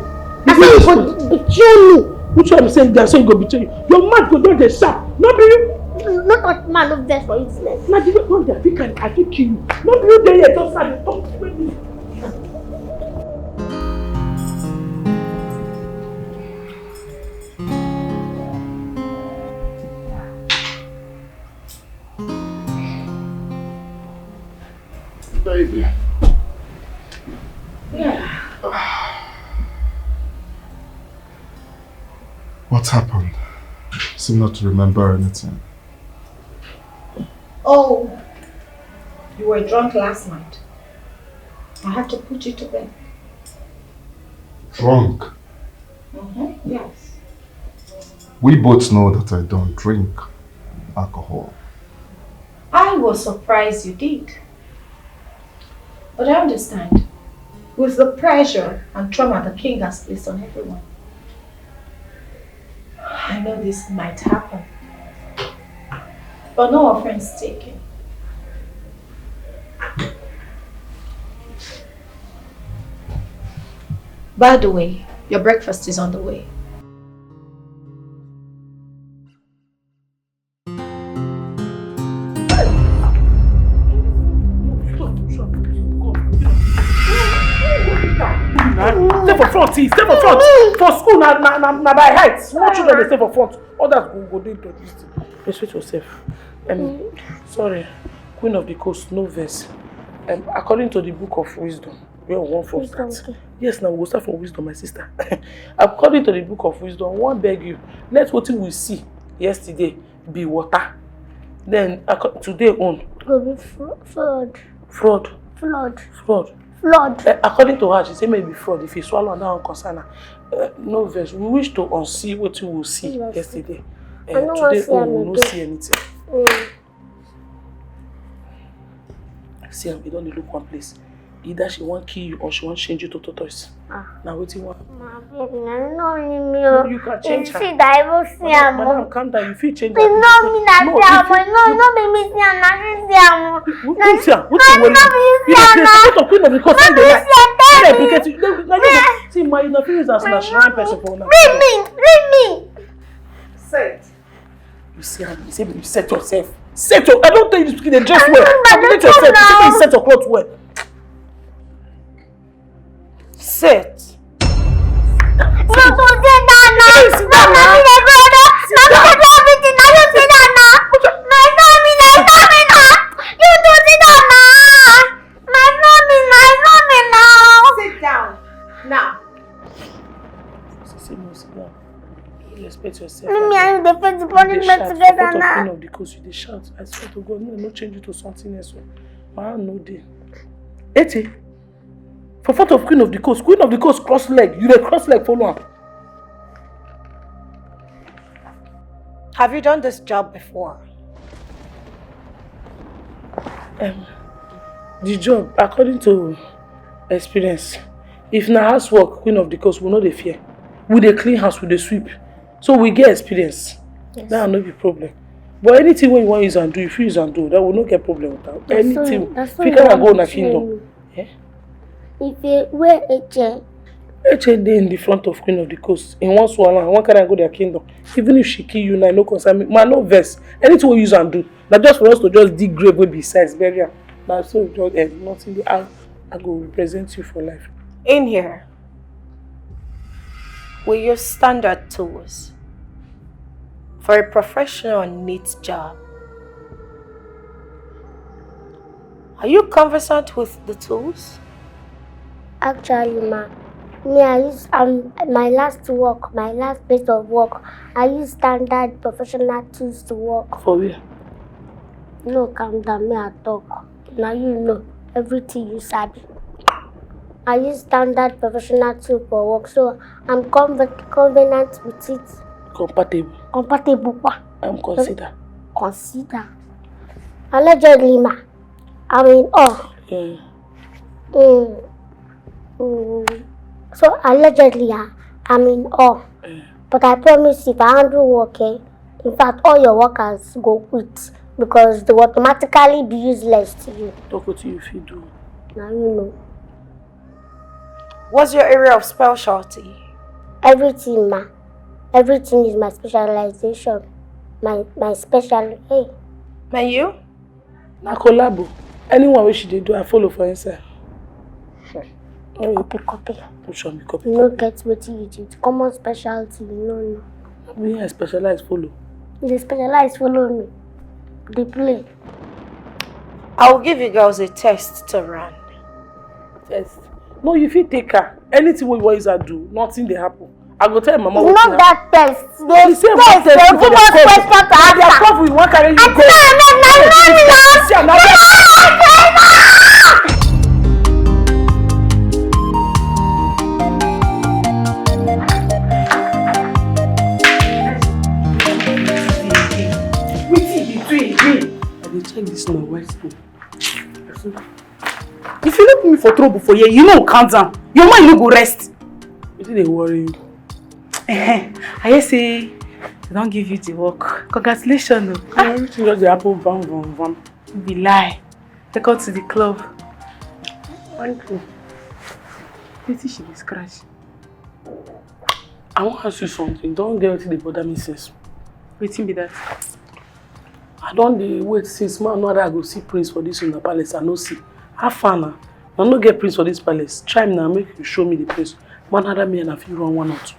I say you go betray me. Which one be say that so you go betray you? Your mouth go don dey sharp. No be you. No touch man, no vex for you tonight. Na the way wey I fit carry, I fit kill you. No be you dey here just sad dey talk to me. Baby. Yeah. What happened? You seem not to remember anything. Oh, you were drunk last night. I had to put you to bed. Drunk? Mm-hmm, yes. We both know that I don't drink alcohol. I was surprised you did. But I understand. With the pressure and trauma the king has placed on everyone, I know this might happen. But no offense taken. By the way, your breakfast is on the way. Stay for front, see, stay for front. For school, na, na, na, na by height. Small children dey stay for front. Others go, go dey there, this thing. Respect yourself. Um, sorry, Queen of the Coast, no vex. Um, according to the book of wisdom, where we wan first start? Yes, now we go start from wisdom, my sister. According to the book of wisdom, we wan beg you, let wetin we see yesterday be water. Then, acco-, today own. Go be fr-, fraud. Fraud. Flood. Fraud. Flood. Eh, according to her, she say maybe fraud. If you swallow, that one concern her. Eh, no vex. We wish to unsee wetin we see yesterday. Eh, today own, we no see anything. Mm. See am, you don dey look one place. Either she wan kill you or she wan change you to tortoise. Ah. Na wetin you wan? Ma, babe, na no only me o. No, you can change her. See that I even see am o. Madam, calm down. You fit change her. No, me na see am o. No, no be me see am, na she see am o. Who see am? Who see am? Who dey craze? What of queen of the court? No be you see am, tell me. See, ma, you no fit use as na shrine person for una. Leave me, leave me. Set. You see am, you say you set yourself. Set your, I don tell you to dey dress well. Calculate yourself. You say you set your cloth well. Set. No, to sit down now. No, na me dey Wait yourself. Me and you dey face the punishment together now. Queen of the coast, you dey shout. I swear to God, no, no change you to something else. My hand no dey. Ete, for front of Queen of the coast, Queen of the coast cross leg. You dey cross leg follow am. Have you done this job before? Um, the job, according to experience, if na house work, Queen of the coast, we no dey fear. We dey clean house, we dey sweep. So we get experience. Yes. That no be problem. But anything wey you wan use am do, if you use am do, that we no get problem with that. Anything. If you carry am go na kingdom. Eh? If you wear Eche. Eche dey in the front of Queen of the coast. In one swallow, I wan carry am go their kingdom. Even if she kill you now, no concern me. Man, no vex. Anything we use am do. Na just for us to just dig grave wey be size, bury am. Na so just, eh, nothing dey. I, I go represent you for life. In here, we use standard tools for a professional and neat job. Are you conversant with the tools? Actually, ma, me, I use, um, my last work, my last place of work, I use standard professional tools to work. For where? No, calm down, me, I talk. Now you know everything you sabi. I use standard professional tool for work, so I'm conve-, covenant with it. Compatible. Compatible, pa. I'm consider. Consider. Allegedly, ma, I'm in awe. Yeah. Mm. Mm. So allegedly, ah, I'm in awe. Yeah. But I promise, if I handle work, eh, in fact, all your workers go quit because they will automatically be useless to you. Talk wetin you fit do. Now you know. What's your area of specialty? Everything, ma. Everything is my specialization. My, my special. Hey. And you? Na collabo. Anyone wey she dey do, I follow for inside. Copy, copy. Which one be copy? You no get wetin you do. Common specialty, you no know. Me, I specialize follow. You dey specialize follow me. Dey play. I will give you girls a test to run. Test? No, you fit take her. Anything wey you wan use her do, nothing dey happen. I go tell mama. It's not that test. The test, they put more question to answer. They come, we wan carry you go. I tell you, no, no, no, no. See another. Wetin you do again? I dey check this my wife's phone. If you no put me for trouble for here, you no calm down. Your mind no go rest. Wetin dey worry you? Eh, I hear say they don give you the work. Congratulations o. Ah, everything just dey happen, vam, vam, vam. No be lie. Take out to the club. One thing. Wetin she dey scratch? I wan ask you something. Don get wetin dey bother me since. Wetin be that? I don dey wait since, man, no other I go see prince for this una palace. I no see. How far na? I no get prince for this palace. Try na, make you show me the prince. Man, other me and I fit run one or two.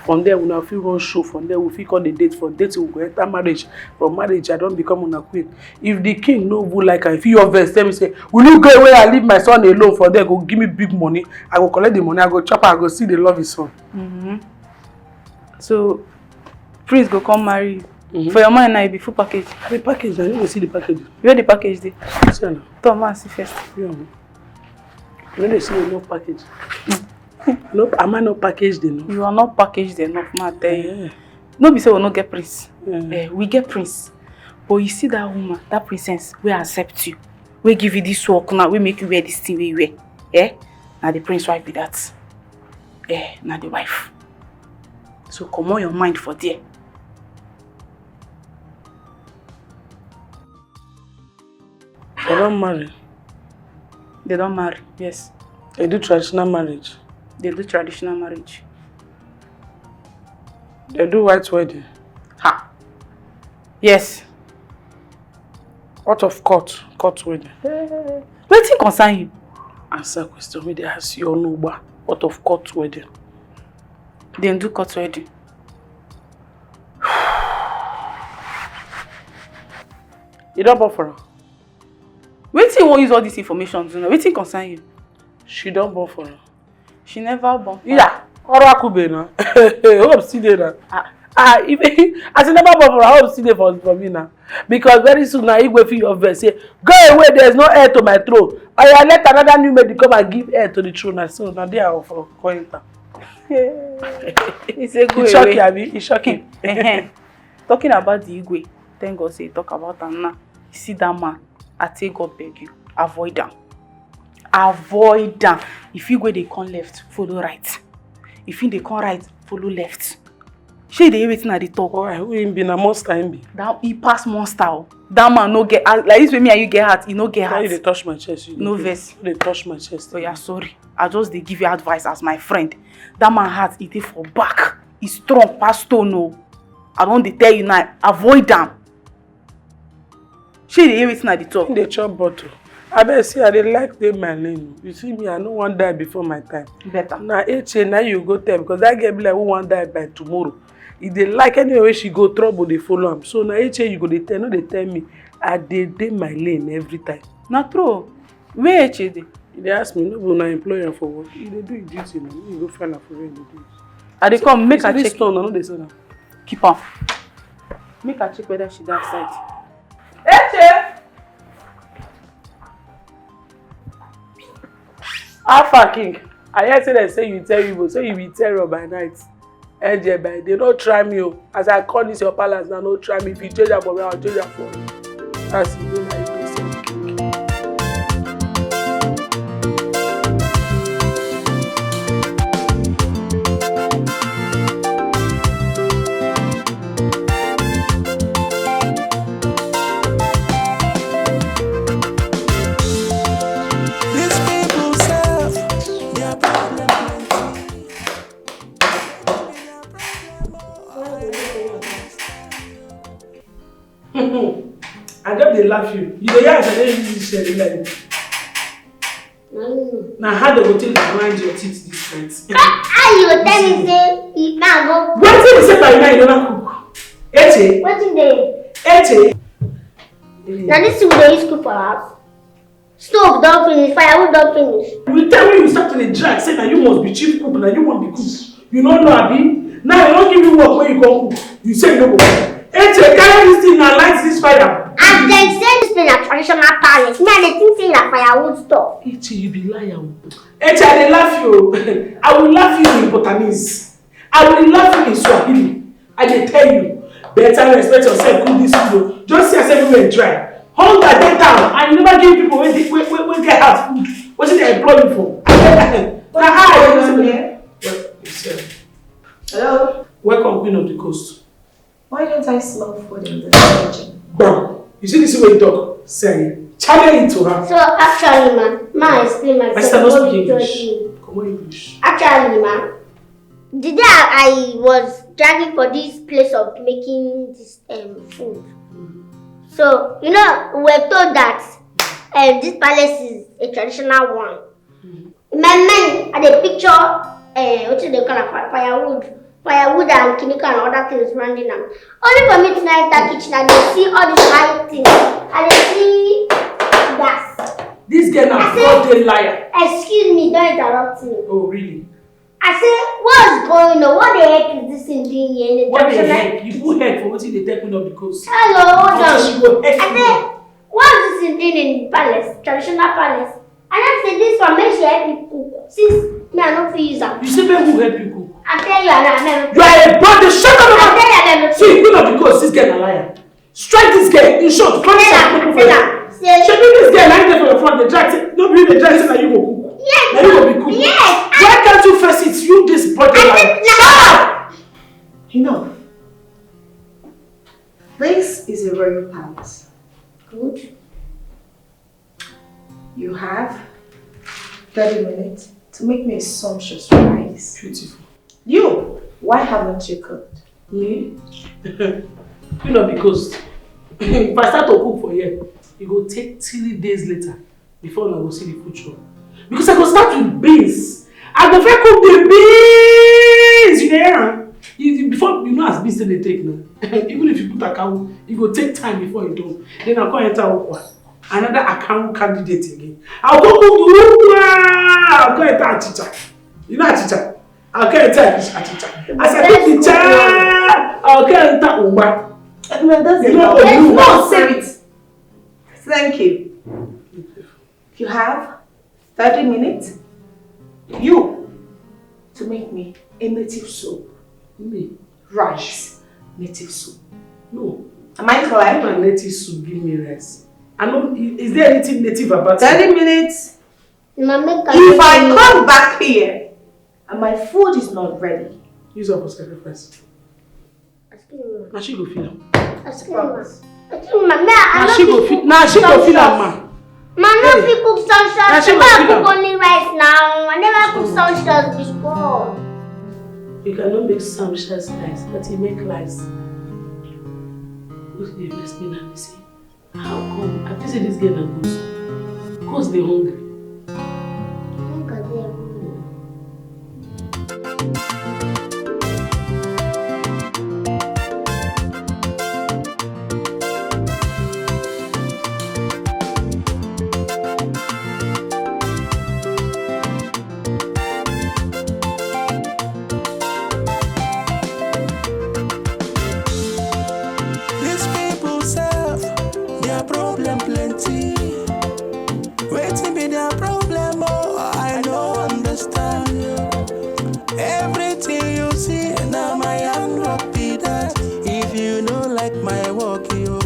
From there, una fit run show. From there, we fit call the date. From date, we go enter marriage. From marriage, I don become una queen. If the king no even like am, if he your vex, tell me say, "Will you go where I leave my son alone?" From there, go give me big money. I go collect the money. I go chop am. I go see the love his son. Mm-hmm. So, prince go come marry you. Mm-hmm. For your mind now, you be full package. I be package. I no go see the package. Where the package dey? See am now. Tom, man, see first. Yeah. You no dey see enough package. No, am I not packaged enough? You are not packaged enough, ma tell you. Yeah. No be say we no get prince. Yeah. Eh, we get prince. But you see that woman, that princess, wey accept you, wey give you this work now, wey make you wear this thing wey you wear. Eh? Na the prince wife be that. Eh, na the wife. So comot your mind for there. They don marry. They don marry, yes. They do traditional marriage. They do traditional marriage. They do white wedding. Ha. Yes. What of court? Court wedding. Wetin concern you? Answer question wey dey ask you, Onugba. What of court wedding? Dem do court wedding. You don born for am? Wetin you wan use all this information do now? Wetin concern you? She don born for am. She never born. Yeah, ọrụ akụbe na. Hope still dey na. Ah. Ah, if as you never born for, I hope still dey for for me now. Because very soon now, Igwe fit your verse say, "Go away, there is no heir to my throne." I let another new maid come and give heir to the throne. I so now they are for going down. He say go It's shocking, away. Abi? It's shocking. Ehen. Talking about the Igwe, thank God say he talk about am now. You see that man, I take God beg you, avoid am. Avoid am. If Igwe dey come left, follow right. If he dey come right, follow left. Shey you dey hear wetin I dey talk? Why? Who him be? Na monster him be. That he pass monster o. That man no get, ah, like this way me and you get heart, he no get Why you heart. Dey touch my chest? You No dey vex. You dey touch my chest. Oh yeah, sorry. I just dey give you advice as my friend. That man heart, e dey for back. E strong pass stone o. I don dey tell you now, avoid am. Shey you dey hear wetin I dey talk? He dey chop bottle. Abeg see, I dey like dey my lane. You see me, I no wan die before my time. Better. Na Eche na you go tell, because that girl be like who wan die by tomorrow. E dey like anywhere wey she go, trouble dey follow am. So na Eche you go dey tell, no dey tell me. I dey dey my lane every time. Na true. Where Eche dey? You dey ask me, no be una employ am for work. You dey do your duty now. You go find am for where you dey do it. I dey come, make I check. This stone, I no dey sell am. Keep am. Make I check whether she dey outside. Eche! Alpha King, I hear say dem say you tell you, say you be terror by night. Eje by day, no try me o. As I call this your palace now, no try me. If you change am for me, I'll change am for you. That's it. I just dey laugh you. You dey hear as I dey use this share like. Na how dem go take dey grind your teeth this night? How you go tell me say e na go? Wetin be say by now you never cook? Eche. Wetin dey? Eche. Na this thing we dey use cook for house. Stove don finish, firewood don finish. You tell me you start to dey drag, say na you must be chief cook, na you must be cook. You no know, abi? Now I don give you work wey you come cook. You say you no go cook. Eche, carry this thing now, light this fire. As dem say this place na traditional palace, me I dey think say na firewood stuff. Eche, you be liar o. Eche, I dey laugh you o. I will laugh you in Bhutanese. I will laugh you in Swahili. I dey tell you, better respect yourself, cook this food o. Just see as everywhere dry. Hunger dey down and you never give people wey dey, wey, wey, wey get house food. Wetin dem employ you for? Na how I dey listen. Well, yourself. Hello. Welcome, Queen of the Coast. Why don't I smell food in this kitchen? Bam! You see this way you talk? Say, channel it to her. So actually, ma, ma explain myself. My sister, don't speak English. Come on, English. Actually, ma, the day I, I was dragging for this place of making this um, food. So, you know, we were told that um, this palace is a traditional one. In my mind, I dey picture uh, what do they call it, firewood, firewood and chemical and other things running am. Only for me to now enter kitchen and dey see all this high thing. I dey see gas. This girl na broad day liar. Excuse me, don't interrupt me. Oh, really? I say, what's going on? What the heck is this thing doing here in the What the heck? You put heck for wetin dey take me up the coast. Hello, hold on. She go heck I say, what's this thing doing in the palace, traditional palace? And I say, this one, make she help me cook. Since me, I no fit use am. You say, make who help you cook? I tell you, I know, I know. You are a body. Shut up, I tell you, I know. See, you know because this girl a liar. Strike this girl. In short, find some people for you. Shebi this girl na dey for your front dey drag say no be you dey drag say na you go cook. Yes. Na you go be cook. Yes. Why can't you face it? You this body. Shut up. Enough. This is a royal palace. Good. You have thirty minutes to make me a sumptuous rice. Beautiful. You, why haven't you cooked? Me? You know, because if I start to cook for here, it go take three days later before I go see the food chop. Because I go start with beans. I go first cook the beans. You dey hear am? Before you know as beans dey take now. Even if you put akawu, it go take time before you done. Then I come enter okwa. Another akawu candidate again. I go cook the okwa. I go enter achicha. You know achicha? I'll get inside this achicha. As I put the cha, I'll get enter Uma. No, that's You know, enough. There's no spirit. Thank you. You have thirty minutes. You to make me a native soup. Me? Rice, native soup. No. Am I correct? Give my native soup, give me rice. I know, is there anything native about it? Thirty minutes. Mama, can If I come back here and my food is not ready, use up for sacrifice. Ask him. Na she go feel am. Ask him. Ask him, ma. Me, I Na no she go fit feel. cook Na she go feel am, sumptuous. Ma. Ma, no Hey. fit cook sumptuous. Na she go Never feel cook am. only rice now. I never cook sumptuous before. You cannot make sumptuous rice, but you make rice. What dey vex me na be say, how come? I feel say this girl na ghost. Ghost dey hungry. Hunger dey everywhere. These people self, their problem plenty. Wetin be their problem? Oh, I no understand. Everything you see, na my handwork be that. If you no like my work, you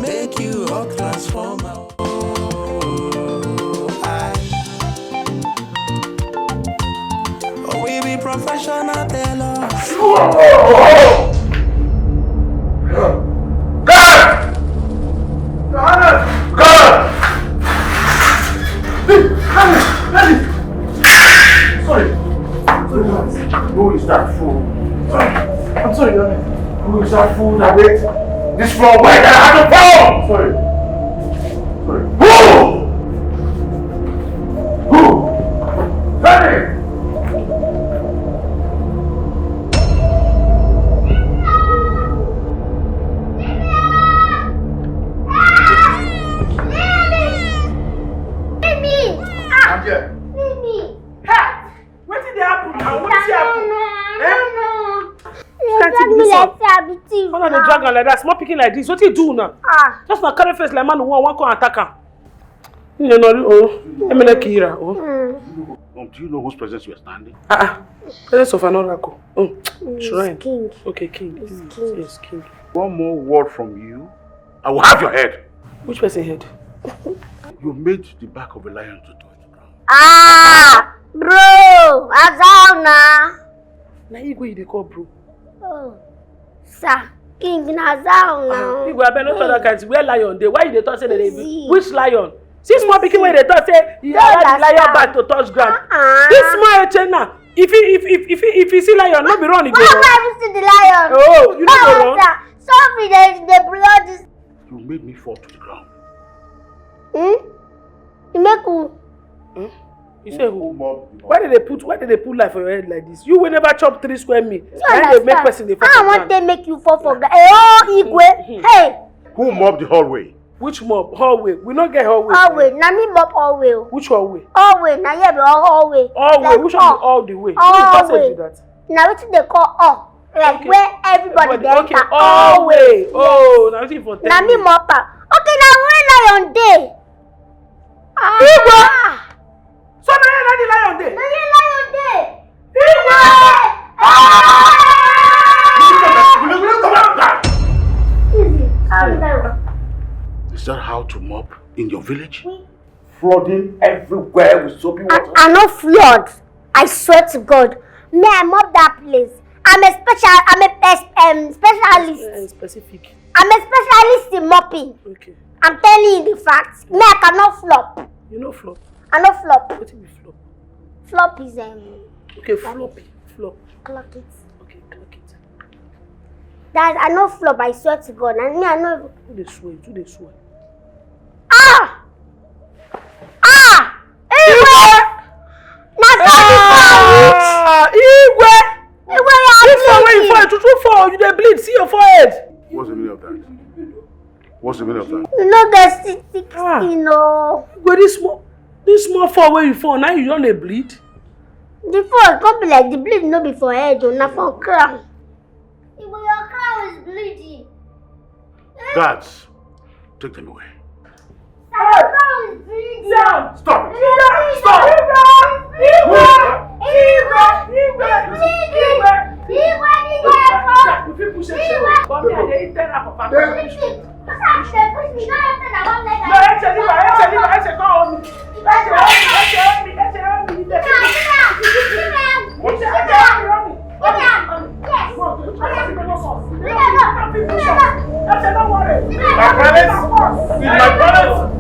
make you work transformer. Oh, I We be professional tailors. God! God! Daddy! Daddy! Sorry. Sorry, guys. Who is that fool? Sorry. I'm sorry, Daddy. Who is that fool that made this floor white and I have to fall? Sorry. Who? Who? Tell me! I'm here. Hey! Wetin dey happen now? Wetin happen? Eh? You Can't drag you me this like one. say I be thief Why not dey now. drag am like that? Small pikin like this. Wetin you do now? Ah. Just na carry face like man who wan come attack am. You know, oh, Emele Kira, oh. Mm. Um, do you know whose presence you are standing? Ah, ah. Presence of an oracle. Oh, He's shrine. king. Okay, king. He's king. Yes, king. One more word from you, I will have your head. Which person head? You made the back of a lion to touch the ground. Ah, bro, as how na? Na Igwe you dey call bro. Oh, sir, king na as how Ah, na? Igwe, abeg no talk that kind thing. Where lion dey? Why you dey talk say they dey Easy. Which lion? See small pikin wey dey talk say he No allow the lion understand. back to touch ground. Uh-uh. This small eche now, if he if if if he, if he see lion, no be run he go Why run. would I even see the lion? Oh, you no go No, run. sir. Sorry, they they blow this. You made me fall to the ground. Hmm? You make who? Hmm? You say who? Who mobbed the Why did they put why did they put life for your head like this? You will never chop three square meal. You Why they make understand? person dey fall I for want ground? to make you fall for ground. Eh, oh, Igwe. Hey, Who mopped the hallway? Which mop? Hallway. We no get hallway. for hallway. here. Na me mop hallway. oh. Which hallway? Hallway. Na here be all hallway. Hallway. Like Which one all. be all the way? Which Hallway. passage be that? Na wetin dey call all. Like Okay. where everybody Everybody- dey okay, enter. Hallway. Yes. Oh, na wetin for Na me mop am. Okay, na where lion dey? Igwe! Ah! So na here na the lion dey? Na here lion dey. Igwe! Ah! Will you, will you come out back? Easy. Calm down. Is that how to mop in your village? Flooding everywhere with soapy I, water. I no flood. I swear to God. Me, I mop that place. I'm a special, I'm a pes, um, specialist. Uh, specific. I'm a specialist in mopping. Okay. I'm telling you the facts. Me, I cannot flop. You no flop. I no flop. What be flop? Flop is um. Okay, floppy, flop. Clock it. Okay, clock it. Guys, I no flop. I swear to God. And me, I no. Who dey swear? Who dey swear? Ah! Ah! Igwe! Na so you fall. Ah, Igwe! Igwe, you are This one wey you bleeding. fall, you too fall, you dey bleed. See your forehead. What's the meaning of that? What's the meaning of that? You no get sixteen, Ah. no. Igwe, this small, this small fall wey you fall, now you don dey bleed. The four come be like the bleed no be for head o, na for crown. Igbo, your crown is bleeding. Guards, take them away. Sir, your crown is bleeding. Stop! Stop! Igwe! Igwe! Igwe! Igwe! Igwe! Igwe! Igwe! If you push it, come here, they eat ten half of us. Push me. Push me. No, Eche, leave her. Eche, leave her. Eche, come on. Eche, help me. Eche, help me. Eche, help me. Eche, help me. Eche, help me. Yes. Come on, come on. Eche, don't worry. My palace. In my palace.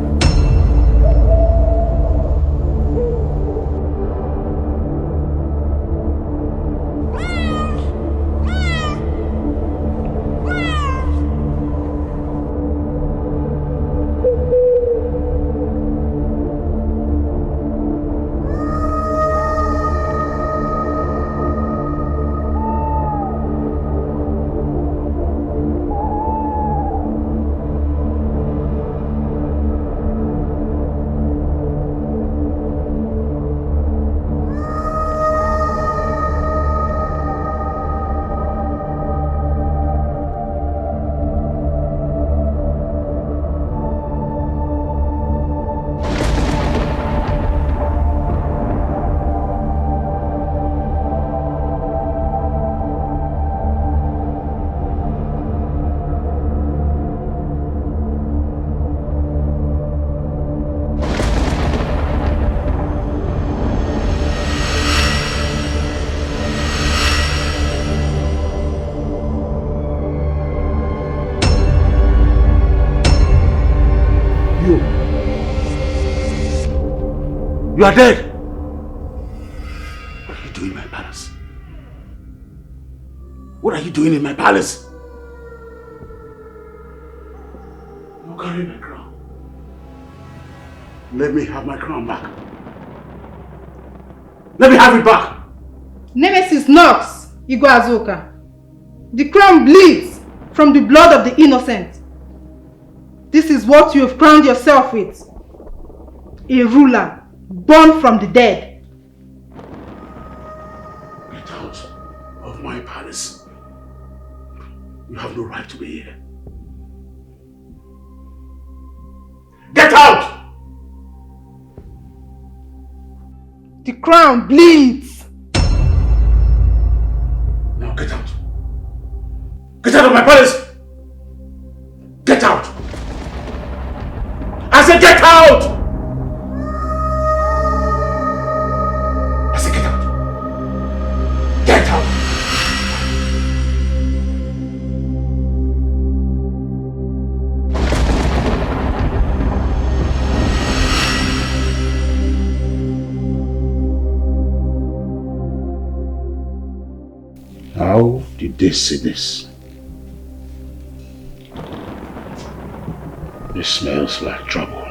You. You are dead. What are you doing in my palace? What are you doing in my palace? You carry my crown. Let me have my crown back. Let me have it back. Nemesis knocks, Igwe Azuka. The crown bleeds from the blood of the innocent. This is what you have crowned yourself with. A ruler born from the dead. Get out of my palace. You have no right to be here. Get out! The crown bleeds. Now get out. Get out of my palace! Get out! I said get out! I said get out! Get out! How did they see this? This smells like trouble.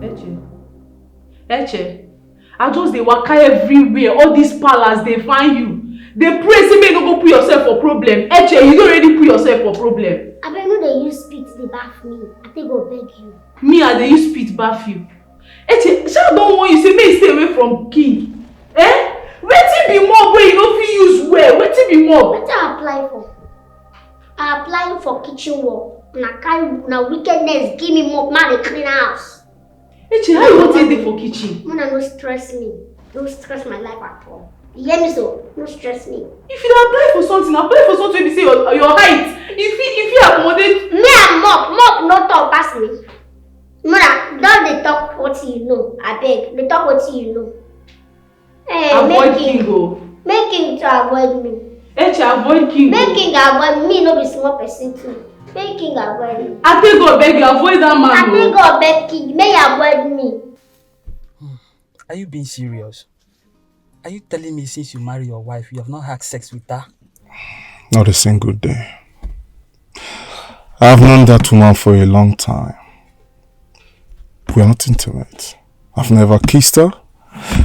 Eche. Eche. I just dey waka everywhere. All this palace dey find you. Dey pray say make you no go put yourself for problem. Eche, you don already put yourself for problem. Abeg, no dey use spit dey baff me. I take go beg you. Me, I dey use spit baff you. Eche, shey I don warn you say make you stay away from king? Eh? Wetin be mop wey you no fit use well? Wetin be mop? Wetin I apply for? I apply for kitchen work. Na kind, na wickedness give me mop, make I dey clean house. Eche, how you wan take dey for kitchen? Una no stress me. No stress my life at all. You hear me so? No stress me. If you dey apply for something, apply for something wey be say your, your height, e fit, e fit accommodate. Me and mop, mop no tall pass me. Mother, don't dey talk wetin you know. Abeg, dey talk wetin you know. Eh, avoid king o. Make king to avoid me. Eche, avoid king o. Make king avoid me, no be small person too. Make king avoid me. I take God beg you, avoid that man o. I take God beg king, make he avoid me. Are you being serious? Are you telling me since you marry your wife, you have not had sex with her? Not a single day. I've known that woman for a long time. We are not intimate. I've never kissed her.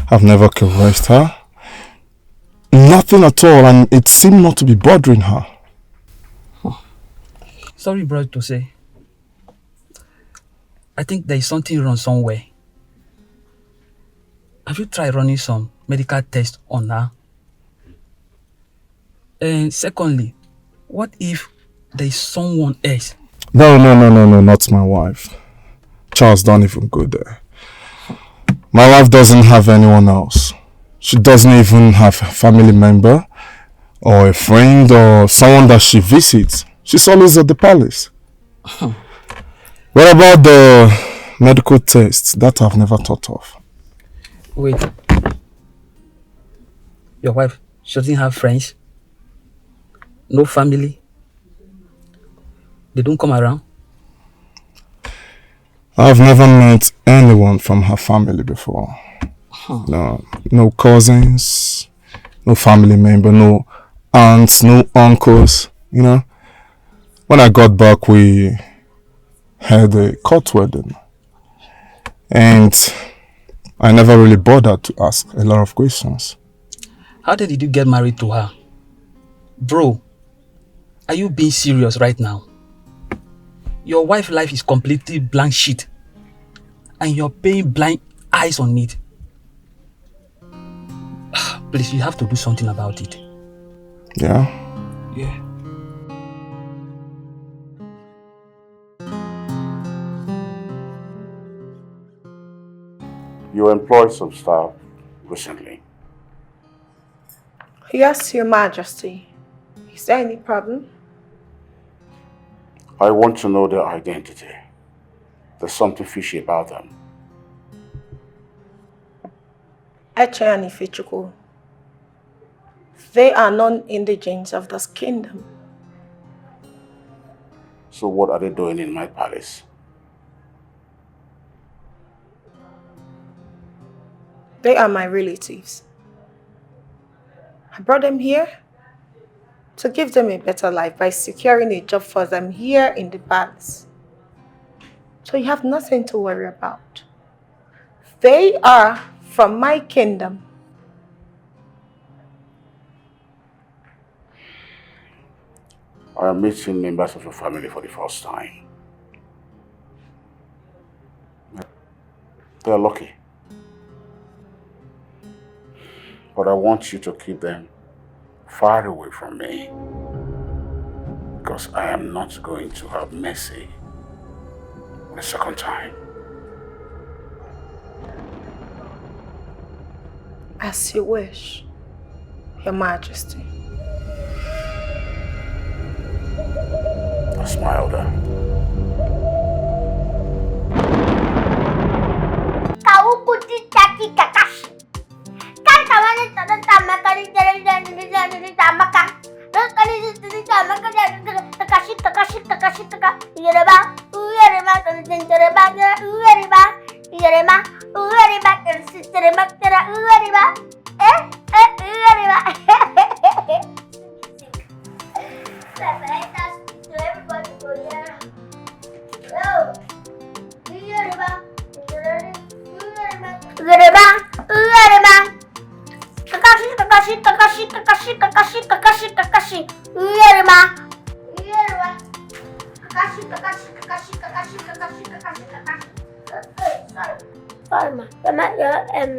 I've never caressed her. Nothing at all, and it seemed not to be bothering her. Sorry, brother, to say. I think there is something wrong somewhere. Have you tried running some medical tests on her? And secondly, what if there is someone else? No, no, no, no, no, not my wife. Charles, don't even go there. My wife doesn't have anyone else. She doesn't even have a family member or a friend or someone that she visits. She's always at the palace. What about the medical tests that I've never thought of? Wait. Your wife, she doesn't have friends? No family? They don't come around? I've never met anyone from her family before. No, no cousins, no family member, no aunts, no uncles, you know. When I got back, we had a court wedding. And I never really bothered to ask a lot of questions. How then did you get married to her? Bro, are you being serious right now? Your wife life is completely blank sheet, and you're paying blind eyes on it. Please, you have to do something about it. Yeah? Yeah. You employed some staff recently. Yes, Your Majesty. Is there any problem? I want to know their identity. There's something fishy about them. Eche and Ifechukwu. They are non-indigents of this kingdom. So what are they doing in my palace? They are my relatives. I brought them here to give them a better life by securing a job for them here in the palace. So you have nothing to worry about. They are from my kingdom. I am meeting members of your family for the first time. They're lucky. But I want you to keep them far away from me. Because I am not going to have mercy the second time. As you wish, Your Majesty. That's my order. Kakashi, Kakashi, Kakashi, Kakashi, Kakashi, Kakashi, Kakashi, Kakashi. Uyarima. Uyarima. Kakashi, Kakashi, Kakashi, Kakashi, Kakashi, Kakashi, Kakashi. Hey, sorry. Sorry, ma. Your, ma your, um,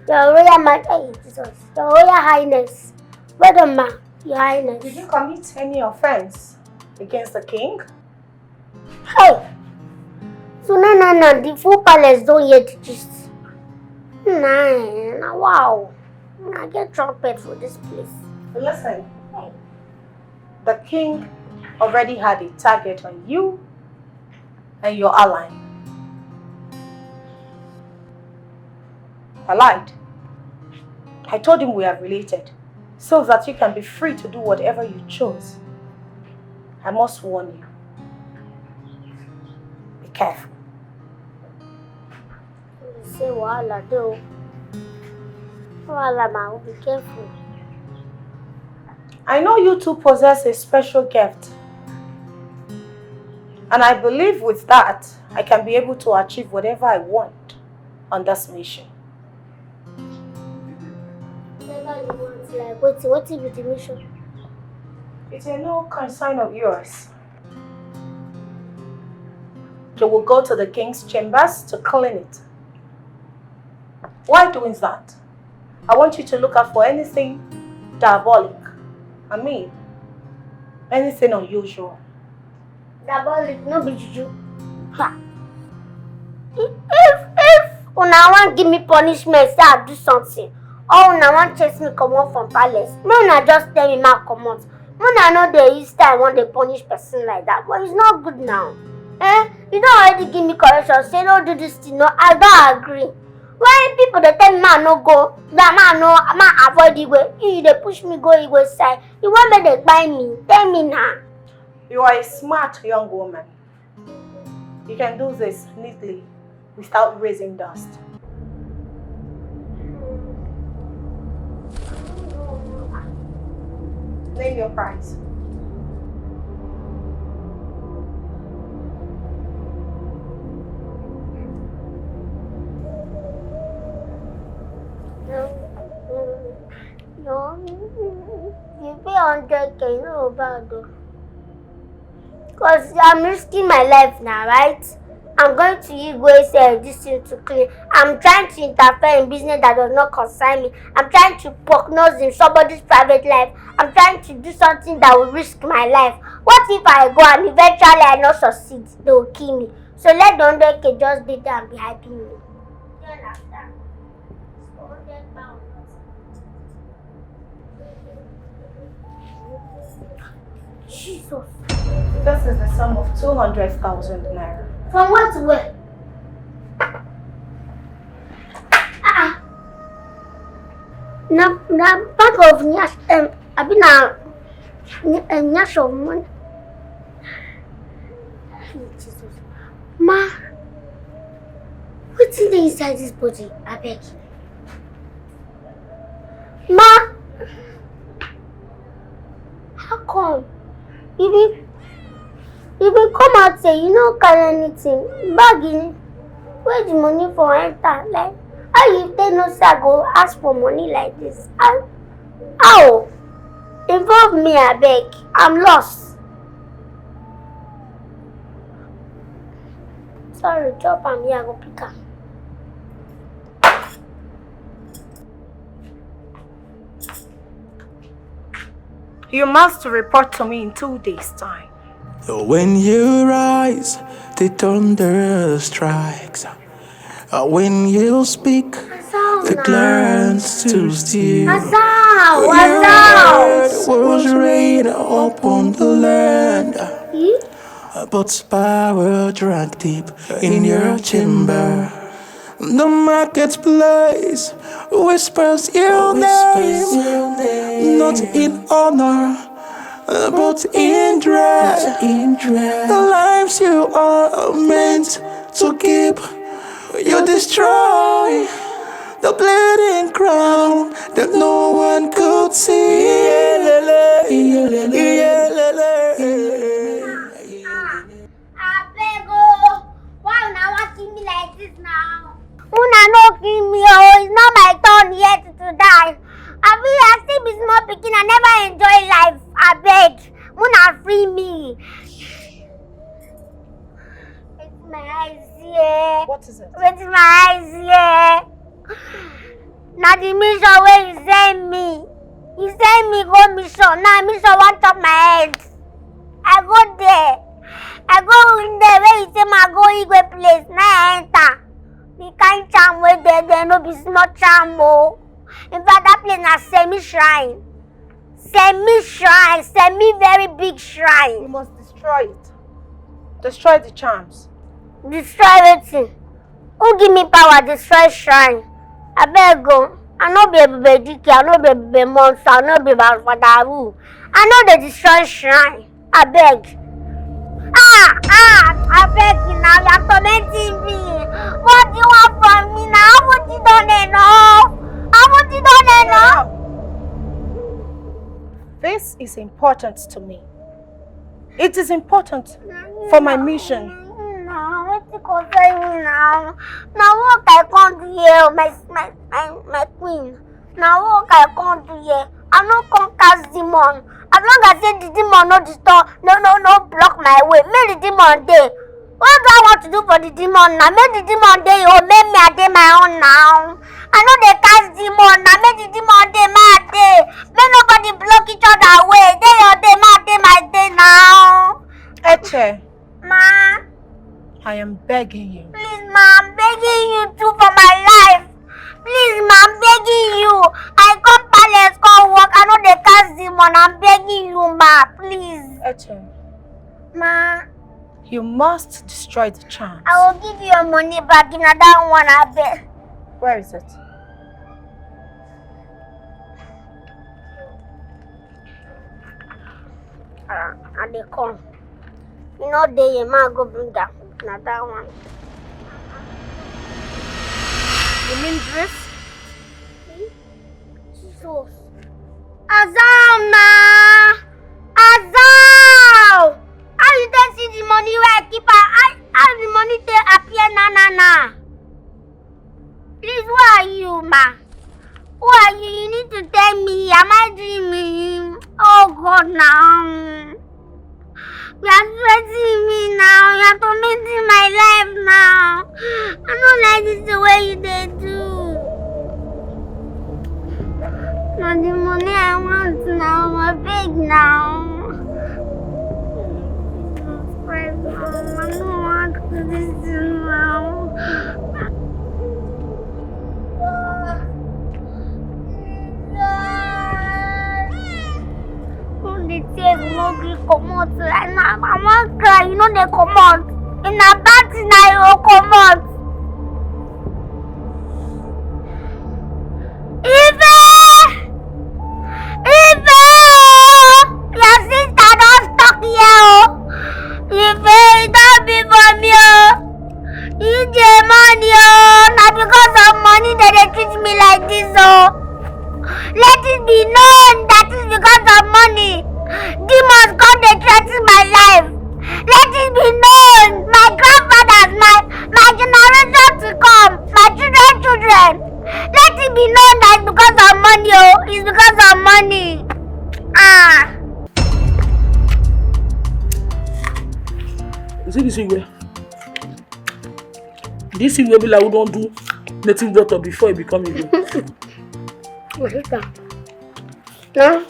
your Royal Majesty, hey, Jesus. Your Royal Highness. Well done, ma. Your Highness. Did you commit any offense against the king? Hey! So now, now, now, the full palace don't hear the gist. Nah, now, wow. I get trumpet for this place. Listen, the king already had a target on you and your ally. I lied. I told him we are related so that you can be free to do whatever you chose. I must warn you. Be careful. Say wahala dey o. Wahala ma, be careful. I know you two possess a special gift. And I believe with that, I can be able to achieve whatever I want on this mission. Whatever you want, like, wetin, wetin be the mission? It's a no concern of yours. You will go to the king's chambers to clean it. Why doing that? I want you to look out for anything diabolic. I mean, anything unusual. Diabolic, no be juju. Ha. If, if una wan give me punishment, say I do something, or una wan chase me comot from palace, make una just tell me, make I comot. Una no dey use time wan dey punish person like that, but it's not good now. Eh? You don already give me correction, say no do this thing, no, I don agree. Why people dey tell me make I no go, that make I no, make I avoid Igwe, you dey push me go Igwe side. You wan make dem kpai me? Tell me now. You are a smart young woman. You can do this neatly without raising dust. Name your price. No, you pay hundred K, no bad though. Because I'm risking my life now, right? I'm going to Igwe side this thing to clean. I'm trying to interfere in business that does not concern me. I'm trying to poke nose in somebody's private life. I'm trying to do something that will risk my life. What if I go and eventually I not succeed? They will kill me. So let the hundred K just be there and be hyping me. Do you understand? It's hundred pounds. Jesus. This is the sum of two hundred thousand naira. From where to where? Ah, ah. Na, na bag of nyash, um, abi na, ny-, um, nyash of money. Jesus. Ma, wetin dey inside this body, abeg? Ma, how come? You be, you be come out say you no carry anything. Bag in, where the money for enter? Like, how you take know say I go ask for money like this? How? How? Involve me, abeg. I'm lost. Sorry, drop am here, I go pick am. You must report to me in two days' time. When you rise, the thunder strikes. Uh, When you speak, the clouds to steal. Azao, Your Azao. Word was rain upon the land. Hmm? But power drank deep in your chamber. The marketplace whispers your name, not in honor, but in dread. The lives you are meant to keep, you destroy. The bleeding crown that no one could see. Abeg o, why una wan kill me like this now? Una no kill me o, it's not my turn yet to die. Abi I still be small pikin, I never enjoy life. Abeg, una free me. Wetin my eyes see? What is it? Wetin my eyes see? Na the mission wey you send me. You send me go mission. Now mission wan chop my head. I go there. I go in there where you say ma go Igwe place. Now I enter. The kind charm wey dey there no be small charm o. In fact, that place na semi shrine. Semi shrine, semi very big shrine. We must destroy it. Destroy the charms. Destroy wetin? Who give me power destroy shrine? Abeg o, I no be Ebube Dike, I no be Ebube Monster, I no be Baba Father Awu. I no dey destroy shrine. Abeg. Ah, ah, abeg na, you are tormenting me. What do you want from me now? Have you done enough? Have you done enough? This is important to me. It is important for my mission. Na wetin concern you now? Na work I come do here, my, my, my, my queen. Na work I come do here. I no come cast demon. As long as say the demon no disturb, no, no, no block my way. Make the demon dey. What do I want to do for the demon now? Make the demon dey your own, make me I dey my own now. I no dey cast demon now, make the demon dey my dey. Make nobody block each other away. Dey your day, my day, my day now. Eche, Ma, I am begging you. please, ma, I'm begging you too for my life. Please, ma, I'm begging you. I come palace, come work. I no dey cast demon. I'm begging you, ma, please. Eche, Ma, you must destroy the charm. I will give you your money back. If na that one, I beg. Where is it? Uh, I dey come. You know, dey here, ma, go bring am. Na that one. You mean dress? Jesus. Azal na! Azal! How you take see the money wey I keep am? How, how the money take appear na na na? Please, who are you, ma? Who are you? You need to tell me. Am I dreaming? Oh God, now. You are threatening me now. You are tormenting my life now. I don't like this the way you dey do. Na the money I want now. I beg now. Jesus Christ, now. I don't want this thing now. All the tears no gree comot. Like na I wan cry, you no dey comot. If na bad thing na you go comot. Ife! Ife o! Your sister don stuck here o! Ife, e don be for me o! E dey money o! Na because of money dem dey treat me like this o! Let it be known that is because of money. Demons come dey threaten my life. Let it be known, my grandfathers, my my generation to come, my children children. Let it be known that it's because of money o, it's because of money. Ah. You see this thing wey this thing wey be like who don do native doctor before e become Igbo. My sister. No.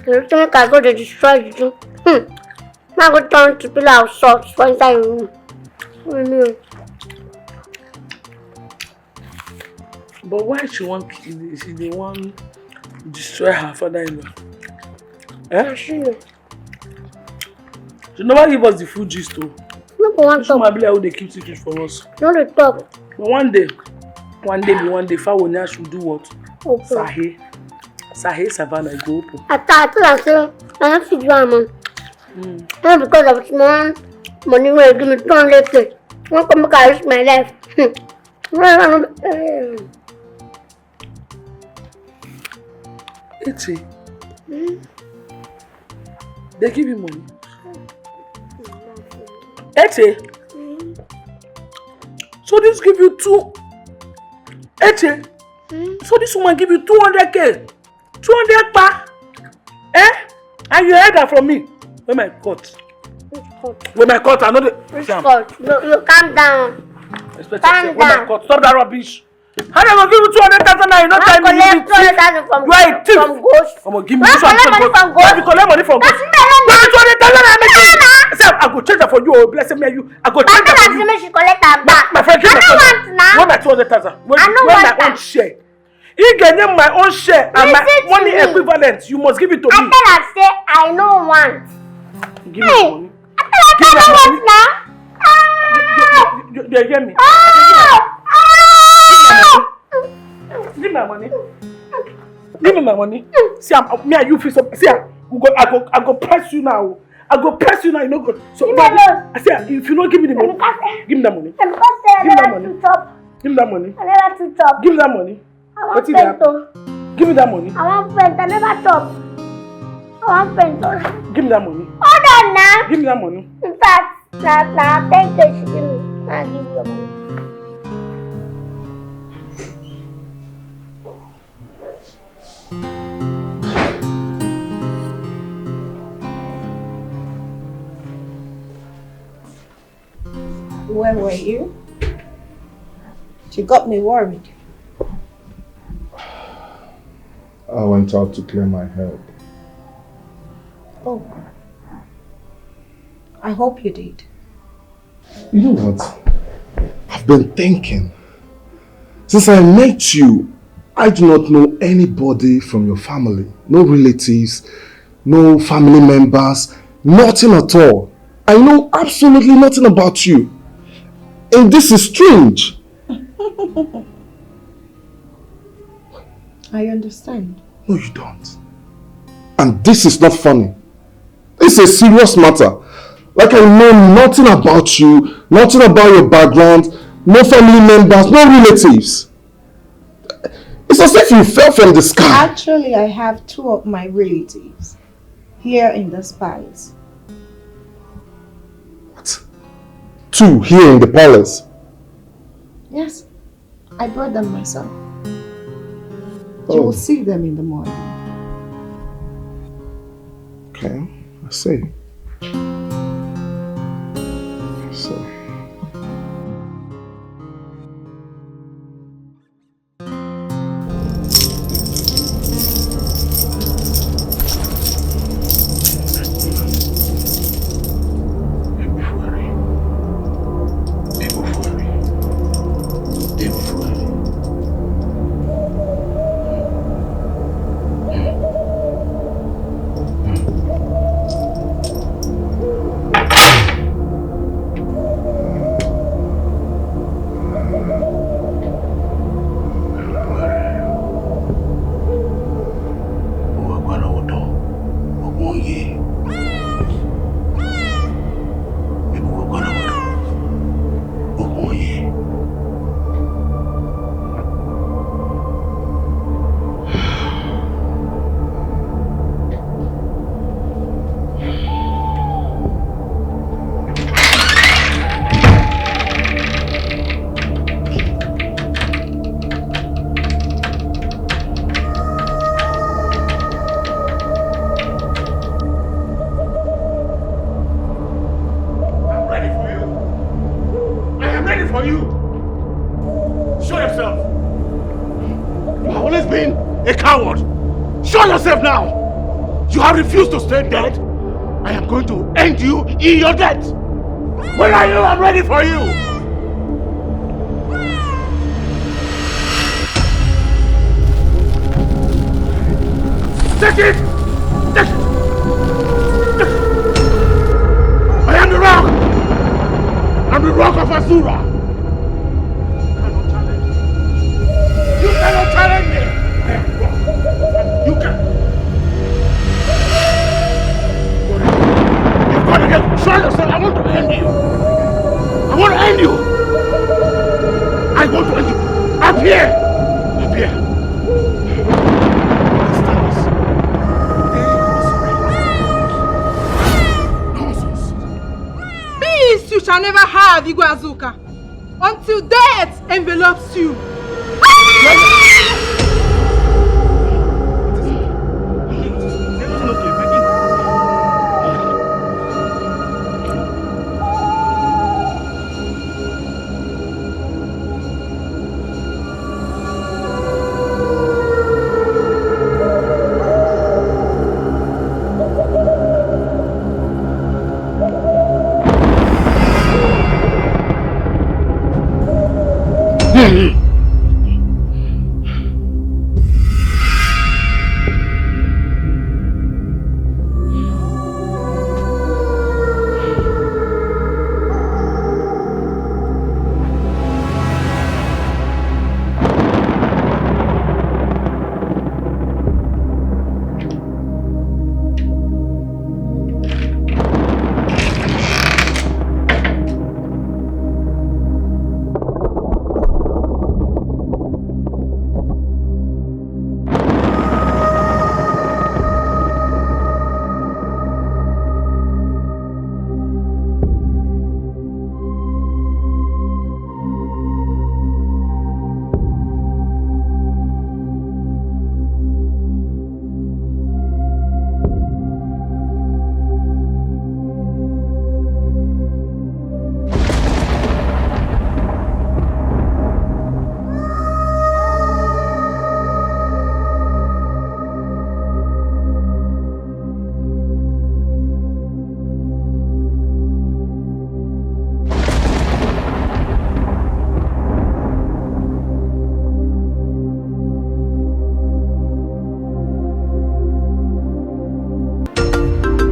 You think I go to destroy the thing? Hmm. Now go turn to pillar of salt for inside your room. Mm. But why she wan kill she dey wan destroy her father-in-law? Eh? She know. She never give us the full gist o. No go want This woman talk. be like who dey keep secret from us. No dey talk. But one day, one day be one day, Fawo Nyash will do what? Open. Sahe. Sahe Savannah go open. I tell I tell am say I no fit do am o. Mm. No because of small money wey you give me two hundred K. Wan come make I risk my life. Hmm. No, no, no. Eh. Eche. They give you money. Eche. So this give you two. Eche. So this woman give you two hundred K. Two hundred pa. Eh? And you hide am from me. Where my coat? Where my coat? I know the. Which court? You, you calm down. Respect Calm yourself. Where my down. Coat? Stop that rubbish. How dem go give you two hundred thousand naira, you no Wan tell me you collect be two hundred thief. thousand from You are a thief. from ghost. Omo, give me Wan this one collect from money ghost. from ghost. You collect money from That's ghost. me alone Give me now. two hundred thousand naira, make you. Say, I go change am for you, oh, bless me, you. I go I change am tell for am say you. make she collect am back. My friend, give I me no my want money. now. Where my two hundred thousand? Where, I no where want my own am. Share? You get name my own share and my Listen to money me. Equivalent. You must give it to I me. Tell am say I no want. Give me Hey. my money. I tell am Give say I me no my want money. now. You, you, you, you, you hear me? Ah! Ah! Give me my money. Give me my money. See, I'm, me and you feel so. See, I, we go, I go, I go press you now. I go press you now. You know, go. So, Give me alone. I say, if you don't give me the money, give me that money. Dem come say I Give me that never money. too chop. Give me that money. I never too chop. Give me that money. I wan Wetin dey faint happen? O. Give me that money. I wan faint. I never chop. I wan faint. O. Give me that money. Hold on now. Give me that money. In fact, na na ten K she give me. Na I give you your money. Where were you? You got me worried. I went out to clear my head. Oh. I hope you did. You know what? I've been thinking. Since I met you, I do not know anybody from your family. No relatives, no family members, nothing at all. I know absolutely nothing about you. And this is strange. I understand. No, you don't. And this is not funny. It's a serious matter. Like, I know nothing about you, nothing about your background, no family members, no relatives. It's as if you fell from the sky. Actually, I have two of my relatives here in this palace. What? Two here in the palace? Yes, I brought them myself. You will see them in the morning. Okay, I see. I see.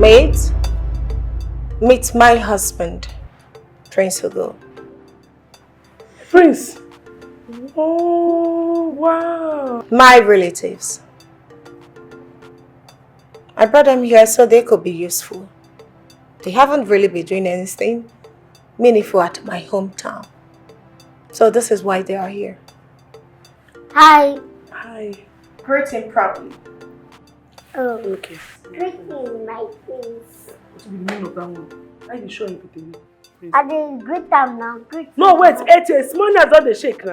Mate, meet my husband, Prince Ugo. Prince. Oh, wow. My relatives. I brought them here so they could be useful. They haven't really been doing anything meaningful at my hometown. So this is why they are here. Hi. Hi. Greet him properly. Oh, Okay. greeting, my prince. What be the meaning of that one? Why you show everything? I dey greet am now. Greet. No, wait, eight years. Small hands don dey shake now.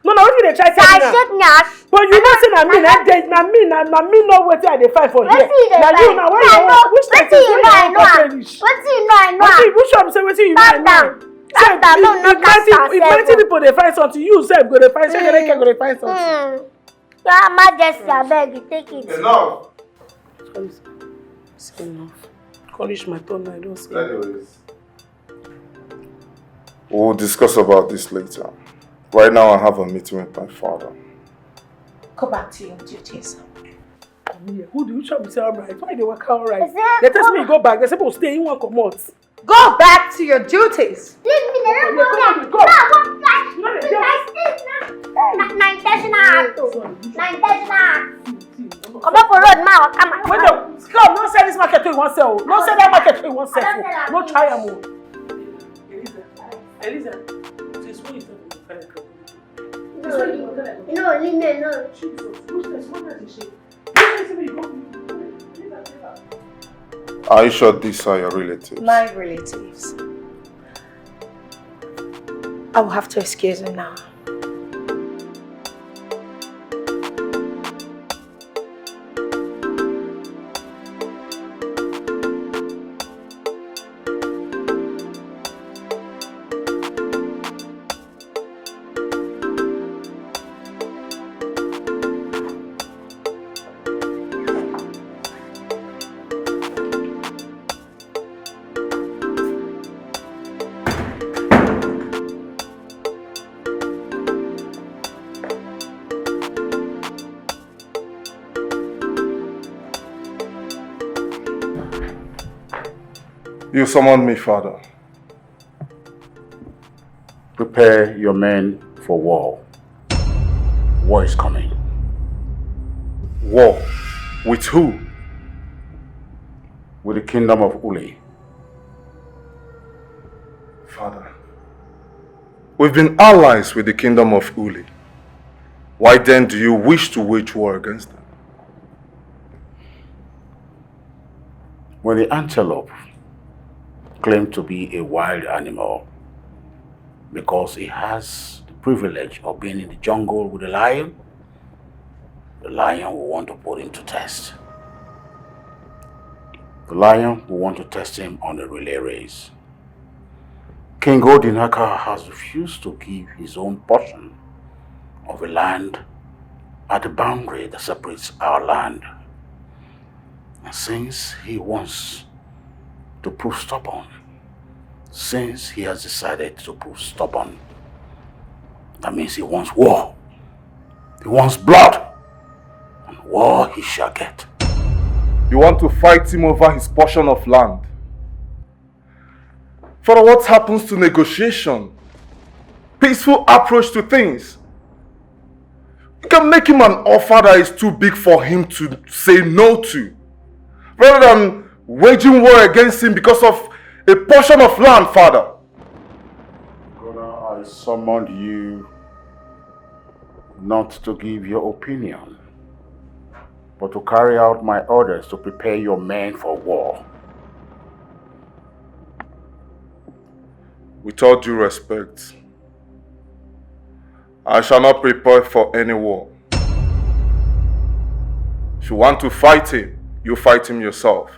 No, no, what you dey try So I tell me now? shake me ass. But you know say na me, na dey, na me, na, na me know wetin I dey find for here. Wetin you dey Na you find? now, when Me, I you know. which Wetin thing you wey know, I you know wan am. perish? Wetin you know, I know Wetin am. you, which one be say wetin you know, I Calm know? down. Say Calm down. No, If no, plenty, cast if plenty yourself. people dey find something, you sef go dey find something. Go dey find something. Hmm. Your Majesty, abeg, you take it. Enough. Sorry, sir. It's enough. College my turn now, I don say. Anyways, we'll discuss about this later. Right now, I have a meeting with my father. Go back to your duties. Come here. Who do you try to say alright? Why they work alright? Is it They test me, go back. They say, "Oh, stay in one comot." Go back to your duties. Leave me, they don't Go, come go, here. go. No, I won't fight. No, they With don't. My sister. Na, na intentional act o. Sorry, you Na intentional act. see, you see, you know. Comot for road, ma, waka, ma. Wait, no, come, no sell this market wey you wan sell o. No sell that market wey you wan sell o. No try am o. Eliza, Eliza, since when you tell me you carry trouble? Since when you carry trouble? No, leave me alone. Jesus, which place? What place is she? Which place you go? Leave her, leave her. Are you sure these are your relatives? My relatives. I will have to excuse you now. You summoned me, Father. Prepare your men for war. War is coming. War? With who? With the kingdom of Uli. Father, we've been allies with the kingdom of Uli. Why then do you wish to wage war against them? When the antelope claimed to be a wild animal because he has the privilege of being in the jungle with the lion, the lion will want to put him to test. The lion will want to test him on a relay race. King Odinaka has refused to give his own portion of a land at the boundary that separates our land. And since he wants to prove stubborn, since he has decided to prove stubborn, that means he wants war. He wants blood. And war he shall get. You want to fight him over his portion of land? Father, what happens to negotiation? Peaceful approach to things. You can make him an offer that is too big for him to say no to. Rather than waging war against him because of a portion of land, Father. Gunnar, I summoned you not to give your opinion, but to carry out my orders to prepare your men for war. With all due respect, I shall not prepare for any war. If you want to fight him, you fight him yourself.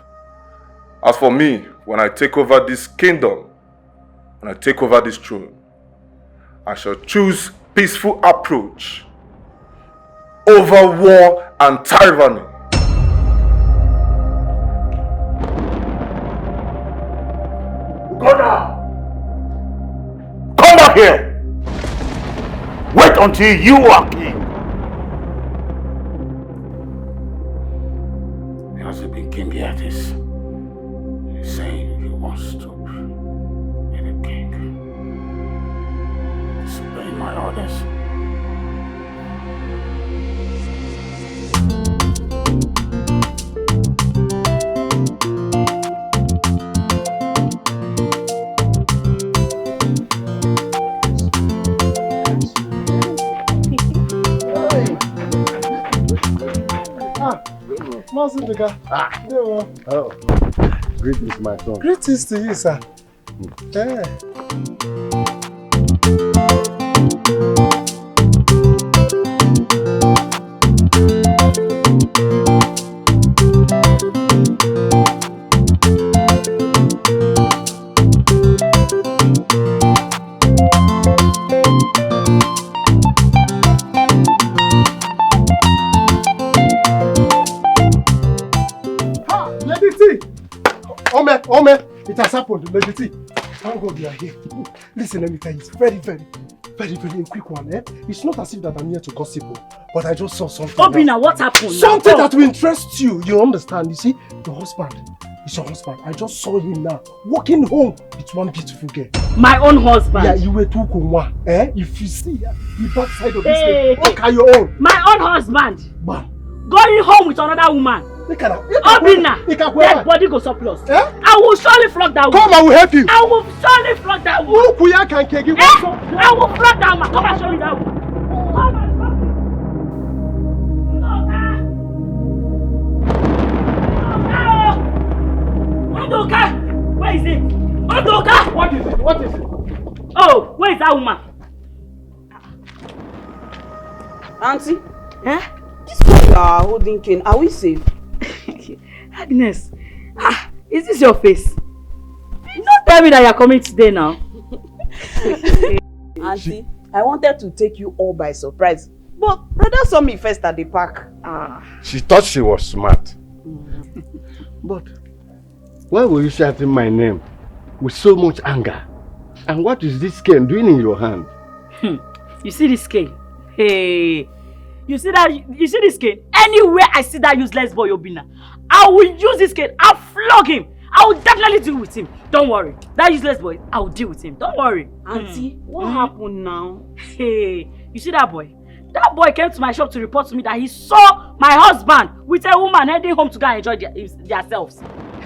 As for me, when I take over this kingdom, when I take over this throne, I shall choose peaceful approach over war and tyranny. Gunnar! Come back here! Wait until you are king! He hasn't been king yet. He's Nduka. Ah. Ndewo. Oh. Greetings, my son. Greetings to you, sir. Eh. Ha! Lady T! Ome, Ome, it has happened, Lady T. Thank God you are here. Listen, let me tell you, it's very, very, very, very quick one, eh? It's not as if that I'm here to gossip, oh, but I just saw something now. Obina, what happened now? Something that will interest you. You understand? You see, your husband is your husband. I just saw him now walking home with one beautiful girl. My own husband. Yeah, you were too kunwa, eh? If you see, eh, the backside of this thing, look at your own. My own husband. Man. Going home with another woman. Obina, dead body go surplus. Eh? I will surely flog that woman. Come, I will help you. I will surely flog that woman. Ukuya can kegi. Eh? I will flog that woman. Come and show me that woman. Come and flog me. Ndoka! Ndoka! Where is it? Ndoka! What is it? What is it? Oh, where is that woman? Auntie, eh? This way you are holding cane, are we safe? Agnes, ah, is this your face? You don't tell me that you're coming today now. Auntie, I wanted to take you all by surprise, but brother saw me first at the park. Ah. She thought she was smart. But why were you shouting my name with so much anger? And what is this cane doing in your hand? Hmm. You see this cane? Hey. You see that? You see this cane? Anywhere I see that useless boy Obina, I will use this cane. I'll flog him. I will definitely deal with him. Don't worry. That useless boy, I will deal with him. Don't worry. Auntie, what happened now? Hey, you see that boy? That boy came to my shop to report to me that he saw my husband with a woman heading home to go and enjoy their, themselves.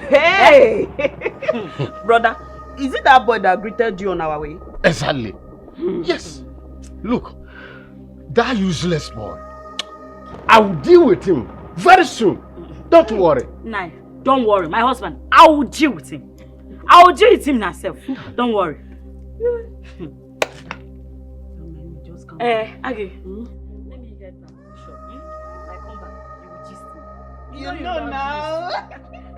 Hey! Brother, is it that boy that greeted you on our way? Exactly. Yes. Look, that useless boy. I will deal with him very soon. Don't worry. Nah, don't worry. My husband, I will deal with him. I will deal with him myself. Don't worry. Just calm down. Eh, Agi. Hmm? Let me get back to the shop. Hmm? I come back. You will gist me. You know now.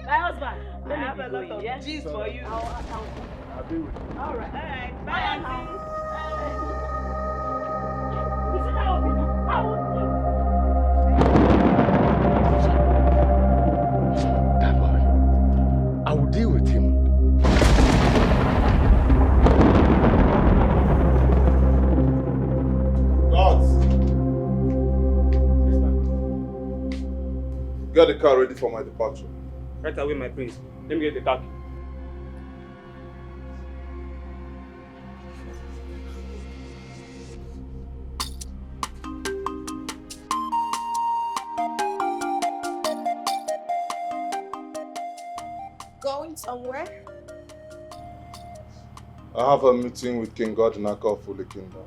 My husband, let me go, yeah? I have a lot of gist for you. I'll, I'll, I'll be with you. All right. All right. Bye, Auntie. You see that Obina? I will deal. That boy. I will deal with him. Guards. Get the car ready for my departure. Right away, my prince. Let me get the car key. Going somewhere? I have a meeting with King Godinaka of Uli Kingdom.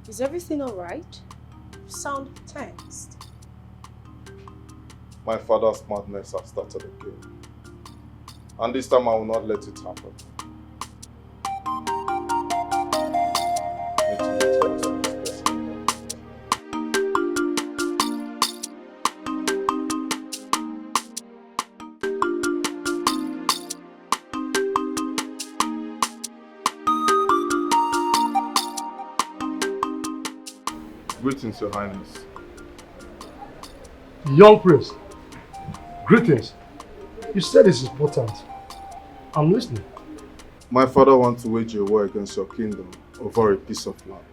Is everything all right? You sound tensed. My father's madness has started again. And this time I will not let it happen. Greetings, Your Highness. Young prince, greetings. You said it's important. I'm listening. My father wants to wage a war against your kingdom over a piece of land.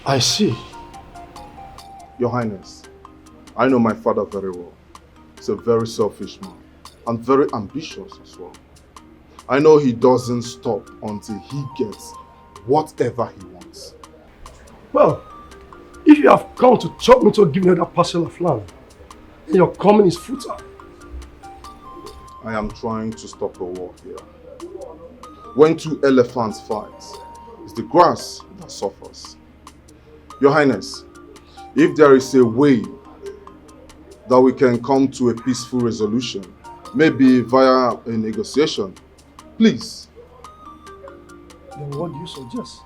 I see. Your Highness, I know my father very well. He's a very selfish man and very ambitious as well. I know he doesn't stop until he gets whatever he wants. Well, if you have come to chop me to give me another parcel of land, then your coming is futile. I am trying to stop a war here. When two elephants fight, it's the grass that suffers. Your Highness, If there is a way that we can come to a peaceful resolution, maybe via a negotiation, please. Then what do you suggest?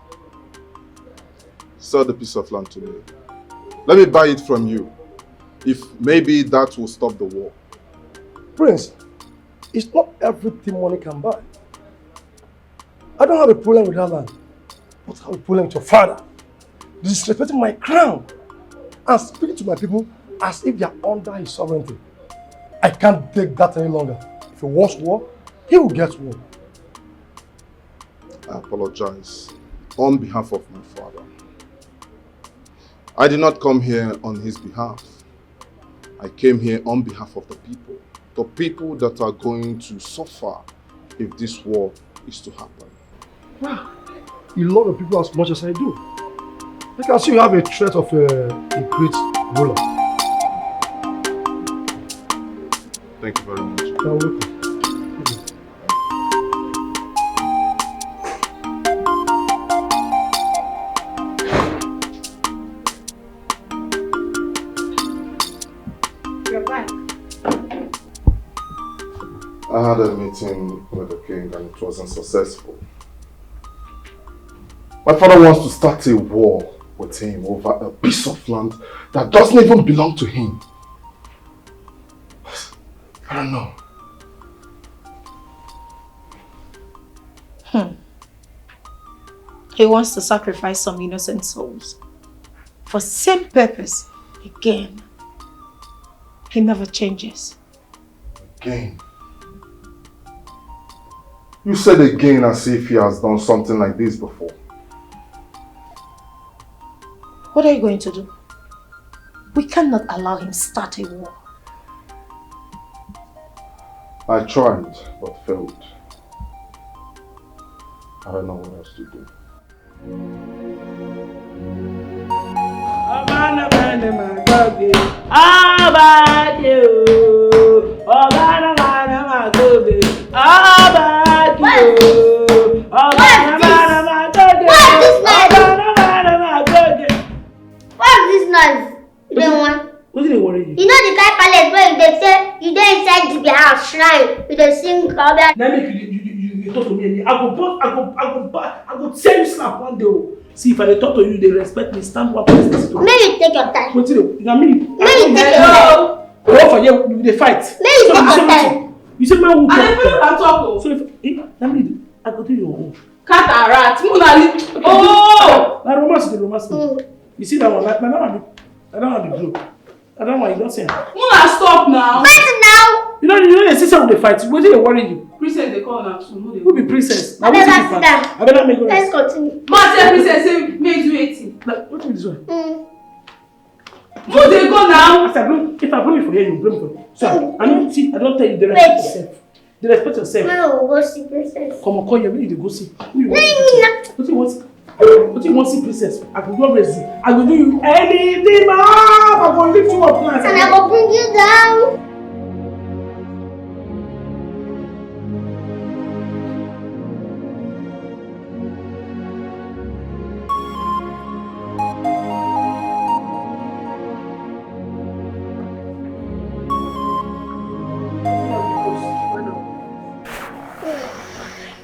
Sell the piece of land to me. Let me buy it from you. If maybe that will stop the war. Prince, it's not everything money can buy. I don't have a problem with that land, but I have a problem with your father disrespecting my crown and speaking to my people as if they are under his sovereignty. I can't take that any longer. If he wants war, he will get war. I apologize on behalf of my father. I did not come here on his behalf. I came here on behalf of the people. The people that are going to suffer if this war is to happen. Wow, you love the people as much as I do. I can see you have a trait of a, a great ruler. Thank you very much. You're welcome. You're back. I had a meeting with the king and it wasn't successful. My father wants to start a war with him over a piece of land that doesn't even belong to him. I don't know. Hmm. He wants to sacrifice some innocent souls for same purpose again. He never changes. Again? You said again as if he has done something like this before. What are you going to do? We cannot allow him start a war. I tried, but failed. I don't know what else to do. Ọba náà máa ní màá gbọ́gbé. Ọba dé o. Ọba náà máa ní màá gbọ́gbé. Ọba dé o. Ọba náà máa ní màá gbọ́gbé. Ọba náà máa ní màá gbọ́gbé. What's this noise? You don't want. Wetin dey worry you? You know the kind palace where you dey say you dey inside the house shrine, you dey sing Oba. Na make you you you you talk to me any. I go burst, I go I go ba- I go tear you slap one day o. See, if I dey talk to you, you dey respect me, stand one place, listen to me. Make you take your time. Wetin dey na me? Make you take your time. Hello. What for here? We dey fight. Make you So take you your say time. Wetin? You say make we I dey talk. Follow una talk o. So if eh, na me, I go do your own. Cataract, make una leave. Oh! Na romance dey romance me. You see that one? Na na one be na that one be blow. Na that one you don see am. Make una stop now. Fight now. You know you know dey see say we dey fight. Wetin dey worry you? Princess dey call una soon. No dey. Who be princess? Na Abeg, wetin sit be down. Abeg na me go Let's rest. Continue. Ma say Princess say make do wetin. Na wetin be this one? Mm. No dey go now. As I blow, if I blow you for here, you blow me for. So I no see. I don tell you dey respect yourself. Dey respect yourself. Now we go see princess. Come on, come here. Where you dey go see? Who you Leave want? me now. Wetin you want? Wetin you want see princess? I go do raise you. I go do you anything, man. I go lift you up now. And I go bring you down.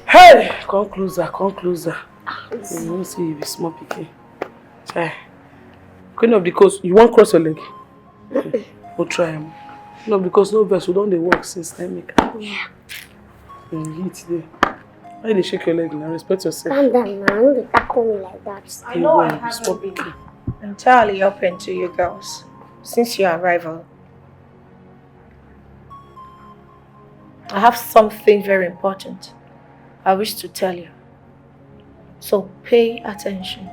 Hey, come closer, come closer. You know say you be small pikin. Chai. Queen of the coast, you wan cross your leg? Go try am. Queen of the coast, no vex, we don dey work since time make. Yeah. Mm, you today. Why you dey shake your leg now? Respect yourself. Calm down now. No dey tackle me like that. I know I haven't been entirely open to you girls since your arrival. I have something very important I wish to tell you. So pay attention.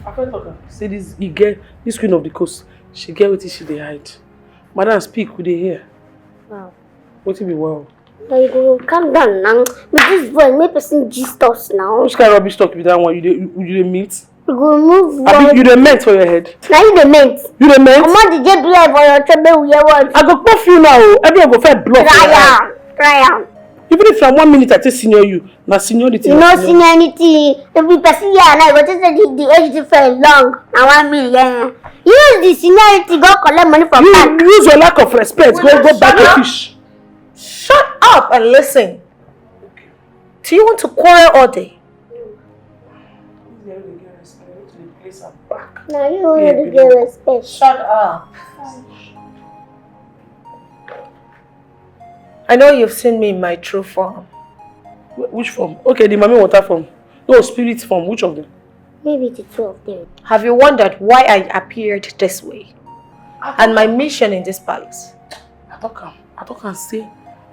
I fit talk am. Say this, you get this queen of the coast. She get wetin she dey hide. Madam, speak, we dey hear. Wow. Wetin be wow? Now you go calm down now. With this boy, make person gist us now. Which kind of rubbish talk be that one? You dey you, you dey mint? You go move Abi boy. You dey mint for your head? Now you dey mint. You dey mint? Comot the J B L for your trouble. We hear what? I go puff you now. Oh. Everyone go first block. Try am. Try am. Even if na one minute I take senior you, na seniority. You no senior anything. If we person here now, you go think say the, the age different long. Na one minute, yeah. Use the seniority, go collect money from bank. You use your lack of respect. Go, go buy the fish. Shut up and listen. Do you want to quarrel all day? Now you want to get respect. Shut up. I know you've seen me in my true form. Wh- Which form? Okay, the mommy water form. No, spirit form. Which of them? Maybe the two of them. Have you wondered why I appeared this way? And my mission in this palace? I talk am. I talk am say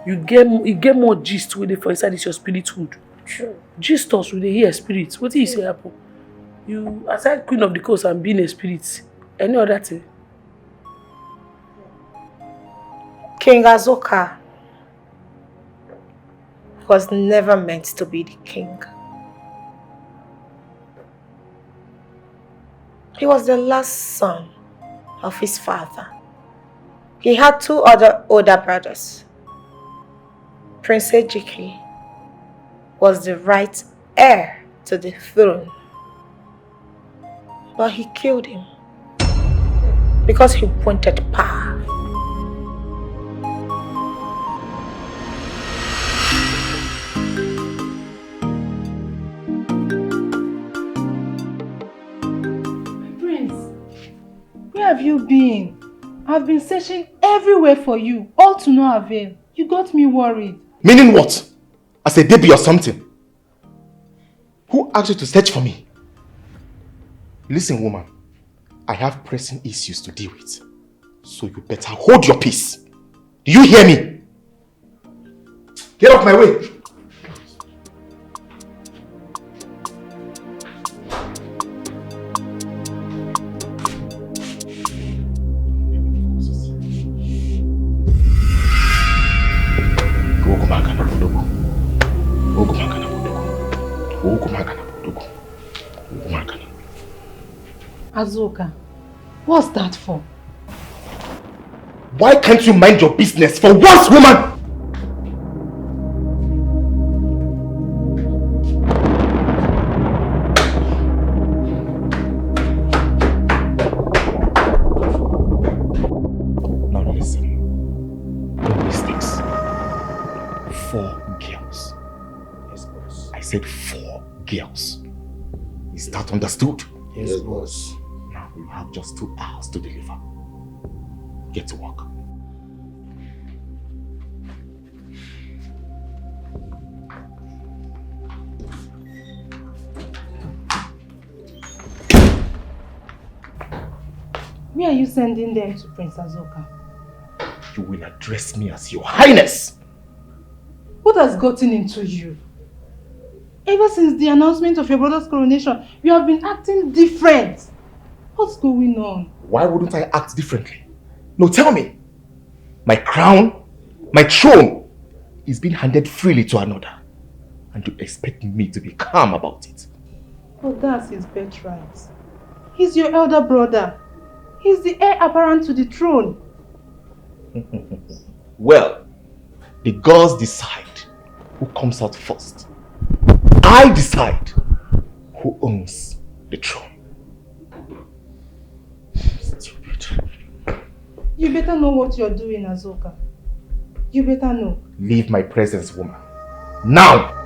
you get m- you get more gist wey dey for inside this your spirit hood. True. Gist us, we dey hear spirit. Wetin you say happen? You aside queen of the coast and being a spirit, any other thing? King Azoka was never meant to be the king. He was the last son of his father. He had two other older brothers. Prince Ejike was the right heir to the throne, but he killed him because he wanted power. My prince, where have you been? I've been searching everywhere for you, all to no avail. You got me worried. Meaning what? As a baby or something? Who asked you to search for me? Listen, woman, I have pressing issues to deal with. So you better hold your peace. Do you hear me? Get off my way. Azuka, what's that for? Why can't you mind your business for once, woman? Now listen. Don't miss this. Four girls. Yes, boss. I said four girls. Is that understood? Yes, boss. Now you have just two hours to deliver. Get to work. Where are you sending them to, Prince Azoka? You will address me as Your Highness. What has gotten into you? Ever since the announcement of your brother's coronation, you have been acting different. What's going on? Why wouldn't I act differently? No, tell me. My crown, my throne is being handed freely to another. And you expect me to be calm about it? But that's his birthright. He's your elder brother. He's the heir apparent to the throne. Well, the gods decide who comes out first. I decide who owns the throne. Stupid. You better know what you're doing, Azoka. You better know. Leave my presence, woman. Now!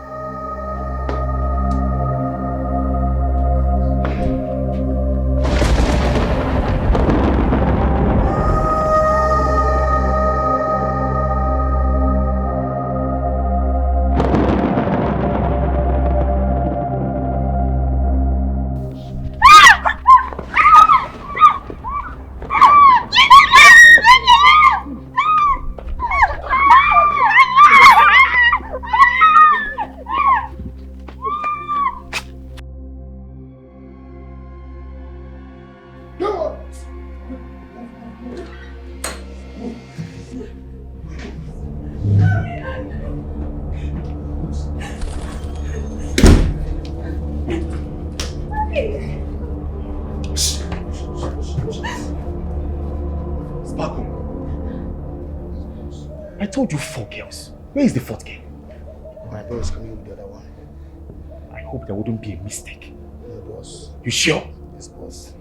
Sparkle. I told you four girls. Where is the fourth girl? My boy is coming with the other one. I hope there wouldn't be a mistake. Yeah, boss. You sure? Yes, boss.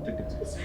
Take them to the cell.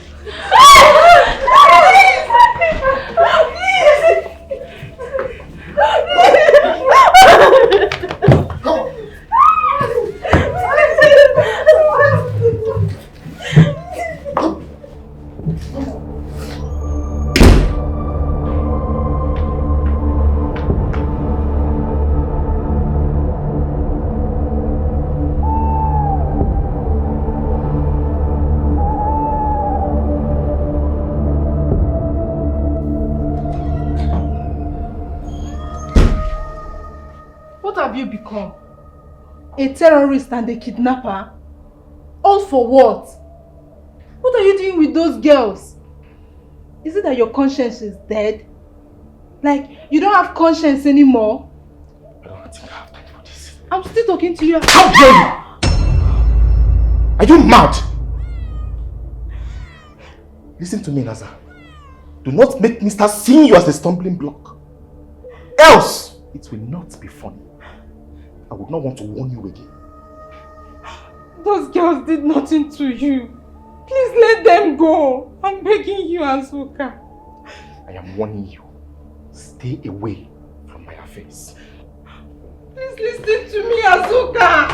What have you become? A terrorist and a kidnapper? All for what? What are you doing with those girls? Is it that your conscience is dead? Like, you don't have conscience anymore? I don't think I have time for this. I'm still talking to you. How dare you? Are you mad? Listen to me, Naza. Do not make me start seeing you as a stumbling block. Else, it will not be funny. I would not want to warn you again. Those girls did nothing to you. Please let them go. I'm begging you, Azuka. I am warning you. Stay away from my affairs. Please listen to me, Azuka.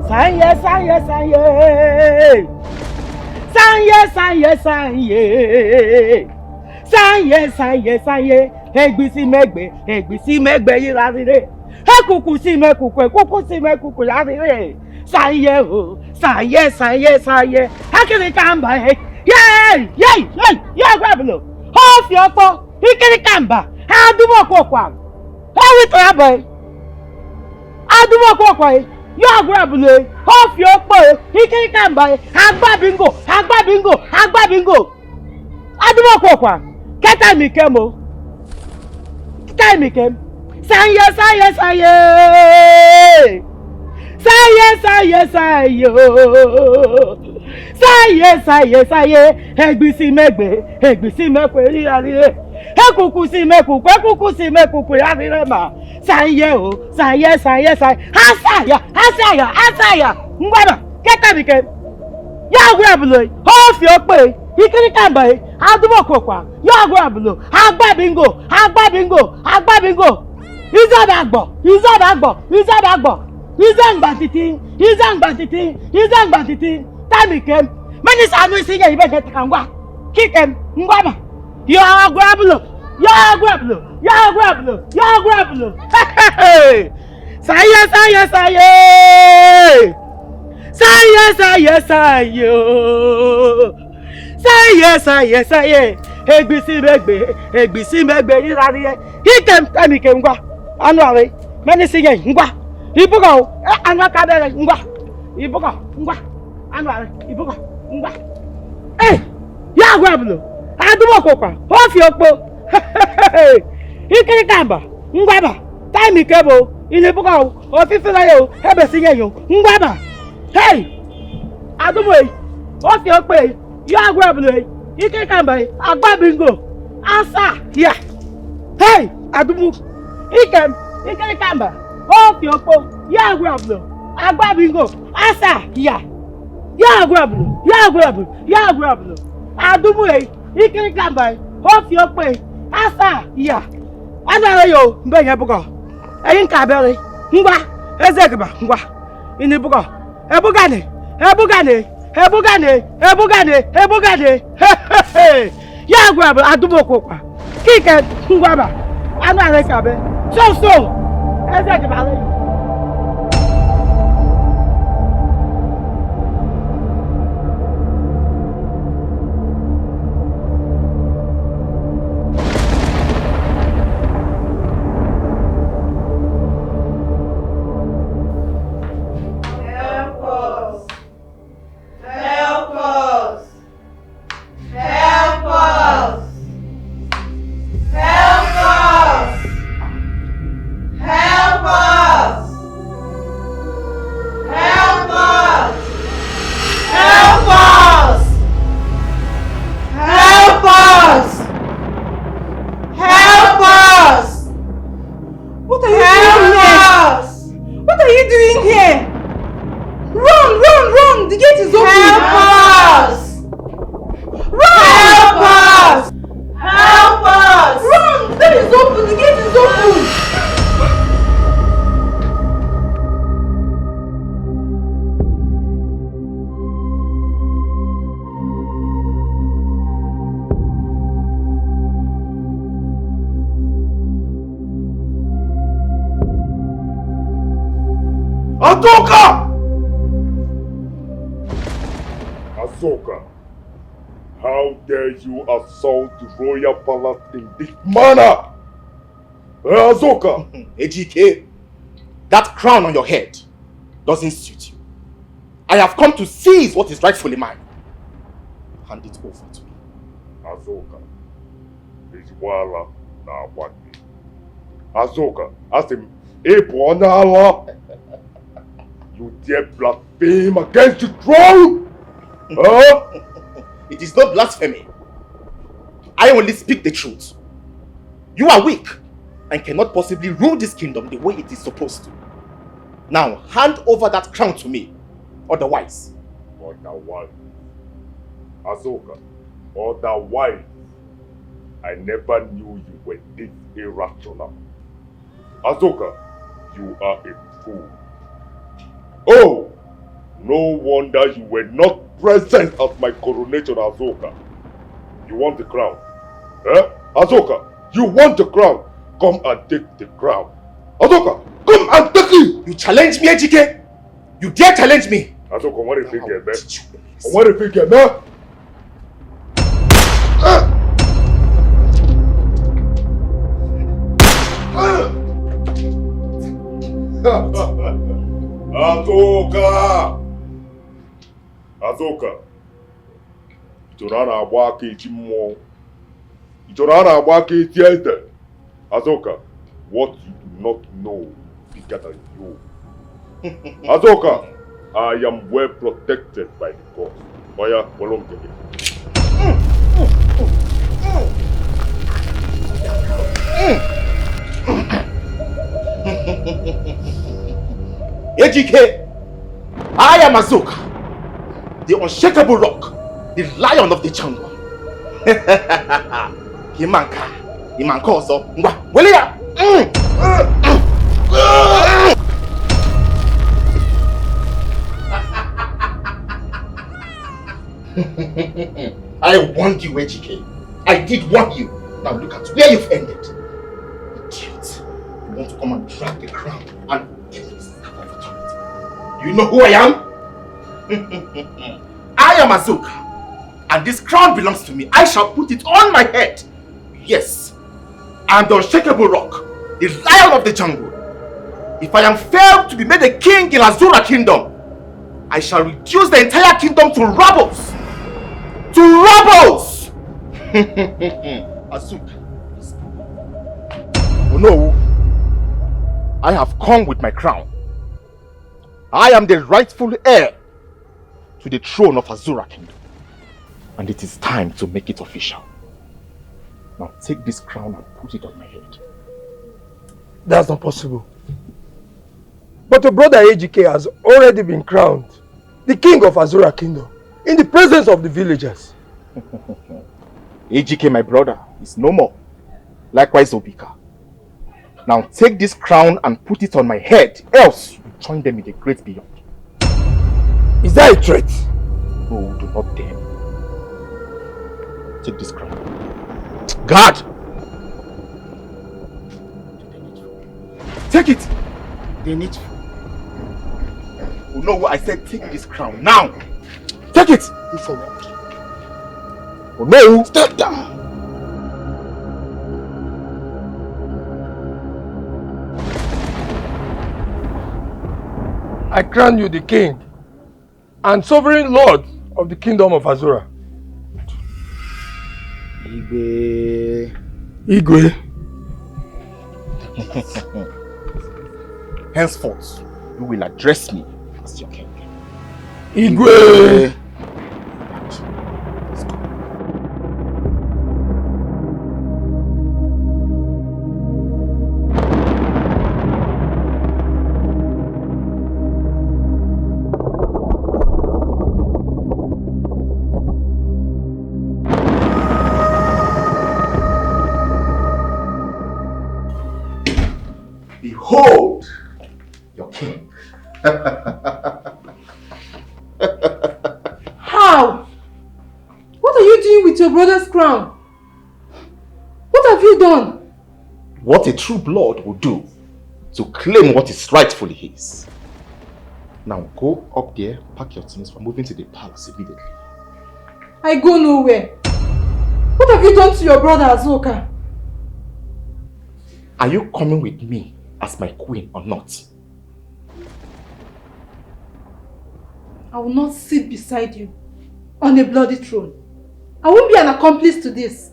Sanye, sanye, sanye. Sanye, sanye, sanye. Sanye, sanye, sanye. Egbisi megbe, egbisi megbe yirarire. Ekuku si mekuku, ekuku si mekuku yarire. Sanye o, sanye, sanye, sanye. Akiri kamba, eh. Yay, yay, yay, yay, gwablo. Ho fi opo, ikiri kamba. Adumo kokwa. Ewi to abo, eh. Adumo kokwa, eh. Yo gwablo, eh. Ho fi opo, eh. Ikiri kamba, eh. Agba bingo, agba bingo, agba bingo. Adumo kokwa. Keta mi kemo. Keta mi kem. Sanye, sanye, sanye. Sanye, sanye, sanye. Sanye, sanye, sanye. Egbisi megbe, egbisi mekwe rirarire. Ekuku si mekuku, ekuku si mekuku yarire ma. Sanye o, sanye, sanye, sanye. Asaya, asaya, asaya. Ngwaba, keta mi kem. Ya gwablo, ho fi opo, ikiri kamba, adumo kokwa. Ya gwablo, agba bingo, agba bingo, agba bingo. Izo dagbo, izo dagbo, izo dagbo. Izo ngbatiti, izo ngbatiti, izo ngbatiti. Time kem. Many sanu si ye ibe je takangwa. Kikem, ngwaba. Yo gwablo, yo gwablo, yo gwablo, yo gwablo. Hey! Saye, saye, saye. Saye, saye, saye. Saye, saye, saye. Egbisi megbe, egbisi megbe irarire. Ikem, temi ke ngwa. Anu are. Many si ye ngwa. Ibugo, eh, anu akabere ngwa. Ibugo, ngwa. Anu are. Ibugo, ngwa. Eh, ya gwablo. Adumo kokwa. Ho fi opo. Ikiri kamba. Ngwaba. Time kebo. Ini bugo. Ofifila yo. Ebe si ye yo. Ngwaba. Hey. Adumo, eh. Ho fi opo, eh. Ya gwablo, eh. Ikiri kamba, eh. Agba bingo. Asa. Ya. Hey. Adumo. Ikem. Ikiri kamba. Ho fi opo. Ya gwablo. Agba bingo. Asa. Ya. Ya gwablo. Ya gwablo. Ya gwablo. Adumo, eh. Ikiri kamba, eh. Ho fi opo, eh. Asa. Ya. Anu are yo. Mbe ye bugo. Eyin kabere. Ngwa. Ezegba. Ngwa. Ini bugo. Ebugane. Ebugane. Ebugane. Ebugane. Ebugane. Ya gwablo. Adumo kokwa. Kike ngwaba. Anu are kabe. So, so. Ezegba. Help us. Help us. Help us. Help us. Help us. The gate is open. Help us! Run! Help us! Help us! Run! The gate is open. The gate is open. Azuka! Azuka, how dare you assault the royal palace in this manner? Eh, Azuka! Ejike, that crown on your head doesn't suit you. I have come to seize what is rightfully mine. Hand it over to me. Azuka, ejiwala na agbani. Azuka, asị m, ị bụ onye ala. You dare blaspheme against the throne? Huh? It is not blasphemy. I only speak the truth. You are weak and cannot possibly rule this kingdom the way it is supposed to. Now, hand over that crown to me. Otherwise. Otherwise. Azuka, otherwise, I never knew you were this irrational. Azuka, you are a fool. Oh, no wonder you were not present at my coronation, Azuka. You want the crown? Eh? Azuka, you want the crown? Come and take the crown. Azuka, come and take it! You challenge me, Ejike? You dare challenge me? Azuka, what if you get back? What if you get back? Azuka! Azuka! Ị chọrọ a na-agba aka echi mmụọ? Ị chọrọ a na-agba aka echi eze? Azuka, what you do not know is bigger than you. Azuka, I am well protected by the gods. Oya, follow me. Ejike, I am Azuka, the unshakable rock, the lion of the jungle. Imanka, Imanka ọzọ, ngwa, wele ya. I warned you, Ejike. I did warn you. Now look at where you've ended. Idiot. You want to come and drag the crown and give me this type of authority. You know who I am? I am Azuka, and this crown belongs to me. I shall put it on my head. Yes, I am the unshakable rock, the lion of the jungle. If I am failed to be made a king in Azura kingdom, I shall reduce the entire kingdom to rubbles. To rubbles! Azuka. Oh no, I have come with my crown. I am the rightful heir to the throne of Azura Kingdom. And it is time to make it official. Now take this crown and put it on my head. That's not possible. But your brother Ejike has already been crowned the king of Azura Kingdom in the presence of the villagers. Ejike, my brother, is no more. Likewise, Obika. Now take this crown and put it on my head, else you join them in the great beyond. Is that a threat? No, do not dare. Take this crown. Guard! Take it! They need you. Oh no, I said take this crown now! Take it! Move forward. Oh no! Step down! I crown you the king and sovereign lord of the kingdom of Azura. Igwe. Igwe. Henceforth, you will address me as your king. Igwe. How? What are you doing with your brother's crown? What have you done? What a true blood will do to claim what is rightfully his. Now go up there, pack your things, we're moving to the palace immediately. I go nowhere. What have you done to your brother Azuka? Are you coming with me as my queen or not? I will not sit beside you on a bloody throne. I won't be an accomplice to this.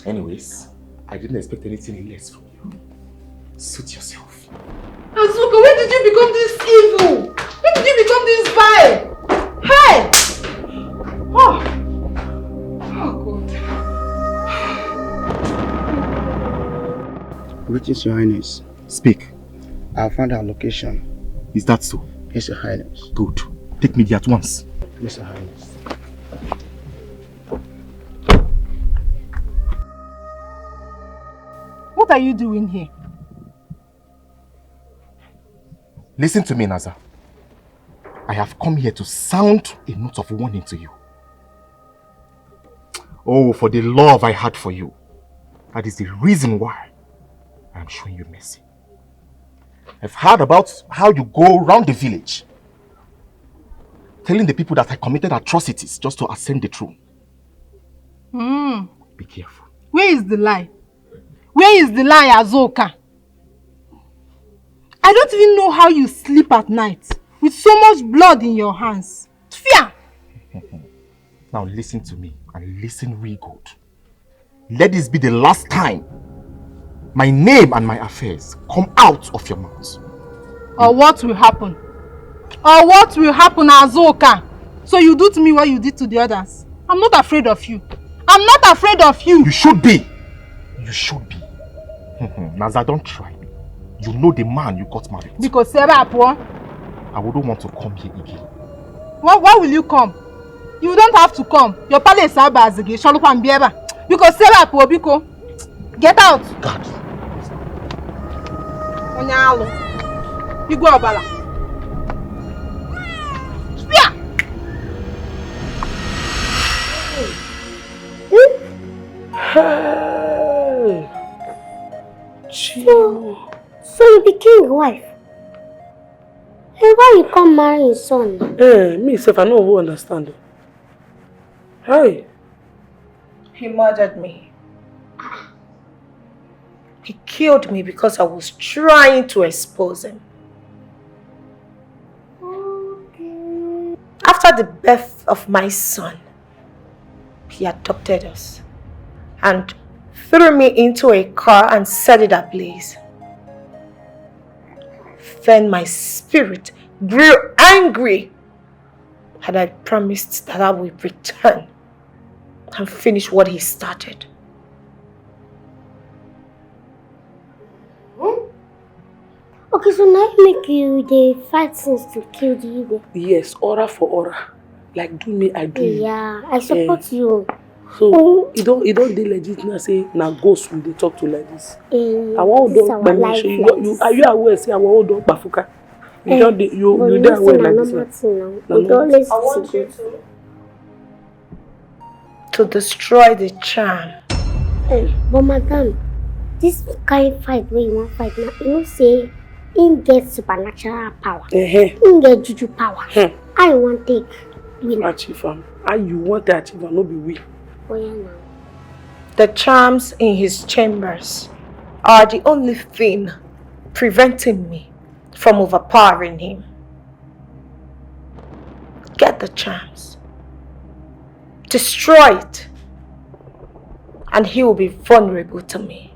Anyways, I didn't expect anything less from you. Suit yourself. Azuka, when did you become this evil? When did you become this vile? Hey! Oh, oh God. Greetings, Your Highness. Speak. I found our location. Is that so? Yes, Your Highness. Good. Take me there at once. Yes, Your Highness. What are you doing here? Listen to me, Naza. I have come here to sound a note of warning to you. Oh, for the love I had for you. That is the reason why I am showing you mercy. I've heard about how you go around the village telling the people that I committed atrocities just to ascend the throne. Hmm. Be careful. Where is the lie? Where is the lie, Azuka? I don't even know how you sleep at night with so much blood in your hands. Fear! Now listen to me and listen real good. Let this be the last time my name and my affairs come out of your mouth. Or what will happen? Or what will happen, Azuka? So you do to me what you did to the others. I'm not afraid of you. I'm not afraid of you. You should be. You should be. Naza, don't try me. You know the man you got married. Because Sarah, poor. I wouldn't want to come here again. Why, why will you come? You don't have to come. Your palace is Abazigi, Shalukwa Mbieba. Because Sarah, poor, biko. Get out. God. Onye alụ. Igwe ọbara. Spear! Hey! So, so you be king wife? Hey, why you come marry his son? Eh, me sef, I no even understand. Hey! He murdered me. He killed me because I was trying to expose him. After the birth of my son, he adopted us and threw me into a car and set it ablaze. Then my spirit grew angry, and I promised that I will return and finish what he started. Hmm? Okay, so now you make you dey fight since to kill the Igwe? Yes, aura for aura. Like, do me, I do you. Yeah, I support you. So, e don, e don dey legit now say na ghost we dey talk to like this. Eh, Our own this don our kpeme, life shey you, like you, this. Are you aware say our own don kpafuka? You Eh, don dey, you, but you you dey know say aware na like this normal now? Thing now. Na We normal. always I want see you good. to to destroy the charm. Eh, but madam, this kind fight wey you wan fight now, you know say him get supernatural power. Ehe. Him get juju power. Hmm. How you wan take win am? Achieve am. How you want to achieve am? No be we. Oya now. The charms in his chambers are the only thing preventing me from overpowering him. Get the charms. Destroy it. And he will be vulnerable to me.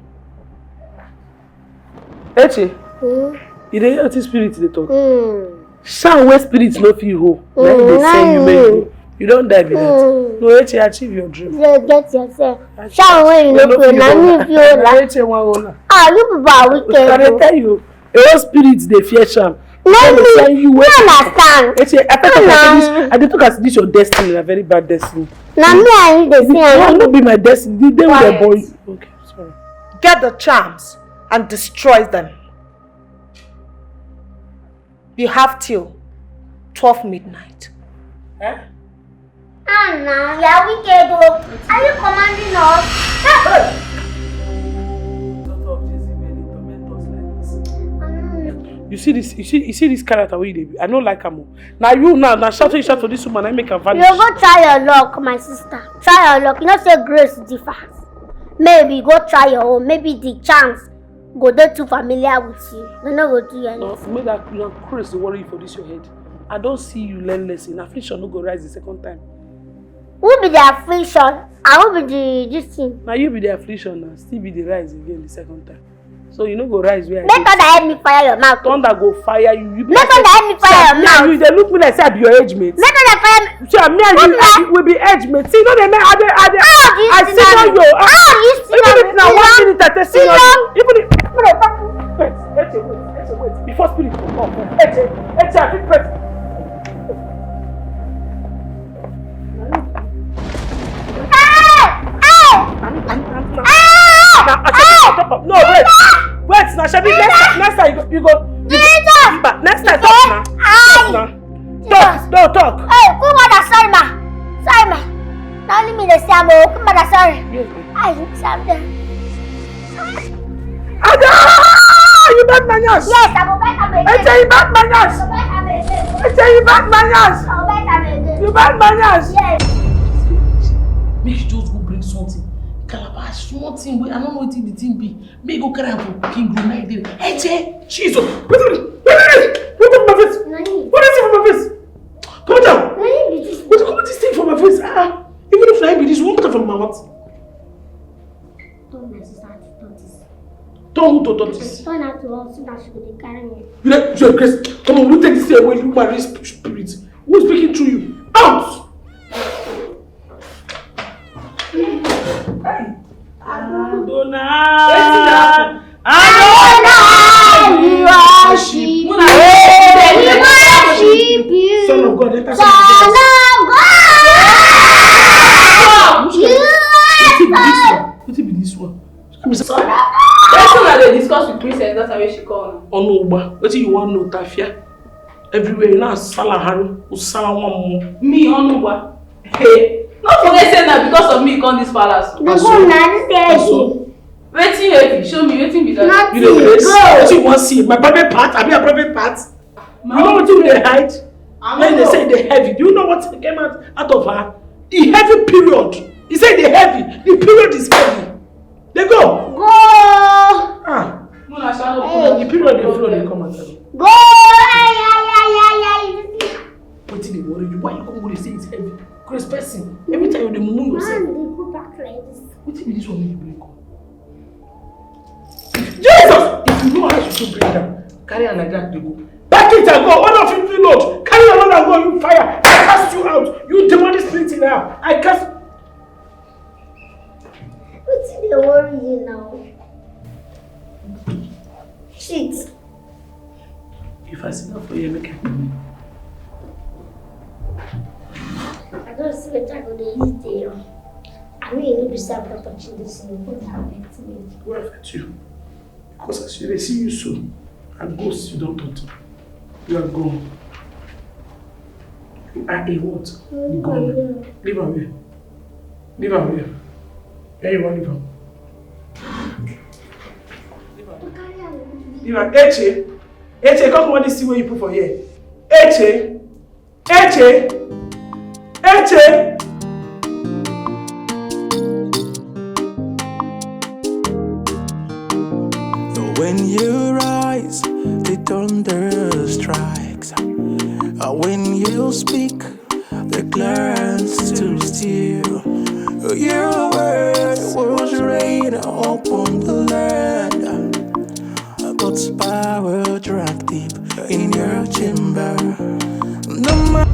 Eche, Hmm? You dey hear wetin spirit dey talk? Hmm. Shout where spirit no fit hold. Na him dey send you make you go. You don die be that. No, Eche, achieve your dream. You get yourself. Shout when you no pray. Na me if you hold Na am. Eche wan hold am. Ah, you people are wicked. I dey O. Tell you, a whole spirit dey fear sham. No, Tell me. you where I understand. Eche, I talk about No. This. I dey talk as this your destiny, na very bad destiny. Na me and you dey see No, am. no be my destiny. The day wey dem born you. Okay, sorry. Get the charms and destroy them. You have till twelve midnight. Eh? Ah, now you are wicked. Oh. Are you commanding us? You see this, you see, you see this character wey you dey be. I no like am. Oh. Now you now, now shout, shout to this woman. I make her vanish. You go try your luck, my sister. Try your luck. You know say grace differs. Maybe go try your own. Maybe the chance go dey too familiar with you. They no go do you anything. No, make that na craze dey worry you for this your head. I don see you learn lesson. Affliction no go rise the second time. Who be the affliction? And who be the this thing? Na you be the affliction na, still be the rise again the second time. So you no go rise where I dey. Make thunder help me fire your mouth. Thunder go fire you. You be Make like thunder say, help me fire your me and you mouth. Dey look me like say I be your age mate. Make thunder fire me. See, me and you, Mama. We be age mates. See, no, they make, I, dey- I, dey- How do you I see see now now? You. How do you see Even now? If now one minute I tell you, even if, no, no, wait, wait, wait, wait, wait. Before spirit come, come, come. Eche, Eche, I fit pray. Hey! Hey! Now, I, I, I, no, wait. Wait, now, Shebi, next time, next time you go, you go, you go, Jesus! Next time, talk now. Talk now. Talk, no, talk. Hey, good mother, sorry ma. Sorry ma. Na only me dey see am o. Good mother, sorry. Yes. I serve them. Ada! You bite my nyash. Yes, I go bite am again. Eche, you bite my nyash. I go bite am again. Eche, you bite my nyash. I go bite am again. You bite my nyash. Yes. Make you just go bring something. Calabash, small thing wey I no know wetin the thing be. Make you go carry am for cooking room, make you dey. Eche! Jesus! Wetin be this? Wetin be this? Wetin be for my face? Wetin is it for my face? Come down! Wetin come this thing for my face? Ah, even if na him be this, you wan put am for my mouth? Turn my sister to tortoise. Turn who to tortoise? Turn her to us so that she go dey carry me. You like, you craze? Come on, you take this thing away, you marine sp- spirit. Who is speaking through you? Out! Adonai! Wetin dey happen? Adonai, we worship you. We worship you. Son of God, enter Son of God. You are Wetin be this one? Wetin be this one? Wetin una dey discuss with princess that time wey she call una? Ọnụ ụgba, wetin you wan know, Tafia? Everywhere you know, Sala Haru, Usala Wamu. Me, Onuba. Hey, not forget say na because of me you come this palace. The go na this day. Wetin heavy? Show me wetin be that. You dey craze? Wetin you wan see? My private part? Abi your private part? You know wetin we dey hide? When they say they heavy, do you know what came out, out of her? The heavy period. He said they heavy. The period is heavy. They go. Go. Ah. Mona, shut up. Hey. The period dey flow dey come out. Go. Ay, ay, ay, ay, ay. Wetin dey worry you? Why you come go dey say it's heavy? Craze person. Every time you dey mumu yourself. Man, they go back like this. Wetin be this one wey you bring come? Jesus! If you know how you should bring am, carry am like that dey go. Pack it and go. One of you reload. Carry your load and go. You fire. I cast you out. You demonic spirit in her. I cast Wetin dey worry you now? Shit. If I sit down for here, make I come. I don't see wetin I go dey use dey run. I mean, you no be say I go touch this thing, go dey affect me. Go affect you. Because as you dey see you so, and ghost you don turn to. You are gone. You are a what? Gone. Leave am here. Leave am here. Where you wan leave am? Leave am. Leave am. Eche. Eche, come comot this thing wey you put for here. Eche. Eche! Eche! When you rise, the thunder strikes. And when you speak, the clouds to steal. Your word was rain upon the land. God's power drank deep in your chamber. No ma-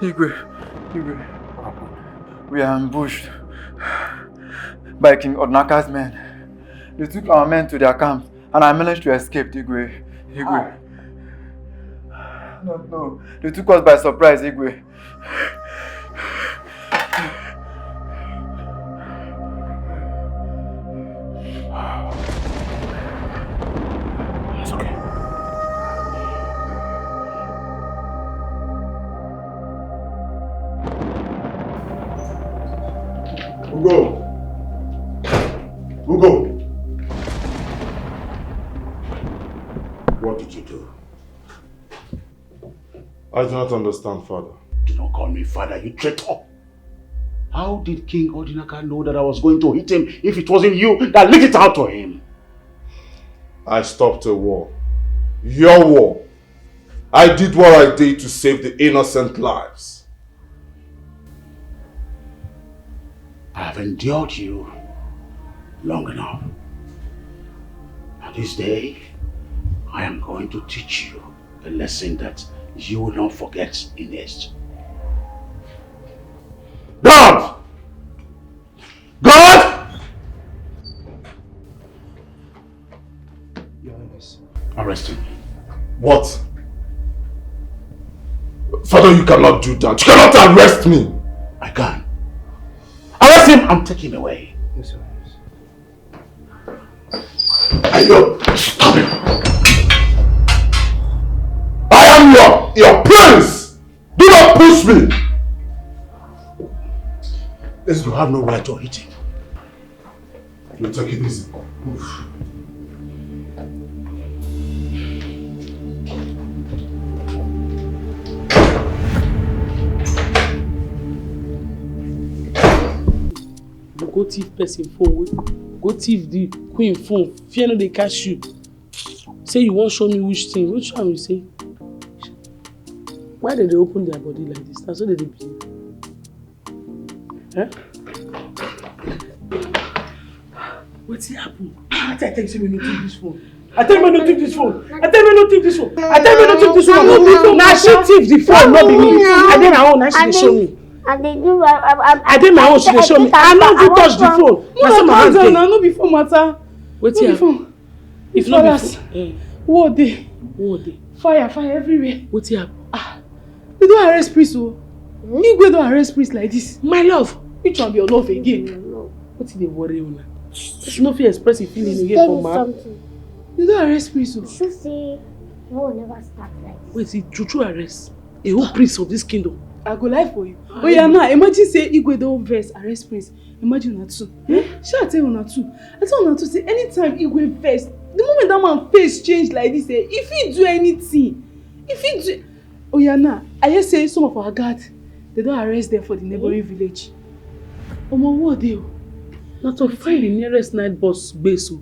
Igwe, Igwe, we are ambushed by King Odinaka's men. They took our men to their camp and I managed to escape, Igwe. Igwe. No, no. They took us by surprise, Igwe. It's okay. Ugo! Ugo! What did you do? I do not understand, Father. Do not call me Father, you traitor! How did King Odinaka know that I was going to hit him if it wasn't you that leaked it out to him? I stopped a war. Your war. I did what I did to save the innocent lives. I have endured you long enough. And this day, I am going to teach you a lesson that you will not forget in haste. God! God! Your Highness. Arrest him. What? Father, you cannot do that. You cannot arrest me. I can. Arrest him and take him away. Yes, Your Highness. I know. Stop him. I am your, your prince. Do not push me. This, you have no right to hit him. You take it easy. Move. You go thief person phone, go thief the queen phone. Fear no dey catch you. Say you wan show me which thing. Which one you say? Why dem dey open their body like this? Na so dem dey behave. Eh? Wetin happen? I tell you say me no thief this phone. I tell you me no thief this phone. I tell you me no thief this phone. I tell you me no thief this phone. No be phone. Na she thief the phone, no be me. I dey my own, na she dey show me. I dey do. I dey my own, she dey show me. I no even touch the phone. Na so my hand dey. No, no, no be phone matter. Wetin happen? If not be phone, eh. War dey. War dey. Fire, fire everywhere. Wetin happen? Ah, they don arrest priest o. Igwe don arrest priest like this. My love. Which one be your love again? Wetin dey worry una? Person no fit express him feeling again for man. They don arrest priest o. You sure say war never start like this? Wait, he true true arrest a whole priest of this kingdom? I go lie for you. Oya now, imagine say Igwe don vex arrest priest. Imagine una two. Eh? Shey I tell una two? I tell una two say anytime Igwe vex, the moment that man face change like this, eh, he fit do anything. He fit do. Oya now, I hear say some of our guard, they don arrest them for the neighboring village. Omo, war dey o. Na to find the nearest night bus base o.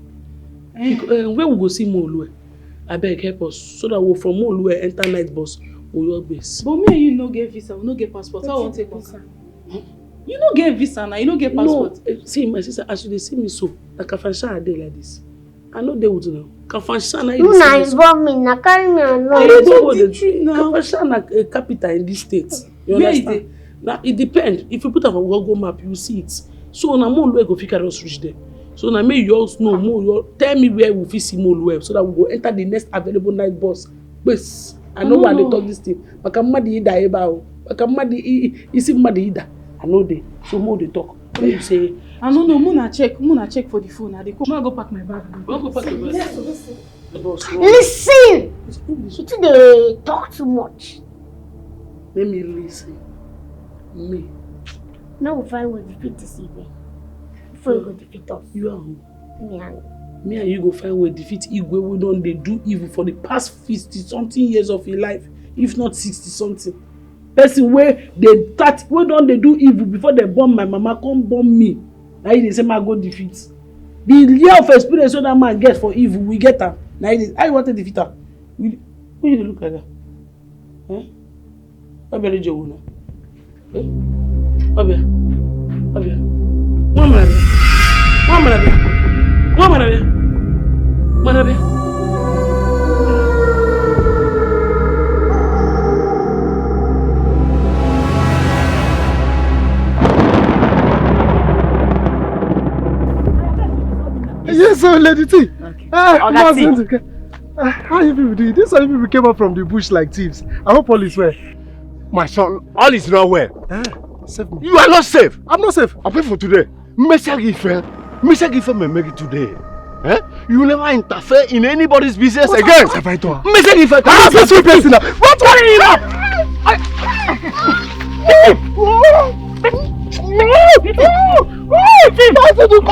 Eh. Bec-, eh, where we go see Moolue? Abeg help us so that we from Moolue enter night bus, Uyo base. But me and you no get visa, we no get passport. How I wan take waka? You no get visa na, you no get passport. No, eh, see my sister, as you dey see me so, na Kafanchan I dey like this. I no dey with una. Kafanchan na you dey see me so. Una involve me, na carry me along. I no dey go with the tree now. Kafanchan na a capital in this state. You understand? Where e dey? Now it depend. If you put am for Google map, you see it. So na Moolue go fit carry us reach there. So na make you all know, make you all tell me where we fit see Moolue so that we go enter the next available night bus. Please, I know why I dey talk this thing. Maka mmadụ ịda ebe ahụ. Maka mmadụ i-, i-, isi mmadụ ịda. I no dey. So make we dey talk. When you say, I no know. Make una check, make una check for the phone. I dey come. Make I go pack my bag. Make I go pack your bag. Yes, listen. The boss, no. Listen! You too dey talk too much. Let me listen. Me. Make we find way defeat this Igwe before he go defeat us. You are who? Me and you. Me and you go find way defeat Igwe wey don dey do evil for the past fifty something years of him life, if not sixty something. Person wey dey start, wey don dey do evil before dem born my mama, come born me. Na him dey say make I go defeat. The year of experience wey that man get for evil, we get am. Na him dey, how you wan take defeat am? We, who you dey look like that? Eh? Why be ready, Jowuna? Eh? Why be? Why be? Why am I? Why am I? Why am I? Why am I? The thing. Okay. Ah, Oga Mazi T. Ndụka. Ah, how you people do it? This how you people came up from the bush like thieves. I hope all is well. My son, all is not well. Ah, save me. You are not safe. I'm not safe. I pay for today. Message if, eh? Message if me make it today. Eh? You never interfere in anybody's business again. What have I done? Message if I I'm not supposed to be person now. What are you now? I, I,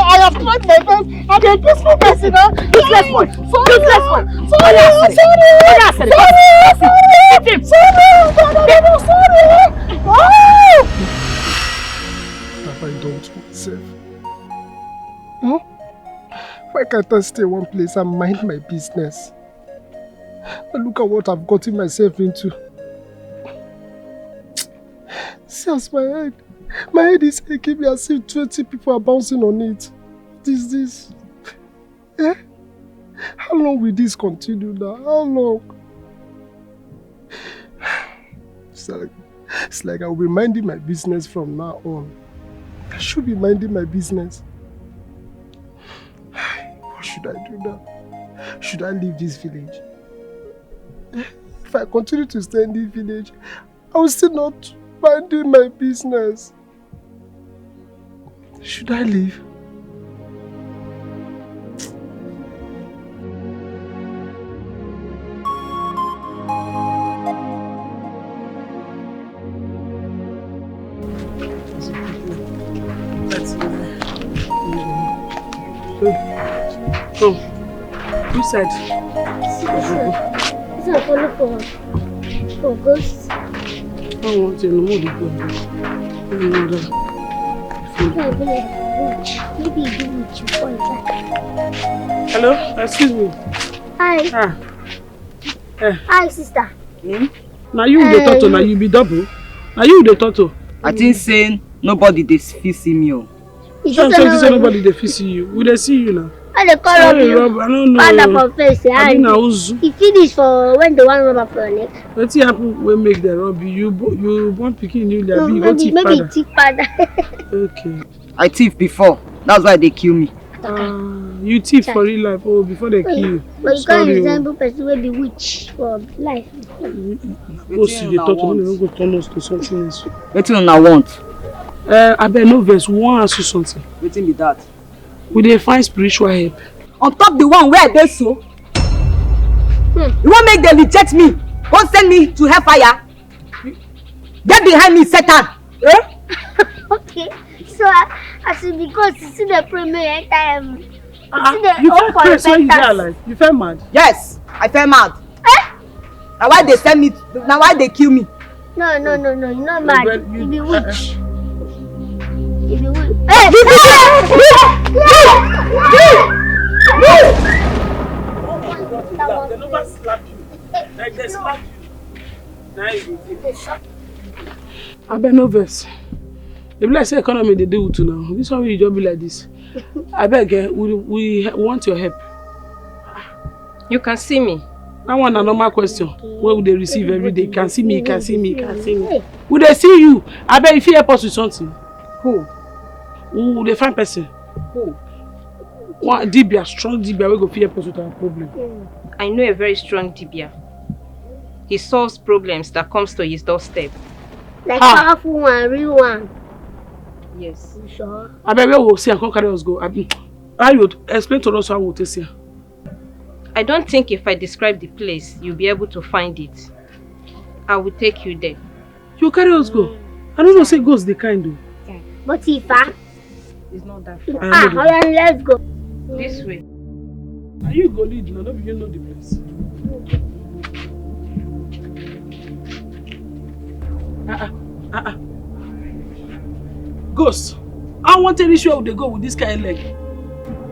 I have tried my best. I'm a peaceful person, huh? Useless boy. Useless boy. Sorry, sorry, sorry, sorry, sorry, sorry, sorry. What have I done to myself? Hmm? Why can't I stay one place and mind my business? And look at what I've gotten myself into. See as my head, my head is aching me as if twenty people are bouncing on it. What is this? Eh? How long will this continue now? How long? It's like, it's like I'll be minding my business from now on. I should be minding my business. What should I do now? Should I leave this village? If I continue to stay in this village, I will still not minding my business. Should I leave? Come. Which side? This one follow for, for ghost. I want to know the problem. Maybe you do it before. Hello, excuse me. Hi. Ah. Eh. Hi, sister. Hmm? Now you dey talk to, now you be double. Now you dey talk to. I think saying nobody dey fit see me o. You Sure, just sure, know sure, nobody dey fit see you. We dey see you now. I dey call Sorry, you. Rob, I don't know. Father for face, I mean, I was. It finish for when the one rubber for your neck. Wetin happen wey make dem rob you? You bo- you born pikin newly, No, abi you go maybe thief maybe father? Thief father. Okay. I thief before. That's why they kill me. Ah, you thief for real life. Oh, before they kill you. But you can't Sorry o. Resemble person wey be witch for life. Go see the talk to me, go turn us to something else. Wetin una want? Uh, abeg no vex, we wan ask you something. Wetin be that? We dey find spiritual help. On top the one where I dey so? Hmm. You wan make dem reject me? Go send me to hellfire? Get behind me, Satan! Eh? Okay. So uh, as you be God, you see the pray me enter heaven. Ah, you feel crazy when you dey alive. You feel mad? Yes, I feel mad. Eh? Now why they send me? Now why they kill me? No, no, no, no. You're not mad. Well, you, you be witch. You be witch. Hey! They never slap you. Like they slap you. Now you dey. Abeg no vex. E be like say economy dey deal with you now. This one wey you just be like this. Abeg, eh, we, we want your help. You can see me. That one na normal question wey we dey receive every day. Can see me, can see me, can see me. We dey see you. Abeg, you fit help us with something? Who? We dey find person. Who? One dibia, strong dibia wey go fit help us with our problem. I know a very strong dibia. He solves problems that comes to his doorstep. Like powerful one, real one. Yes. You sure? Abeg, where we see and come carry us go. Abi, how you explain to us how we take see am? I don't think if I describe the place, you'll be able to find it. I will take you there. You carry us go. I don't know say ghost dey kind o. But if I It's not that far. Ah, alright, let's go. This way. Are you go lead now? No be you know the place. Ah ah ah ah. Ghost, I want to reach where they go with this kind leg.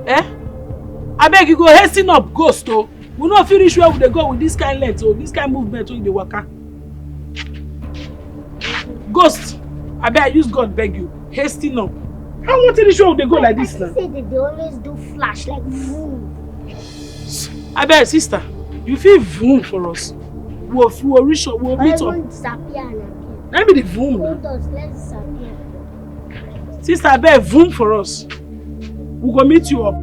Eh? I beg you go hasten up, ghost o. We no fit reach where we dey go with this kind length o, this kind movement wey you dey waka. Ghost, abeg I use God beg you, hasten up. How we take reach where we dey go like this now? Say that they always do flash like vroom. Abeg sister, you fit vroom for us. We will, we will reach up, we will meet up. Disappear and appear. Let me the vroom now. Hold us, let's disappear. Sister, abeg vroom for us. We go meet you up.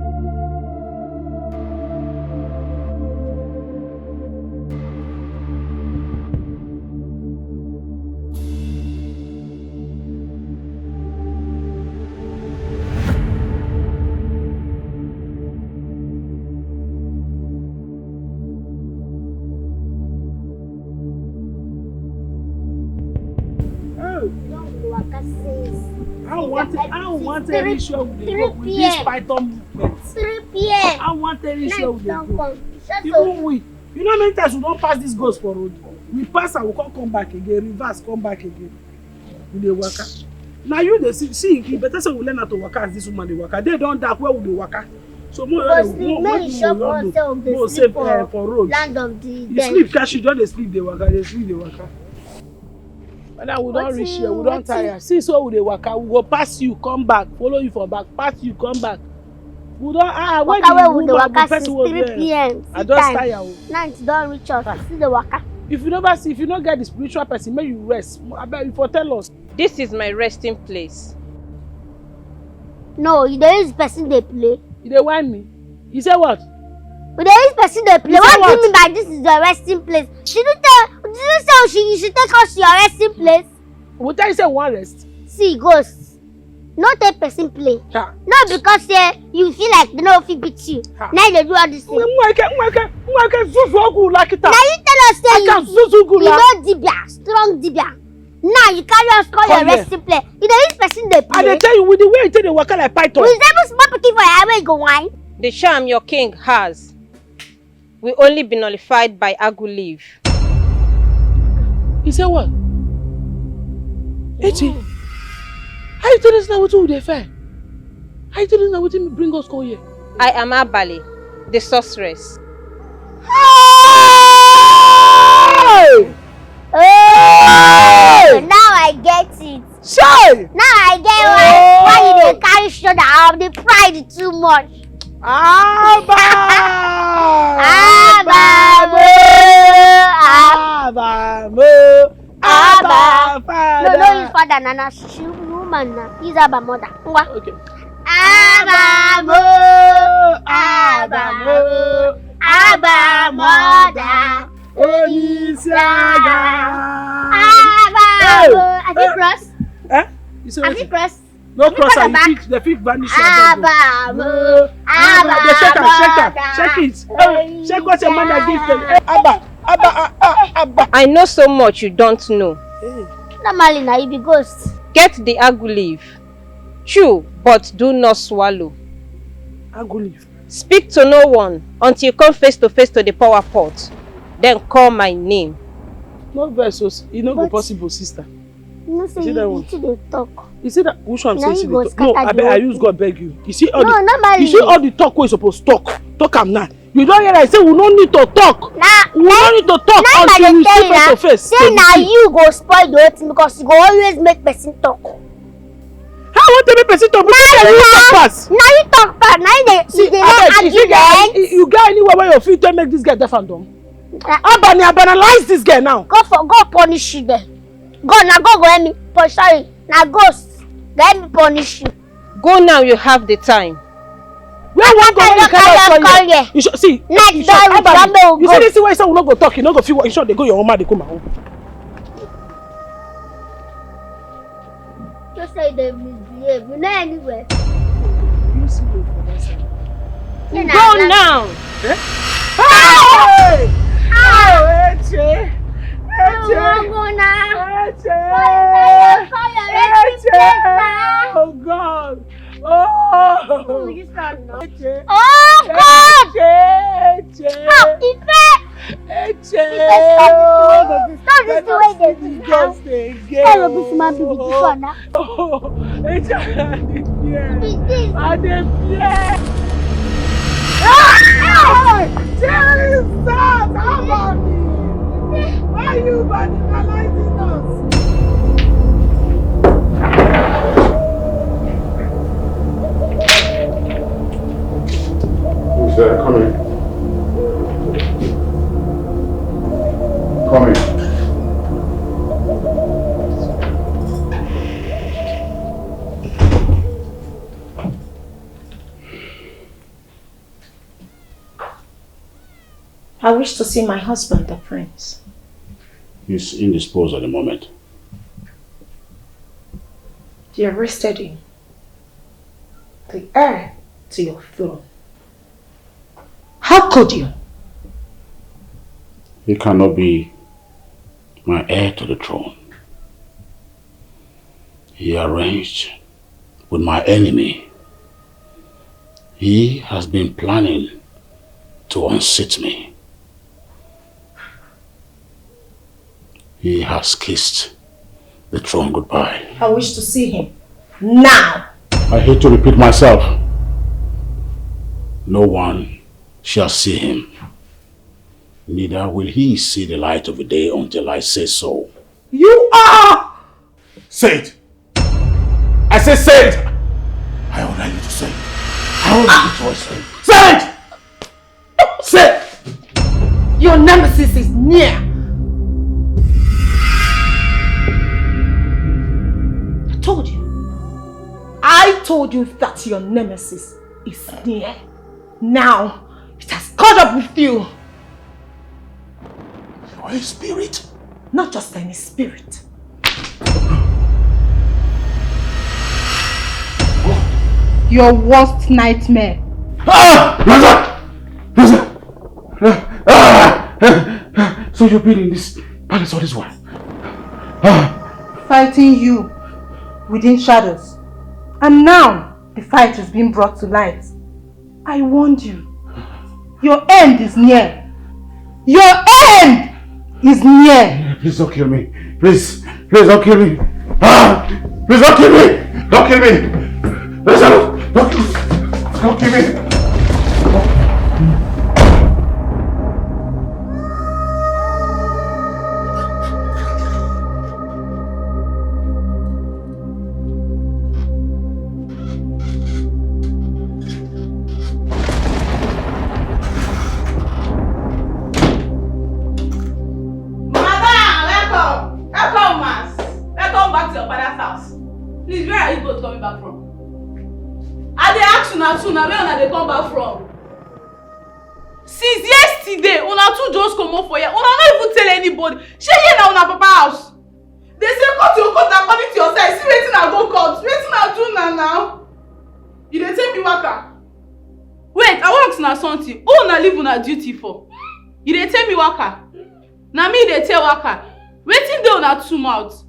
How want, how want any show we dey go with this python movement? Three p m. How want any show we dey go? Even we, you know many times we don pass this ghost for road. We pass and we come come back again, reverse come back again. We dey waka. Now you dey see, see, e better say we learn how to waka as this woman dey waka. They don dark where we dey waka. So more, more, more, more, more, more, more safe, eh, for road. Land of the dead. You sleep, catch you, just dey sleep, dey waka, dey sleep, dey waka. Whether we don reach here, we don tire. See, so we dey waka, we go pass you, come back, follow you for back, pass you, come back. We don, ah, where the woman, the person wey dey waka since three p m. I just tire o. Night don reach us. Ah. See the waka. If you never see, if you no get the spiritual person, make you rest. Abeg, you for tell us. This is my resting place. No, you dey use person dey play. You dey whine me? You say what? We dey use person dey play. What do you mean by this is your resting place? Did you tell, did you say she, you should take us to your resting place? We tell you say we wan rest. See, ghost. No take person play. Ha. No, because say you feel like they no fit beat you. Ha. Now you dey do all this thing. Nweke, nweke, nweke, zuzu ogu lakita. Now you tell us say I you, can zuzu ogu you la. Know dibia, strong dibia. Now you carry us call your resting place. You dey use person dey play. I dey tell you, with the way you take dey waka like python. We resemble small pikin for your eye wey you go whine. The charm your king has will only be nullified by agu leaf. He say what? Echi, how you tell us now wetin we dey find? How you tell us now wetin bring us come here? I am Abali, the sorceress. Hey! Oh, now I get it. Shey! Now I get why, why you dey carry shoulder up the pride too much. Abba! Abba mo! Abba mo! Abba! No, no, his father, na, na, she woman na. He's Abba mother. Ngwa. Okay. Abba mo! Abba mo! Abba mother! Onye isi agha. Abba mo! Have you crossed? Eh? You say what? Have you crossed? No cross am, you fit, they fit vanish your body. Abba mo! Abba! Shake am, shake am, shake it. Hey, shake what your mother give them. Hey, Abba, Abba, ah, ah, Abba. I know so much you don't know. Hey. Normally, na you be ghost. Get the agu leaf. Chew, but do not swallow. Agu leaf. Speak to no one until you come face to face to the power pot. Then call my name. No vex, e no go possible, sister. You know say you too dey talk. You see that? Which one say you dey talk? No, abeg, I use God beg you. You see all the, you see all the talk wey you suppose talk. Talk am now. You don hear I say we no need to talk. We no need to talk until we see face to face. Say na you go spoil the whole thing because you go always make person talk. How I wan take make person talk? Because you talk pass. Na you talk pass. Na you dey, you dey like argument. You get anywhere where you fit take make this girl deaf and dumb? Abani, I banalize this girl now. Go for, go punish you there. God, na God go help me punish. Sorry, na ghost go help me punish you. Go now, you have the time. Where we wan go when you carry us come here? You should see. Night don reach, you see this way, so we no go talk. You no go fit. You sure they go your own man, they come my own. Just say they misbehave. We know anywhere. You see the for that side. Go now. Eh? Hey! Oh, Eche! Eche! Eche! Eche! Oh, God! Oh! Oh, God! Eche! Eche! Ah, Ife! Eche! Stop this way, stop this way. Stop this way. Stop this way. Stop this one now. Oh, Eche, I dey fear. I dey fear. Ah! Jesus, how about me? Why you vandalizing us? Who's there? Come in. Come in. I wish to see my husband, the prince. He's indisposed at the moment. They arrested him, the heir to your throne. How could you? He cannot be my heir to the throne. He arranged with my enemy. He has been planning to unseat me. He has kissed the throne goodbye. I wish to see him now. I hate to repeat myself. No one shall see him. Neither will he see the light of the day until I say so. You are Say it. I say say it. I order you to say it. I order you to say it. Say it. Say it. Your nemesis is near. I told you. I told you that your nemesis is near. Now, it has caught up with you. You are a spirit. Not just any spirit. Your worst nightmare. Ah! Rosa! Rosa! Ah! So you've been in this palace all this while? Ah! Fighting you within shadows. And now, the fight is being brought to light. I warned you. Your end is near. Your end is near. Please don't kill me. Please, please don't kill me. Ah, please don't kill me. Don't kill me. Please don't, don't kill me. Don't kill me. Madam, welcome. Welcome, mass. Welcome back to your father's house. Please, where are you both coming back from? I dey ask una two na where una dey come back from? Since yesterday, una two just comot for here. Una no even tell anybody. Shey here na una papa house? They say cut your coat according to your size. See wetin I go cut. Wetin I do na now? You dey take me waka? Wait, I wan ask una something. Who una leave una duty for? You dey take me waka? Na me you dey tell waka? Wetin dey una two mouth?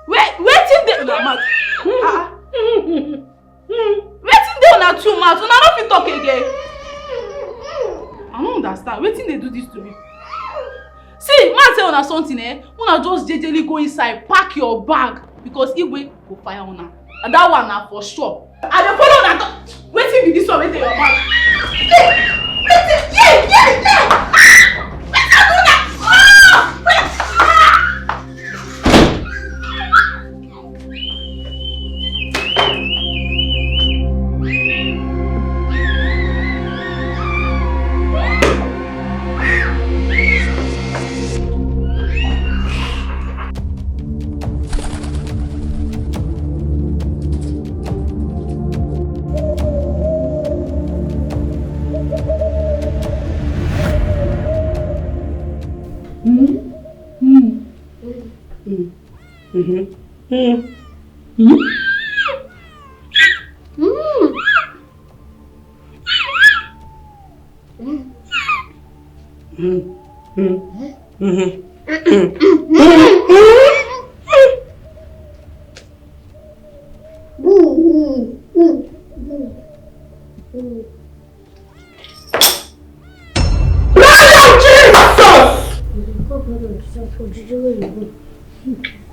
Wait, wetin dey una mouth? Ah, ah. Wetin dey una two mouth? Una no fit talk again. I no understand. Wetin dey do this to me? See, man tell una something, eh? Una just jejely go inside, pack your bag, because Igwe go fire una. And that one na for sure. I dey follow una talk. Wetin be this one wey dey your mouth? Wetin? Yeah, yeah, yeah. Ah! Wetin I do now? Ah! Wait. Ah! Mm-hmm. Mm-hmm. Mm-hmm. Mm. Blood of Jesus!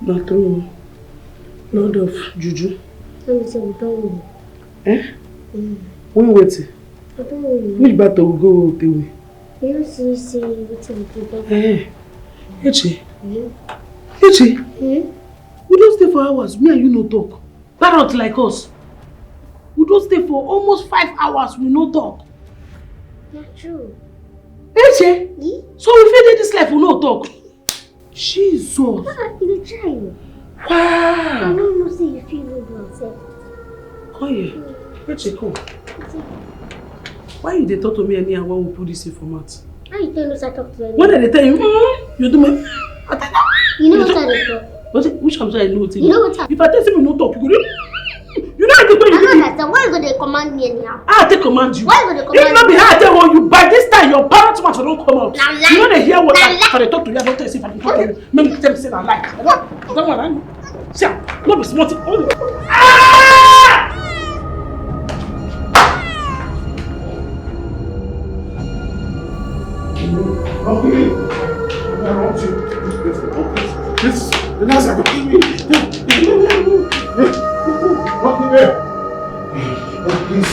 Na true. Lord of juju. Let me say we don't win. Eh? Mm. Win wetin? We don't win. Which battle we go take win? You see, say wetin we do. Eh. Eche. Mm. Eche. Mm. We don stay for hours. Me and you no talk. Parrot like us. We don stay for almost five hours. We no talk. Na true. Eche. Mm. So we fit dey this life, we no talk. Jesus. Ah, you dey try. Wow. I no know say you fit even do am sef. Come here. Wait, come. Why you dey talk to me anyhow when we put this informant? How you tell us I talk to you? When I dey tell you, mm, you do me. I tell you. You know what I dey talk? What, which one I know? You know what I... If I tell you no talk, you go do. You know the way you do. I don't understand. Why you go dey command me anyhow? I take command you. Why you go dey command me? If not be how I tell you, by this time your parents mouth don come out. Na lie. You no dey hear what I, I dey talk to you. I don tell you, if I dey talk to you, make me tell me say na lie. I don't, I don't want to. See am, no be small thing. Oh, ah! This, the nurse go kill me. Please, don't, don't, don't, please.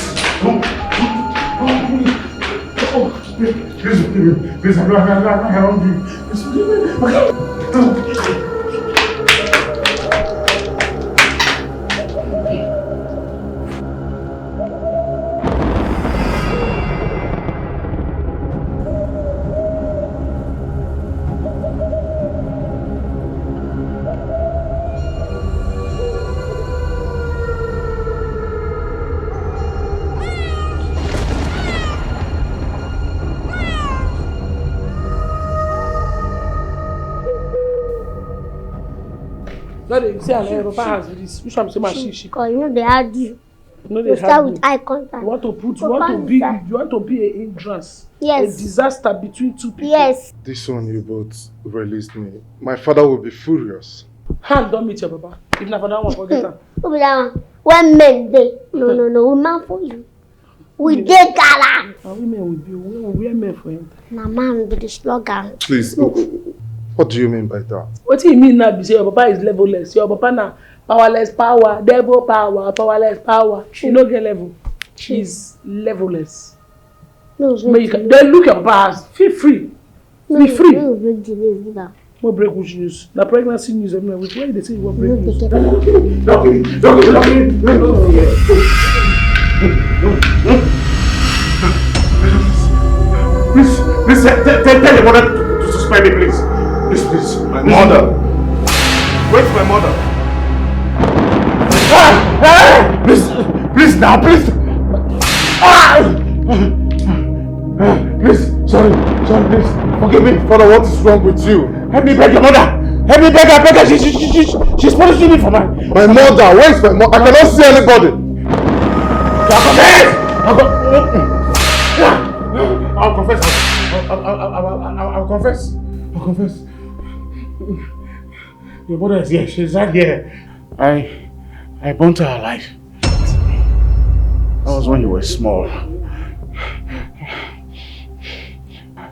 Please, please, please, I don't, I don't, I don't, I don't do. Please, please, please. No dey see am, eh, Papa house be this. Which one be say my she, she? Cause you know they argue. No dey. You start with eye contact. You want to put, you want to be, you want to be a hindrance. Yes. A disaster between two people. Yes. This one you both released me. My father will be furious. Hand don meet your papa. If na for that one, forget am. Who be that one? When men dey. No, no, no. Woman for you. We dey gallant. Na women we be. We wear men for enter. Na man be the slogan. Please, what do you mean by that? Wetin you mean now be say your papa is levelless. Your papa na powerless power, devil power, powerless power. You no get level. He's levelless. No, but you can, then look your papa house. Feel free. Be free. No, break the news now. No break which news? Na pregnancy news. I mean, why they say you want break news? Don't kill me. Don't kill me. Don't kill me. Please, please, tell, tell, tell your mother to, to suspend me, please. Please, please. My mother. Where's my mother? Ah! Ah! Please, please now, please. Ah! Please, sorry, sorry, please. Forgive me. Father, what is wrong with you? Help me beg your mother. Help me beg her, beg her. She, she, she, she, she's punishing me for my... My mother, where is my mother? I cannot see anybody. I'll confess. I'll, co- I'll confess. I'll, I'll, I'll, I'll, I'll, I'll confess. I'll confess. Your mother is here. She's right here. I, I burnt her alive. That was when you were small.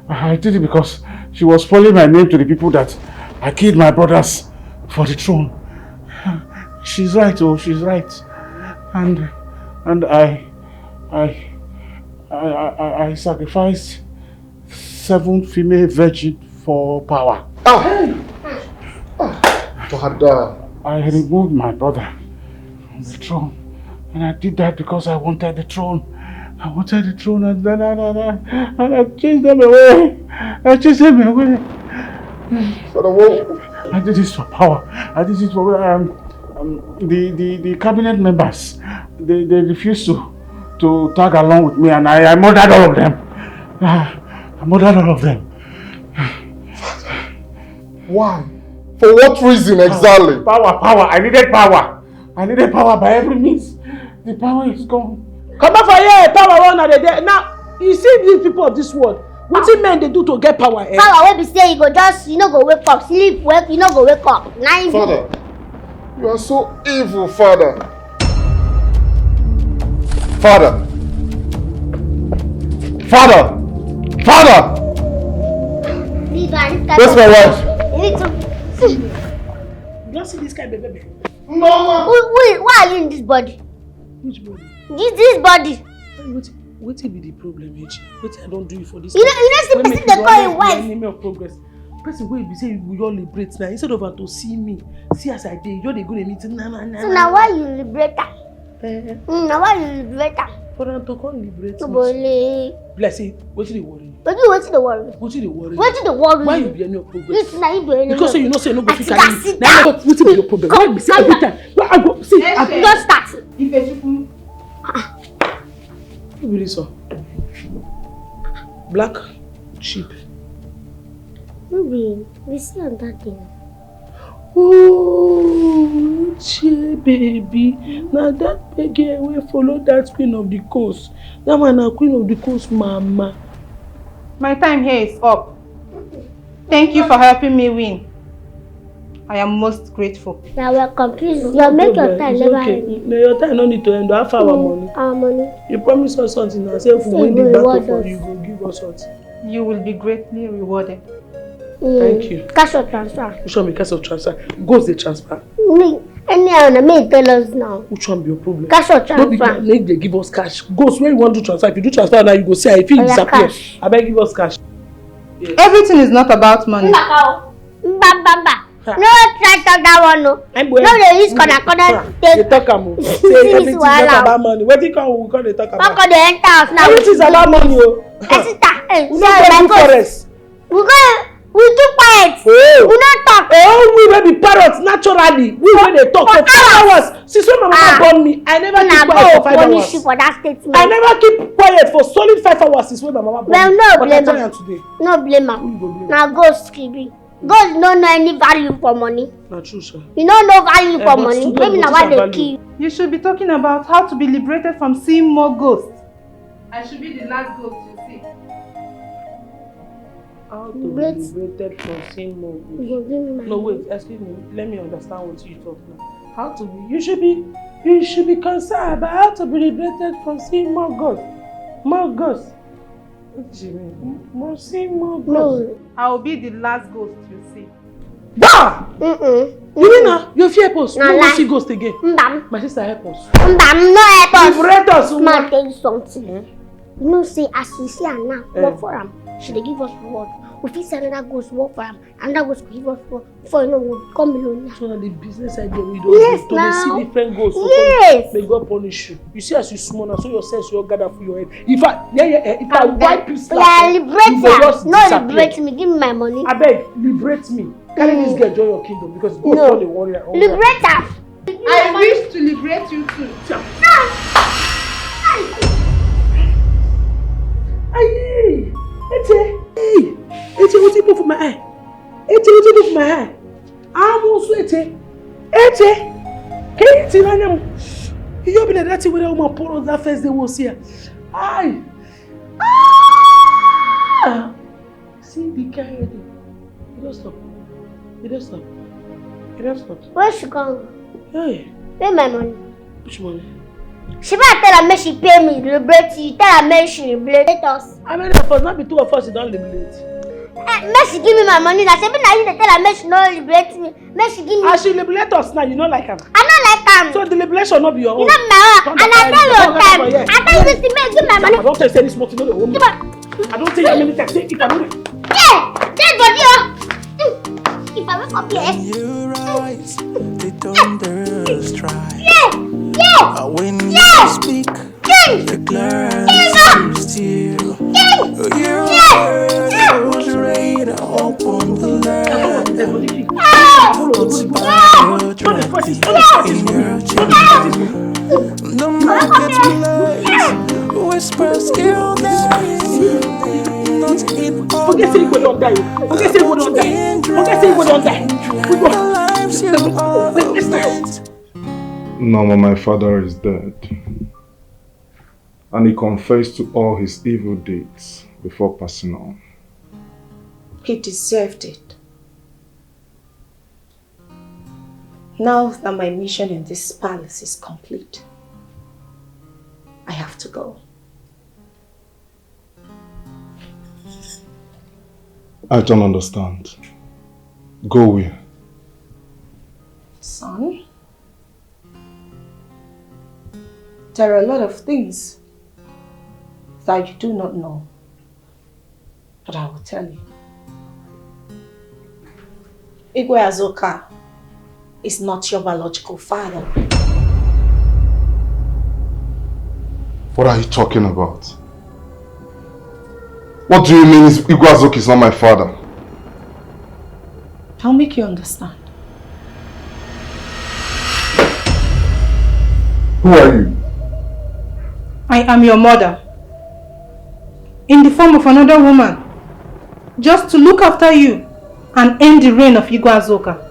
I did it because she was spoiling my name to the people that I killed my brothers for the throne. She's right, oh, she's right. And, and I, I, I, I, I sacrificed seven female virgin for power. Ah! Ah, Father. I removed my brother from the throne. And I did that because I wanted the throne. I wanted the throne and then I, and I, and I chased them away. I chased them away. Father, what? I did this for power. I did this for, um, um, the, the, the cabinet members. They, they refused to, to tag along with me, and I, I murdered all of them. Ah, I murdered all of them. Why? For what reason exactly? Power, power. I needed power. I needed power by every means. The power is gone. Come out for here, power one of the day. Now, you see these people of this world. Wetin men dey do to get power, eh? Power wey be say you go just, you no go wake up, sleep, wake, you no go wake up. Na him be. Father, you are so evil, Father. Father! Father! Father! Leave her, this kind of... Where's my wife? You need to... You don see this kind of baby? Mama! Who, who, why are you in this body? Which body? This, this body. Wetin, wetin be the problem, H? Wetin I don do you for this? You know, you know, see person dey call him wife. Enemy of progress. Person wey be say we all liberate now, instead of am to see me, see as I dey, you just dey go dey meet na na na. So na why you liberate am? Eh. Mm, na why you liberate am? For am to come liberate me. Be like say, wetin dey worry you? Wetin, wetin dey worry you? Wetin dey worry you? Wetin dey worry you? Why you be enemy of progress? This na you be enemy of progress. Because say you know say you no go fit carry me. Sit down. Na wetin be your problem? Why be say every time? Why I go see? Just start. Ifechukwu. Who be this one? Black sheep. No be, we see another thing. Oh, Uche baby. Na that girl wey follow that queen of the coast. That one na queen of the coast, mama. My time here is up. Thank you for helping me win. I am most grateful. You're welcome. Please, you make your time never end. No, your time no need to end. How far our money? Our money. You promise us something now. Say if we win the battle for you, you go give us something. You will be greatly rewarded. Thank you. Cash or transfer? Which one be cash or transfer? Ghost dey transfer. Me, anyhow, na me tell us now. Which one be your problem? Cash or No be transfer? Make they give us cash. Ghost, when you want to transfer, if you do transfer now, you go see if you Oya, disappear. Cash. Abeg give us cash. Everything is not about money. Mbamba. No try talk that one, no. I'm No dey use corner corner They take. talk am o. Say This everything is wahala. Not about money. Wetin come we come dey talk Come about? come dey enter house now. Everything is about money o. My sister, hey, We no sorry, go my do God. Forest. We go, we keep quiet. Oh. We no talk. Oh, we wey be parrots naturally. We wey dey talk for For five hours. Since when my mama Ah. born me, I never Una keep quiet go for five punish hours. You for that statement. I never keep quiet for solid five hours since when my mama born Well, me. No But I blame tell am. Am today. No blame am. Who you go blame? Na ghost kill me. Ghost no know any value for money. Na true, sir. You no know value Eh, for but money. today Maybe we na teach why am they value. Kill. You should be talking about how to be liberated from seeing more ghosts. I should be the last ghost you see. How to Wait. Be liberated from seeing more You ghosts. go give me my No, money. Wait, excuse me. Let me understand what you talk now. How to be? You should be. You should be concerned about how to be liberated from seeing more ghosts. More ghosts. What do you mean? More seeing more ghosts. No. I will be the last ghost you see. Bah! Mm-mm. You mean now? You fear us? Na No, lie. See ghost again. Mbam. My sister, help us. Mbam, no help us. Liberate us. Ma tell you something. Eh? You know say as you see am now, Eh. Work for am. She dey give us reward. We fit send another ghost work for am. Another ghost go give us reward. Before you know, we become millionaire. So na the business idea we Yes, do. now. See different ghosts. Yes. May God punish you. You see as you small now, so your sense will gather for your head. If I, yeah, yeah, eh, if I wipe you slap, eh, you go just disappear. Liberate me. Give me my money. Abeg, liberate me. Carry this girl join your kingdom because God no dey worry. Liberate am. I wish to liberate you too. Aye, Eche, hey, Eche, wetin put for my eye? Eche, wetin put for my eye? Amusu Eche, Eche, can you tell me? You be like that thing wey that woman pour us that first day we see her. Aye. Ah! See the kind headache. You don stop. You don stop. You don stop. Where she come? Hey, Where my money? Which money? She better tell her make she pay me, liberate you. Tell her make she liberate us. How many of us? Not be two of us you don liberate. Eh, make she give me my money. Now she be now you dey tell her make she no liberate me. Make she give me. As she liberate us now, you no like am. I no like am. So the liberation no be your You own. know my own. Come And I here. Tell your Come time. here. I tell you this thing, make give my I money. don tell you say this small thing no dey hold me. Give my. I don tell you how many times say if I no dey. Yeah, dead body. Oh. Mm. If I wake up here. Your eyes, the thunder strike. Yeah, yeah. Uh, When Yeah. You speak, King. The clouds Yeah. Steal. King. Your Yeah. words rain upon the land. Ah. Haunted by Ah. your tragedy in your children. The marketplace whispers ill names. Not in Forget say you go don die. Forget say you go don die. Forget say you go don die. We go. The lives you are meant. Norma, my father is dead. And he confessed to all his evil deeds before passing on. He deserved it. Now that my mission in this palace is complete, I have to go. I don't understand. Go where? Son, there are a lot of things that you do not know, but I will tell you. Igwe Azoka is not your biological father. What are you talking about? What do you mean is Igwe Azoka is not my father? I'll make you understand. Who are you? I am your mother. In the form of another woman. Just to look after you and end the reign of Igwe Azoka.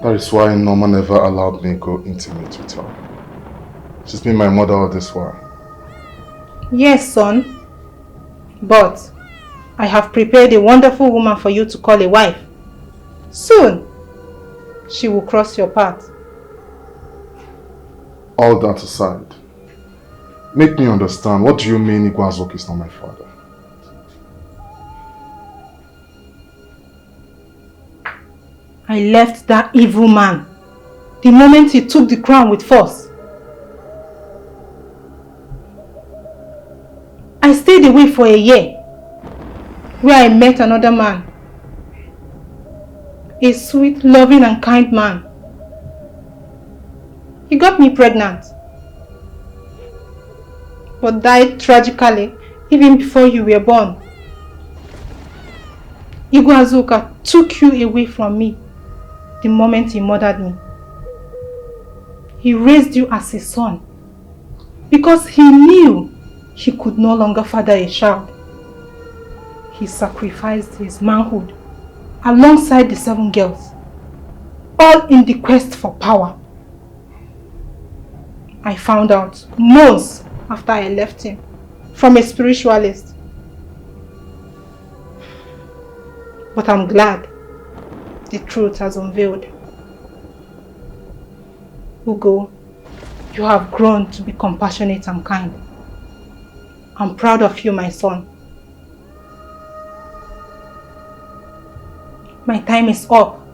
That is why Norma never allowed me go intimate with her. She's been my mother all this while. Yes, son. But I have prepared a wonderful woman for you to call a wife. Soon, she will cross your path. All that aside, make me understand, what do you mean Igwe Azuka is not my father? I left that evil man the moment he took the crown with force. I stayed away for a year where I met another man. A sweet, loving and kind man. He got me pregnant, but died tragically even before you were born. Igwe Azuka took you away from me the moment he murdered me. He raised you as a son because he knew he could no longer father a child. He sacrificed his manhood alongside the seven girls, all in the quest for power. I found out months after I left him from a spiritualist. But I'm glad the truth has unveiled. Ugo, you have grown to be compassionate and kind. I'm proud of you, my son. My time is up.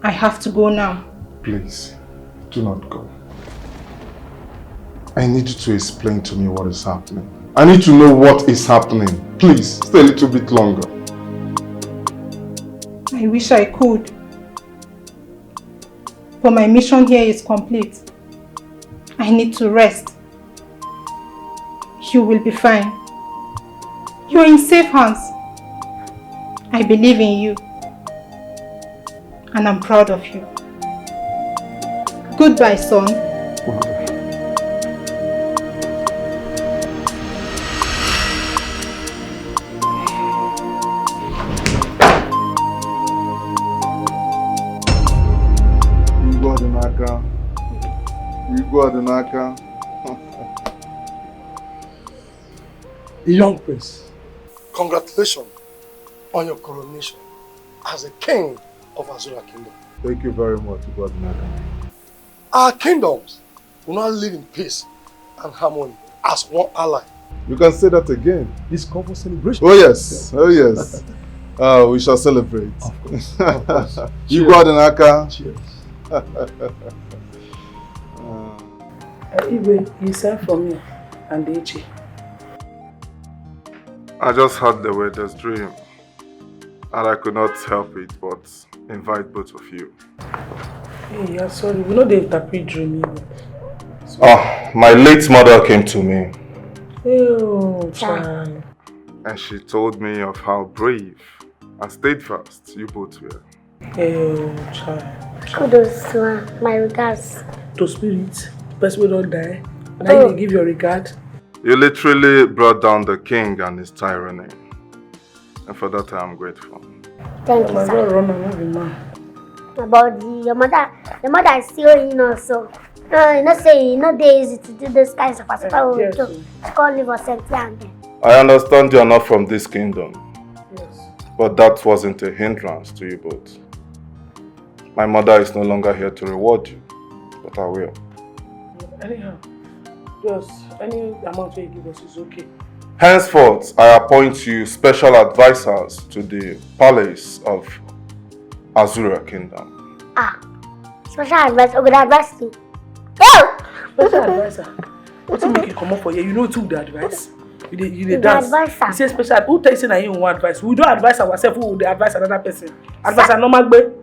I have to go now. Please, do not go. I need you to explain to me what is happening. I need to know what is happening. Please, stay a little bit longer. I wish I could. But my mission here is complete. I need to rest. You will be fine. You are in safe hands. I believe in you. And I'm proud of you. Goodbye, son. Igwe Odinaka. Igwe Odinaka. A young prince, congratulations on your coronation as a king of Azura Kingdom. Thank you very much, Igwe Odinaka. Our kingdoms will now live in peace and harmony as one ally. You can say that again. This call for celebration. Oh yes, oh yes. Uh, we shall celebrate. Of course, of course. Igwe Odinaka. Cheers. Uh, Igwe, you sent for me and Echi. I just had the weirdest dream, and I could not help it but invite both of you. Hey, yeah, sorry, we no dey interpret dream Igwe. Ah, my late mother came to me Oh, child. and she told me of how brave and steadfast you both were. Oh, child. Kudos to her. My regards. To spirit, person wey don die. Now Oh. You dey give your regard. You literally brought down the king and his tyranny. And for that, I am grateful. Thank you, My sir. God, run am, no be man. But the, your mother, your mother is still in also. No, you know say e no dey easy to do those kinds of hospital Yes. to, to call live or something and then. I understand you are not from this kingdom, Yes. but that wasn't a hindrance to you both. My mother is no longer here to reward you, but I will. Anyhow, just any amount wey you give us is okay. Henceforth, I appoint you special advisors to the palace of Azura Kingdom. Ah, special advice. Okay, the advice thing. Yo! Special advisor. Wetin make you comot for here? You know wetin we dey advise? You dey you dey The dance. Advisor. You say special. Who tell you say na him we wan advise? We don advise ourselves. Who dey advise another person? Advise another man gbe.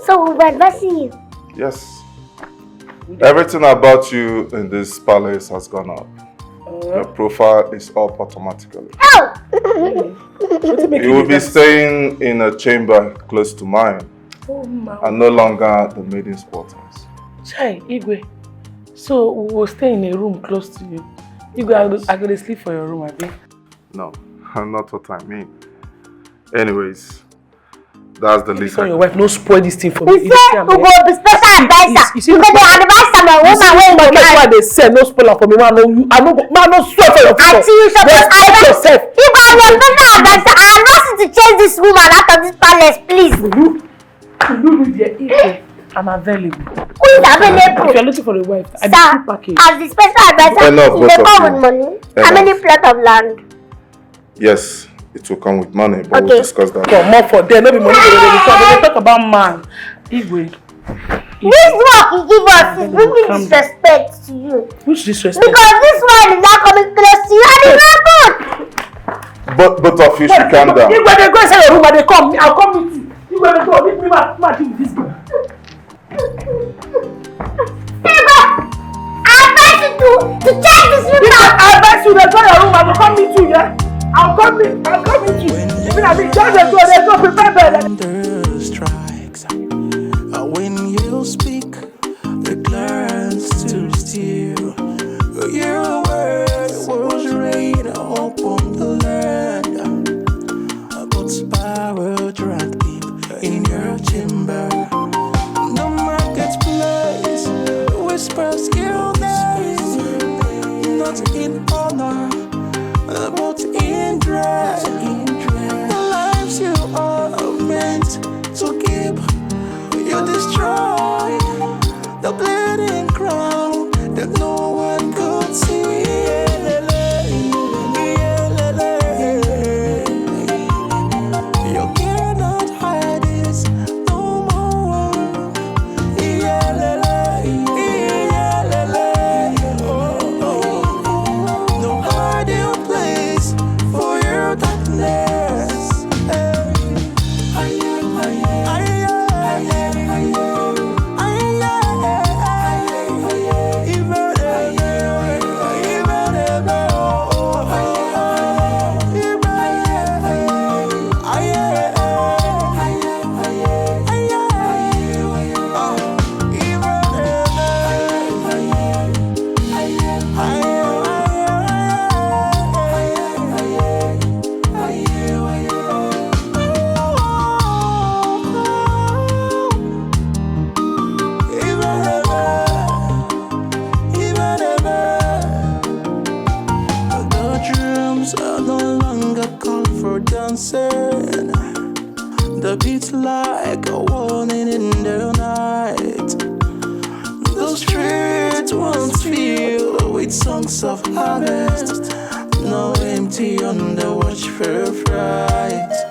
So we'll be advising you. Yes. Everything about you in this palace has gone up. Your profile is up automatically. Oh! Wetin make You will do be that? Staying in a chamber close to mine Oh, ma. and no longer the maiden's quarters. Chai, Igwe. So we will stay in a room close to you. Igwe, I go, I go dey sleep for your room, abi? No, not what I mean. Anyways, that's the This least. one, I your wife no spoil this thing for me. He You dey see said am, we eh? go be special See, advisor. you see, You go dey advise am, a You see woman the wey market go wey I dey sell, no spoil am for me. Man, no, you, I no go, man, no swear for your future. Auntie, you suppose Respect advise. yourself. If I am your special advisor, I advise you to Chase this woman out of this palace, please. You, you do there. I'm available. Who is available? If you're looking for a wife, I Sir, do full package. As the special advisor, Enough, they both of come you. with money. How many plot of land? Yes, it will come with money, but Okay. we'll discuss that. Come more for them. Maybe money they dey talk. They dey talk about man. Igwe. This work you give us is bringing Calm disrespect to you. Which disrespect? Because this one is not coming close to you and it's not good. But both of you should calm down. Igwe, they go inside your room and they come. I'll come meet you. Igwe, they go. Leave me, man. Man, deal with this girl. Stay back. I advise you to, to check this Igwe, woman. I advise you. They go your room. I will come meet you. Yeah. I'll come meet. I'll come meet you. Even I mean, just they go. They go prepare bed. Thunder strikes. Uh, When you speak, the clouds to steal. Your word was rain upon the land. But power drank deep in your chamber. The marketplace whispers your name, not in honor, but in dread. The lives you are meant to keep, you destroy. The bleeding crown that no one could see. You cannot hide this no more. No hiding place for your darkness. The drums are no longer call for dancing. The beat like a warning in the night. The street once filled with songs of harvest, now empty on the watchful fright.